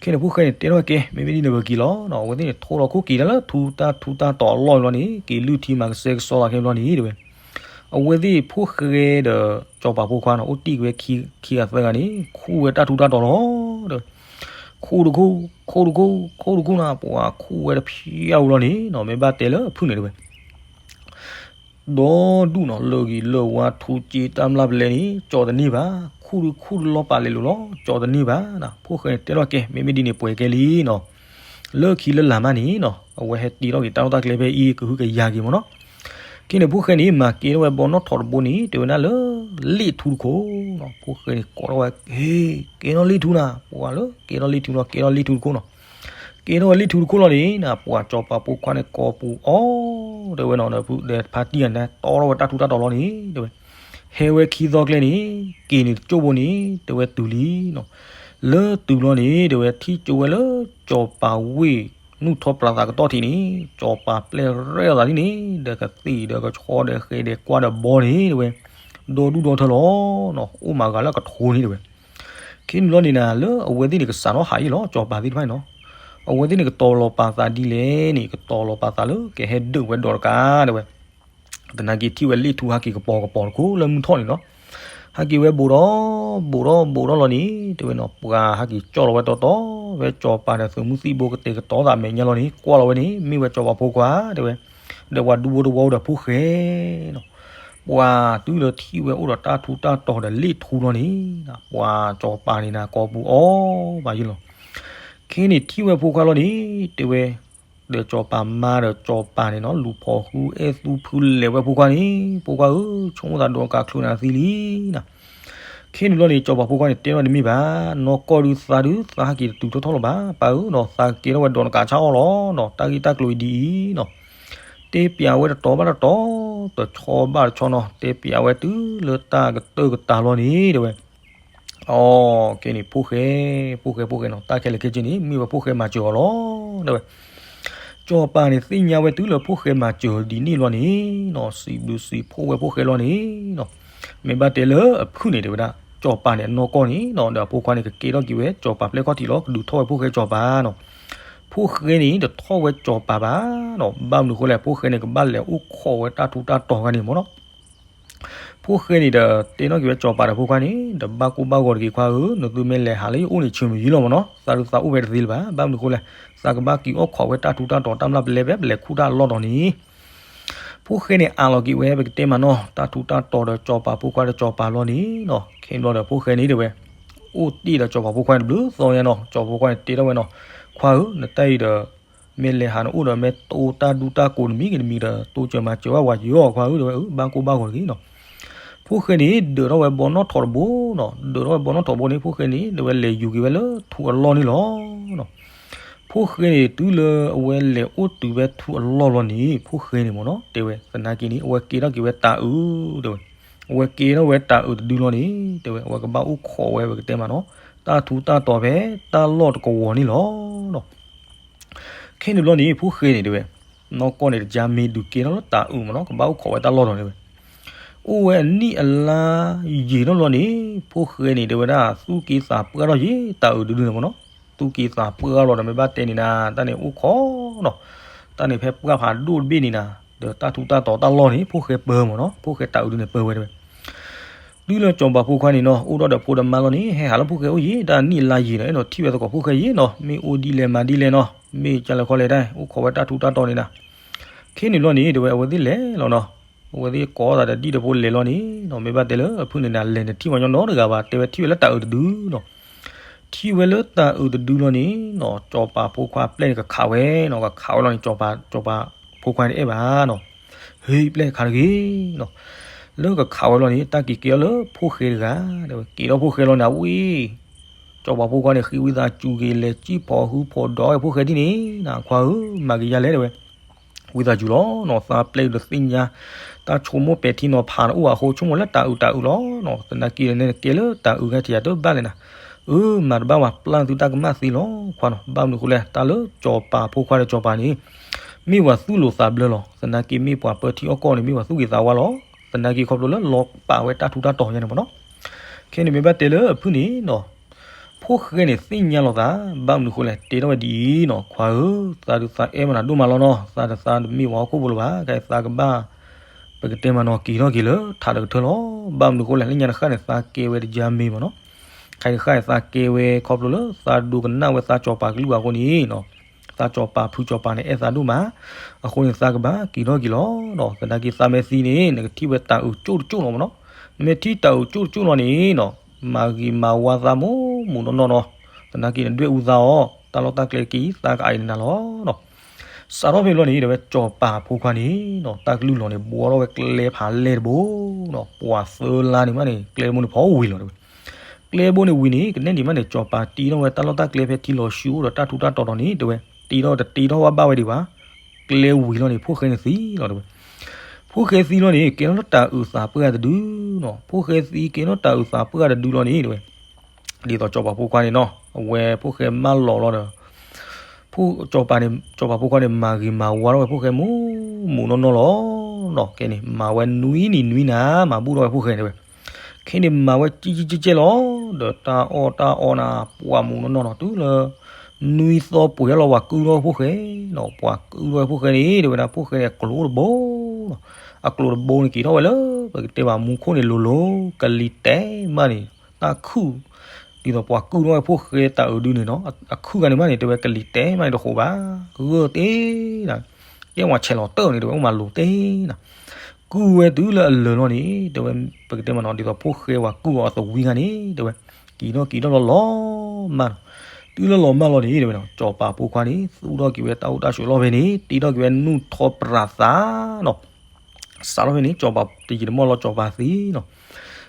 ခဲန့ၣ်ဖိၣ်ဃဲန့ၣ်တဲထီၣ်ဝဲကဲ, မ့မ့ၢ်ဒ်န့ၣ်ပက့ၤလီၤနီၤ. အဝဲသ့ၣ်န့ၣ် ထိလီၤခိၣ်က့ၤတၢ်လၢထူတၢ်ထူတၢ်တီၤအလီၢ်ဘျီန့ၣ် က့ၤလုၢ်ထံမၤကစဲကစီလီၤခဲဘျီန့ၣ်တဲဝဲ. အဝဲသ့ၣ်ဖိၣ်ဃဲဒီး စီၤပၤဖိခွါနီၤ အိၣ်တ့ၢ်က့ၤဝဲခံဂၤသၢဂၤန့ၣ် ခူၣ်ဝဲတၢ်ထူတၢ်တီၤလီၤတဲဝဲ. ခူၣ်တခူၣ်, ခူၣ်တခူၣ်, ခူၣ်တခူၣ်နၤ ပှၤခူၣ်ဝဲတဖျါဝံၤလီၤန့ၣ်နီၤ, မ့ၢ်ဘၣ်တဲလၢအဖုၣ်န့ၣ်တဲဝဲ ဒီဒူၣ်နီၤ လၢဂံၤလၢဝါထူစ့တၢ်မျၢ်ပလဲန့ၣ် ကၠီတန့ၢ်ဘၣ်. ခူၣ်တခူၣ်တလီၤပာ်လဲၤလိၤလီၤ ကၠီတန့ၢ်ဘၣ်. ဖိၣ်ဃဲန့ၣ်တဲထီၣ်ကဲ မ့မ့ၢ်ဒ်န့ၣ်ပှဲၤကဲလံနီၤ. လၢခံလၢလာ်မးန့ၣ်နီၤ အဝဲဟဲတ့ထီၣ်က့ၤတၢ်လီၢ်တၢ်ကျဲဖဲအံၤ ကဟုကယာ်က့ၤမ့ၢ်နီၤ. ခဲန့ၣ်ဖိၣ်ဃဲန့ၣ် မၤကဲထီၣ်ဝဲဘီနီၣ်ထိးတဘိန့ၣ် တဲဝဲဒၣ်လၢ လ့ၣ်ထူတခိၣ်နီၤ. ဖိၣ်ဃဲန့ၣ်ကိးထီၣ်ဝဲ ဟ့ ကဲထီၣ်လ့ၣ်ထူနၤ ပှၤလၢကဲထီၣ်လ့ၣ်ထူလီၤ ကဲထီၣ်လ့ၣ်ထူတခိၣ်နီၤ. ကဲထီၣ်ဝဲလ့ၣ်ထူတခိၣ်လီၤန့ၣ်နၤ ပှၤစီၤပၤဖိခွါန့ၣ်ကိးပူၤအီၤ တဲဝဲနီၤ ဒီးဖါတံၢ်ဂၤန့ၣ် တီထီၣ်ဝဲတၢ်ထူတၢ်တီၤလီၤန့ၣ်တဲဝဲ. ဟဲဝဲခံသီကျဲန့ၣ် က့ၤန့ၣ်တကၠိၢ်ဘိန့ၣ် တဲဝဲတုၤလံနီၤ. လၢတုၤလီၤန့ၣ် တဲဝဲထံၣ်ကၠိဝဲလၢ စီၤပၤဝ့ၢ်နုာ်ထီၣ်ပျၢၤသးကတီၢ်ထံးန့ၣ် စီၤပၤပျဲၢ်ရဲၣ်အသးဒ်န့ၣ် ဒီးကသံၣ်ဒီးကဆီဒီးဃဲၤဒီးကွၢ်ဒီးဘီန့ၣ်တဲဝဲ ဒီဒူၣ်ဒီထၢလီၤနီၤ အိၣ်မးဂၤလၢကထိန့ၣ်တဲဝဲ. ခဲန့ၣ်လီၤန့ၣ်နၤ လၢအဝဲသ့ၣ်န့ၣ်ကစးထီၣ်ဟးအံၤလီၤ စီၤပၤသ့ၣ်တဖၣ်န့ၣ်နီၤ. အဝဲသ့ၣ်န့ၣ်ကတီၤလီၤပာ်သးဒ်လဲၣ်န့ၣ် ကတီၤလီၤပာ်သးလၢကဟဲဒုးဝဲဒီးတကးတဲဝဲ. သနာ်က့ထံၣ်ဝဲလ့ၣ်ထူဟးက့ၤကပီၤကပီၤတခိၣ်လၢမုၢ်ထီၣ်န့ၣ်နီၤ. ဟဲက့ၤဝဲဘူးဒီး ဘူးဒီးဘူးဒီးလီၤန့ၣ် တဲဝဲနီၤ ပှၤဟဲက့ၤကၠီၣ်လီၤဝဲတီတီ ဝဲစီၤပၤဒီးသုးမုၢ်သံၣ်ဘိကတဲာ်ကတီၤသးမဲာ်ညါလီၤန့ၣ် ကွၢ်လီၤဝဲန့ၣ် မ့ၢ်ဝဲစီၤပၤဖိခွါတဲဝဲ ဒီးပှၤဒူဖိတဝီဒီးဖိၣ်ဃဲနီၤ. ပှၤတုၤလၢထံၣ်ဝဲအိၣ်ဒီးတၢ်ထူတၢ်တီၤဒီးလ့ၣ်ထူလီၤန့ၣ် ပှၤစီၤပၤန့ၣ်နၤကိးပူၤအီၤဘၣ်ယံလီၤ. ခဲန့ၣ်ထံၣ်ဝဲဖိခွါလီၤန့ၣ် တဲဝဲ ဒီးစီၤပၤမါဒီးစီၤပၤန့ၣ်နီၤ လူၤဖိးဃုအဲၣ်သူဖုလဲၤဝဲဖိခွါန့ၣ် ဖိခွါဧၢ ဆိကမိၣ်သးဒီးကးချုးနၤသံလံနီၤ. ခဲန့ၣ်လီၤန့ၣ် စီၤပၤဖိခွါန့ၣ်တဲထီၣ်တမ့ၢ်ဘၣ်, နီၢ်ကီၢ်ဒုးသးဒုးသးဟဲက့ၤတတုၤထီၣ်ထီၣ်လၢၤဘၣ်, ပၢ်ဧၢနီၤ သးကဲထီၣ်ဝဲဒီးနကးဆါအီၤလီၤနီၤ, တၢ်ဂ့ၢ်တၢ်ကျိၤအံၤဒ်အံၤနီၤ တဲပျးဝဲတတီၤဘၣ်တတီၤ, တဆီဘၣ်တဆီနီၤ တဲပျးဝဲတုၤလၢတၢ်ကတၢၢ်ကတၢၢ်လီၤန့ၣ် တဲဝဲ. အ ကဲန့ၣ် ဖိၣ်ဃဲ, ဖိၣ်ဃဲ ဖိၣ်ဃဲနီၤ တၢ်ခဲလၢာ်ခဲဆ့န့ၣ် မ့ၢ်ဝဲဖိၣ်ဃဲမၤစၢၤအီၤလီၤ တဲဝဲ. စီၤပၤန့ၣ်သ့ၣ်ညါဝဲတုၤလၢဖိၣ်ဃဲမၤစၢၤဒ်န့ၣ်လီၤန့ၣ်နီၤ စံးဘျုးစံးဖှိၣ်ဝဲဖိၣ်ဃဲလီၤန့ၣ်နီၤ. မ့ၢ်ဘၣ်တဲလၢအဖုၣ်န့ၣ် တဲဝဲဒၣ် စီၤပၤန့ၣ်အနီၢ်ကီၢ်န့ၣ်နီၤ ဒီးအဖိခွါန့ၣ် ကကဲထီၣ်က့ၤဝဲ စီၤပၤပျဲၢ်ခီၣ်ထံးလီၤ ကဒုးထီၣ်ဝဲဖိၣ်ဃဲစီၤပၤနီၤ. ဖိၣ်ဃဲန့ၣ် တထီၣ်ဝဲစီၤပၤဘၣ်နီၤ, ဘၣ်မနုၤဃိလဲၣ် ဖိၣ်ဃဲန့ၣ် ကဘၣ်လဲၤအိၣ်ခိးဝဲတၢ်ထူးတၢ်တီၤဂၤန့ၣ်မ့ၢ်နီၤ. ဖိၣ်ဃဲန့ၣ်ဒီး တဲနီၣ်က့ၤဝဲစီၤပၤဒီးဖိခွါန့ၣ် ဒီးဘၣ်ကိၢ်ဘၣ်ဂီၤတဂ့ၤခွါဧၢ, နသုမ့ၢ်လဲၤဟးလၢယအိၣ်န့ၣ် ဆၢမုၢ်ယံလီၤမ့ၢ်နီၤ, သးဒုးသးအိၣ်ဝဲတသ့လၢၤဘၣ်, ဘၣ်မနုၤဃိလဲၣ် သးကဘၣ်က့ၤအိၣ်ခိးဝဲတၢ်ထူးတၢ်တီၤတၢ်မျၢ်ပလဲဖဲပလဲၤခူၣ်တၢ်အလီၢ်ဒီးန့ၣ် ဖိၣ်ဃဲန့ၣ် အးလီၤက့ၤဝဲ ပကတဲမးနီၤ တၢ်ထူးတၢ်တီၤဒီးစီၤပၤဖိခွါဒီးစီၤပၤလီၤန့ၣ်နီၤ. ခဲဘျီဒီးဖိၣ်ဃဲန့ၣ်တဲဝဲ အိၣ်တ့ၢ်ဒီးစီၤပၤဖိခွါန့ၣ်တဘျုးသီညါနီၤ, စီၤပၤဖိခွါန့ၣ်တဲထီၣ်ဝဲနီၤ, ခွါဧၢ နတၢ်အံၤဒီး မ့ၢ်လဲၤဟးနအိၣ်ဒီး မ့ၢ်တိၢ်တၢ်ဒူတၢ်ကိးနမံၤက့ၤတမံၤဒီး တိစၢၤမၤစၢၤဝဲဝဲယီၤခွါဧၢ တဲဝဲ ဘၣ်ကိၢ်ဘၣ်ဂီၤတဂ့ၤနီၤ. ဖိၣ်ဃဲန့ၣ် ဒၢးထီၣ်ဝဲဘီနီၣ်ထိးတဘိနီၤ, ဒၢးထီၣ်ဝဲဘီနီၣ်ထိးတဘိန့ၣ် ဖိၣ်ဃဲန့ၣ် တဲဝဲလဲၤယူၤက့ၤဝဲလၢထူးအလီၢ်န့ၣ်လီၤ. ဖိၣ်ဃဲန့ၣ် တုၤလၢအဝဲလဲၤအိၣ်တုၤဖဲထူးအလီၢ်လီၤန့ၣ် ဖိၣ်ဃဲန့ၣ်မ့ၢ်နီၤ တဲဝဲ သနာ်က့န့ၣ် အဝဲကဲထီၣ်က့ၤဝဲတၤအုး တဲဝဲ, အဝဲကဲထီၣ်ဝဲတၤအုးတဒုလီၤန့ၣ် တဲဝဲ အဝဲကဘၣ်အိၣ်ခိးဝဲ ပကတဲမးနီၤ တၢ်ထူးတၢ်တီၤဖဲတၢ်လီၢ်တကဝီၤန့ၣ်လီၤ. ခဲန့ၣ်ဘျီန့ၣ် ဖိၣ်ဃဲန့ၣ်တဲဝဲ နီၢ်ကီၢ်န့ၣ်တကါမ့ၢ်ဒုးကဲထီၣ်လၢတၤအုးမ့ၢ်နီၤ ကဘၣ်အိၣ်ခိးဝဲတၢ်လီၢ်လီၤန့ၣ်ဝဲ အိၣ်ဝဲအနံၣ်အလါယံာ်ထီၣ်လီၤန့ၣ် ဖိၣ်ဃဲန့ၣ်တဲဝဲဒၣ် သူၣ်က့သးပှၢ်ထီၣ်ယံာ် တၤအုးတဒုန့ၣ်မ့ၢ်နီၤ, သူၣ်က့သးပှၢ်လီၤဒီး မ့ၢ်ဘၣ်တဲန့ၣ်နၤ တၢ်န့ၣ်အိၣ်ခိးနီၤ, တၢ်န့ၣ်ဖဲပှၢ်ဖးဒိၣ်တဘ့ၣ်န့ၣ်နၤ, ဒီးတၢ်ထူးတၢ်တီၤတၢ်လီၢ်န့ၣ် ဖိၣ်ဃဲပၢမ့ၢ်နီၤ, ဖိၣ်ဃဲတၤအုးဒုန့ၣ်ပၢဝဲတဲဝဲ တုၤလၢစီၤပၤဖိခွါန့ၣ်နီၤ အိၣ်ဒီးဖိဒီးမါလီၤန့ၣ် ဟဲဟးလၢဖိၣ်ဃဲအိၣ်ယံာ် တၢ်နံၣ်အလါယံာ်နီၤ အဲၣ်ဒိးထံၣ်ဝဲသကိးဖိၣ်ဃဲယံာ်နီၤ, မ့ၢ်အိၣ်ဒ်လဲၣ်မၤဒ်လဲၣ်နီၤ, မ့ၢ်ကလဲၤခီလဲၤတၢ် အိၣ်ခိးဝဲတၢ်ထူးတၢ်တီၤန့ၣ်နၤ ခဲန့ၣ်လီၤန့ၣ် တဲဝဲ အဝဲသ့ၣ်လဲၤလီၤနီၤ, အဝဲသ့ၣ်ကိးသးဒီးဒံၣ်ဒီးဖိလဲၤလီၤန့ၣ်နီၤ, မ့ၢ်ဘၣ်တဲလၢအဖုၣ်န့ၣ်နၤ လဲၤနထံၣ်ဝဲညီနီတဂၤဘၣ်, တဲဝဲထံၣ်ဝဲလၢတၤအုးတဒုနီၤ, ထံၣ်ဝဲလၢတၤအုးတဒုလီၤန့ၣ်နီၤ စီၤပၤဖိခွါပျဲၢ်န့ၣ်ကခးဝဲနီၤ, ကခးဝဲလီၤန့ၣ် စီၤပၤဖိခွါန့ၣ်အဲၣ်ဘၣ်နီၤ, ဟ့ၣ်ပျဲၢ်ခးတဂ့ၤနီၤ, လၢကခးဝဲလီၤန့ၣ် တၢ်က့ၤကဲထီၣ်လၢဖိၣ်ဃဲတဂၤ, တဲဝဲက့ၤထီၣ်ဖိၣ်ဃဲလီၤန့ၣ် အဝဲ စီၤပၤဖိခွါန့ၣ် ဃ့ဝံသးစူၤက့ၤ လဲၤစံၣ်ဖီၣ်ဟုဖီၣ်ဒီးဝဲဖိၣ်ဃဲဒ်န့ၣ်နၤ, ခွါဧၢ မၤကယၤလဲၣ်တဲဝဲ, ဝံသးစူၤလီၤနီၤ, သးပျဲၢ်အုးတသ့ၣ်ညါ တၢ်ဆိကမိၣ်ပဲာ်ထံနီၤဖးတအိၣ်အဃိ ဆိကမိၣ်လၢတၤအုးတၤအုးလီၤနီၤ, သနာ်က့န့ၣ် နကဲလၢတၤအုးဂၤထံးယၤတဘၣ်လဲၣ်နၤ, အၢ မၤတဘၣ်ဝဲ ပျၢ်သုတၢ်ကမၣ်သ့လီၤ ခွါနီၤ, ဘၣ်မနုၤဃိလဲၣ် တၢ်လၢစီၤပၤဖိခွါဒီးစီၤပၤန့ၣ် မ့ၢ်ပှၤသူၣ်လိၤသးဘျၢလီၤ. သနာ်က့မ့ၢ်ပှၤပၢထံအီၣ်ကီၢ်န့ၣ် မ့ၢ်ပှၤသူၣ်ဂ့ၤသးဝါလီၤ. သနာ်က့ခီဖျိလၢလီၤပာ်ဝဲတၢ်ထူးတၢ်တီၤညါန့ၣ်မ့ၢ်နီၤ. ခဲန့ၣ်မ့ၢ်ဘၣ်တဲလၢအဖုၣ်န့ၣ်နီၤ, ဖိၣ်ဃဲန့ၣ်သ့ၣ်ညါလီၤသး, ဘၣ်မနုၤဃိလဲၣ် တဲထီၣ်ဝဲဒ်အံၤနီၤ, ခွါဧၢ, သးဒုးသးအဲၣ်မနၤဒိၣ်မးလီၤနီၤ, သးဒီးသးတမ့ၢ်ပှၤဟီၣ်ခိၣ်ဖိလၢၤဘၣ်, ခဲသးကဘၣ် ပကတဲမးနီၤ က့ၤထီၣ်က့ၤလၢထးတကထၢၣ်လီၤ. ဘၣ်မနုၤဃိလဲၣ် လၢညါတဃၣ်န့ၣ် သးကဲဝဲတယါမ့ၢ်မ့ၢ်နီၤ. ခဲတဃၣ်န့ၣ် သးကဲဝဲခီဖျိလၢသးဒိကနၣ်ဝဲသးစီၤပၤကလုၢ်ဘၣ်အဃိန့ၣ်နီၤ, သးစီၤပၤဖုစီၤပၤန့ၣ် အဲၣ်သးဒိၣ်မး, အဃိန့ၣ် သးကဘၣ်က့ၤထီၣ်က့ၤလီၤနီၤ. သနာ်က့သးမ့ၢ်သံန့ၣ် နကထံၣ်ဝဲတၤအုးကၠိၣ်တကၠိၣ်လီၤမ့ၢ်နီၤ. မ့ၢ်ထံၣ်တၤအုးကၠိၣ်တကၠိၣ်လီၤန့ၣ်နီၤ, မၤဂ့ၤမၤဝါသးမိၢ်မိၢ်နီၢ်နီၢ်နီၤ. သနာ်က့နဒွဲၣ်အူသးအီၤ, တၢ်လီၢ်တၢ်ကျဲက့ၤ သးကအံၤနၤလီၤနီၤ. စးထီၣ်ဖဲလီၤန့ၣ် တဲဝဲစီၤပၤဖိခွါန့ၣ်နီၤ, တၢ်ကလုၢ်လီၤန့ၣ်ဘှီထီၣ်ဝဲကျဲဖးလဲၢ်တဘိနီၤ, ပှၤသၢလါန့ၣ်မးန့ၣ် ကျဲတဘိန့ၣ်ဖီဝံၤလီၤတဲဝဲ. ကျဲတဘိန့ၣ်ဝံၤန့ၣ် ကနဲၣ်ဒံးမးန့ၣ် စီၤပၤတ့ထီၣ်ဝဲတၢ်လီၢ်တၢ်ကျဲဖဲထံလီၤဆူအိၣ်ဒီးတၢ်ထူးတၢ်တီၤဒီးန့ၣ် တဲဝဲ, တ့ထီၣ်တတ့ထီၣ်ဘၣ်ဘၣ်ဝဲဒံးဘၣ်, ကျဲဝံၤလီၤန့ၣ် ဖိၣ်ဃဲန့ၣ်သံလီၤတဲဝဲ. ဖိၣ်ဃဲသံလီၤန့ၣ် ကဲထီၣ်လၢတၤအုးသးပှၢ်တဒုနီၤ, ဖိၣ်ဃဲသံကဲထီၣ်တၤအုးသးပှၢ်တဒုလီၤန့ၣ်တဲဝဲ. ဒ်သိးစီၤပၤဖိခွါန့ၣ်နီၤ, အဝဲဖိၣ်ဃဲမၢလီၤလီၤဒီး စီၤပၤန့ၣ် စီၤပၤဖိခွါန့ၣ် မၤဂ့ၤမၤဝါထီၣ်ဝဲဖိၣ်ဃဲမိၢ်မိၢ်နီၢ်နီၢ်လီၤနီၤ. ခဲန့ၣ် မၤဝဲနွံနံၤနွံနၤ မၤဘူၣ်ထီၣ်ဝဲဖိၣ်ဃဲတဲဝဲ. ခဲန့ၣ်မၤဝဲကဲကဲကဲကဲလီၤ, ဒီးတၢ်အီၣ်တၢ်အီနၤ ပှၤမိၢ်နီၢ်နီၢ်နီၤ, တုၤလၢ နွံသီပှဲၤထီၣ်လီၤ ပှၤကုၢ်ထီၣ်ဝဲဖိၣ်ဃဲနီၤ, ပှၤကုၢ်ထီၣ်ဝဲဖိၣ်ဃဲန့ၣ် တဲဝဲဒၣ် ဖိၣ်ဃဲန့ၣ်အကျိၤတဘိနီၤ, အကျိၤတဘိန့ၣ်က့ၤထီၣ်ဝဲလၢ ပကတဲဘၣ်မူခိၣ်န့ၣ်လိၤလိၤ ကလံၤတဲာ်မးန့ၣ် တၢ်ခုၣ် ဒ်သိးပှၤကုၢ်ထီၣ်ဝဲဖိၣ်ဃဲတၤအုးဒုန့ၣ်နီၤ, အခုၣ်ဂၤန့ၣ်မးန့ၣ် တဲဝဲကလံၤတဲာ်မးန့ၣ်တဃိးဘၣ်, ဂၢၢ်တ့ၢ်နၤ, ကဲဝဲဆဲးလီၤတၢၢ်န့ၣ် တဲဝဲအိၣ်မးလိၤတ့ၢ်နၤ, ကုၢ်ဝဲတုၤလၢအလၢာ်လီၤန့ၣ် တဲဝဲ ပကတဲမးနီၤ ဒ်သိးဖိၣ်ဃဲပှၤကုၢ်အီၤအသဝံဂၤန့ၣ် တဲဝဲ က့ၤထီၣ်က့ၤထီၣ်လီၤလီၤမးနီၤ, တုၤလၢလီၤမၢ်လီၤန့ၣ် တဲဝဲနီၤ စီၤပၤဖိခွါန့ၣ် သူၣ်ထီၣ်က့ၤဝဲတၢ်အိၣ်တၢ်ဆိးလီၢ်ဖဲန့ၣ် တ့ထီၣ်က့ၤဝဲနူၢ်ထီပြးသးနီၤ စးထီၣ်ဖဲန့ၣ် စီၤပၤတယံာ်တမီၢ်လီၤ စီၤပၤသံနီၤ.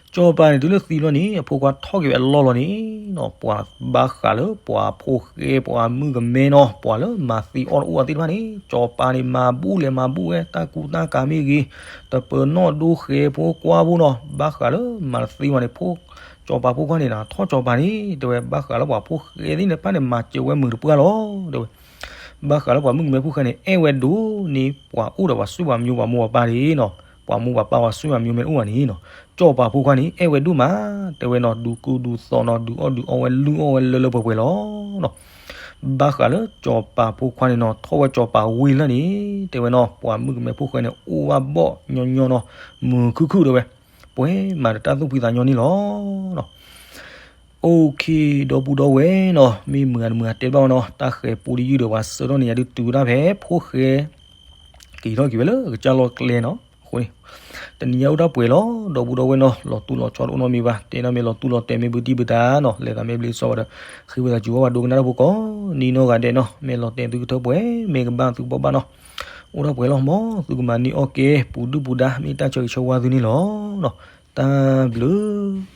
စီၤပၤန့ၣ် တုၤလၢသံလီၤန့ၣ် အဖိခွါထီၣ်က့ၤဝဲအလီၢ်လီၤန့ၣ်နီၤ, ပှၤဘၣ်ဃးလၢပှၤဖိၣ်ဃဲ ပှၤမုၣ်ကမဲနီၤ, ပှၤလၢမၤသံအီၣ်တအိၣ်အသ့ၣ်တဖၣ်န့ၣ် စီၤပၤန့ၣ် မၤဘူၣ်လဲၤမၤဘူၣ်ဝဲ တၢ်ကူတၢ်ကၤမ့ၢ်ဂ့ၤ, တပၢၤနီၣ်ဒိဃဲဖိကွၢ်ဖိနီၤ, ဘၣ်ဃးလၢမၤတသ့ဝဲန့ၣ် ဖိ စီၤပၤဖိခွါန့ၣ် ထီၣ်စီၤပၤန့ၣ် တဲဝဲ ဘၣ်ဃးလၢပှၤဖိၣ်ဃဲသ့ၣ်န့ၣ်တဖၣ်န့ၣ် မၤစၢၤဝဲမုာ်တပှၢ်လီၤ တဲဝဲ. ဘၣ်ဃးလၢပှၤမုၣ်ကမဲဖိၣ်ဃဲန့ၣ် အဲၣ်ဝဲဒိၣ်န့ၢ်ပှၤအိၣ်ဒီးပှၤစုၣ်ပှၤမၠိ ပှၤမိၢ်ပှၤပၢ်န့ၣ်နီၤ, ပှၤမိၢ်ပှၤပၢ်ပှၤစုၣ်ပှၤမၠိမ့ၢ်အိၣ်ဘၣ်န့ၣ်နီၤ, စီၤပၤဖိခွါန့ၣ် အဲၣ်ဝဲဒိၣ်မး တဲဝဲနီၤ, ဒုးကုဒုးသိးနီၤ, ဒုးအီၣ်ဒုးအီဝဲလုၢ်အီၣ်ဝဲလၢလၢပှဲၤပှဲၤလီၤနီၤ. ဘၣ်ဃးလၢစီၤပၤဖိခွါန့ၣ်နီၤ ထီၣ်ဝဲစီၤပၤဝံၤလီၤန့ၣ် တဲဝဲနီၤ ပှၤမုၣ်ကမဲဖိၣ်ဃဲန့ၣ် အိၣ်ဘၣ်ဘီၣ်ညီညီနီၤ, မုာ်ခုၣ်ခုၣ်တဲဝဲ, ပှဲၤမးဒီးတၢ်သူၣ်ဖှံသးညီန့ၣ်လီၤ. OK, ဒီပုၢ်ဒီဝဲၢ်နီၤ, မ့ၢ်မုာ်ဂ့ၤတမုာ်ဂ့ၤတဲဘၣ်ဝဲနီၤ, တၢ်ဃဲၤပူတယုၢ်ဒီးပှၤဆၢထၢၣ်န့ၣ် ယဒုးတုၤဝဲဒၣ်ဖဲဖိၣ်ဃဲ က့ၤထီၣ်က့ၤဝဲလၢကစၢ်လီၢ်ကျဲနီၤ. အဃိန့ၣ် တနံၤညါအိၣ်တၢ်ပှဲၤလီၤ ဒီပုၢ်ဒီဝဲၢ်နီၤ, လီၤတူၢ်လီၤဆီတအိၣ်နီတမံၤဘၣ်, တဲဒၣ်မ့ၢ်လီၤတူၢ်လီၤတဲာ်မ့ၢ်ဘုတံၢ်ဘုတၢ်နီၤ, လဲၤသးမ့ၢ်ဘျ့စီဝဲဒီး ဃ့ဝံသးစူၤဝဲပှၤဒိကနၣ်တၢ်ဖိကိးနံၤနီၢ်ဂၤဒဲးနီၤ, မ့ၢ်လီၤတဲာ်သုကထၢပှဲၤ မ့ၢ်ကဘၣ်သုကဘၣ်ဘၣ်နီၤ, အိၣ်တၢ်ပှဲၤလီၤ မ်သုကမၤန့ၢ်အီၣ်ကဲ ပူၤဒုၣ်ပူၤဒါ မ့ၢ်တၢ်ဆၢဂ့ၤဆၢဝါသုန့ၣ်လီၤ. တၢ်ဘျုး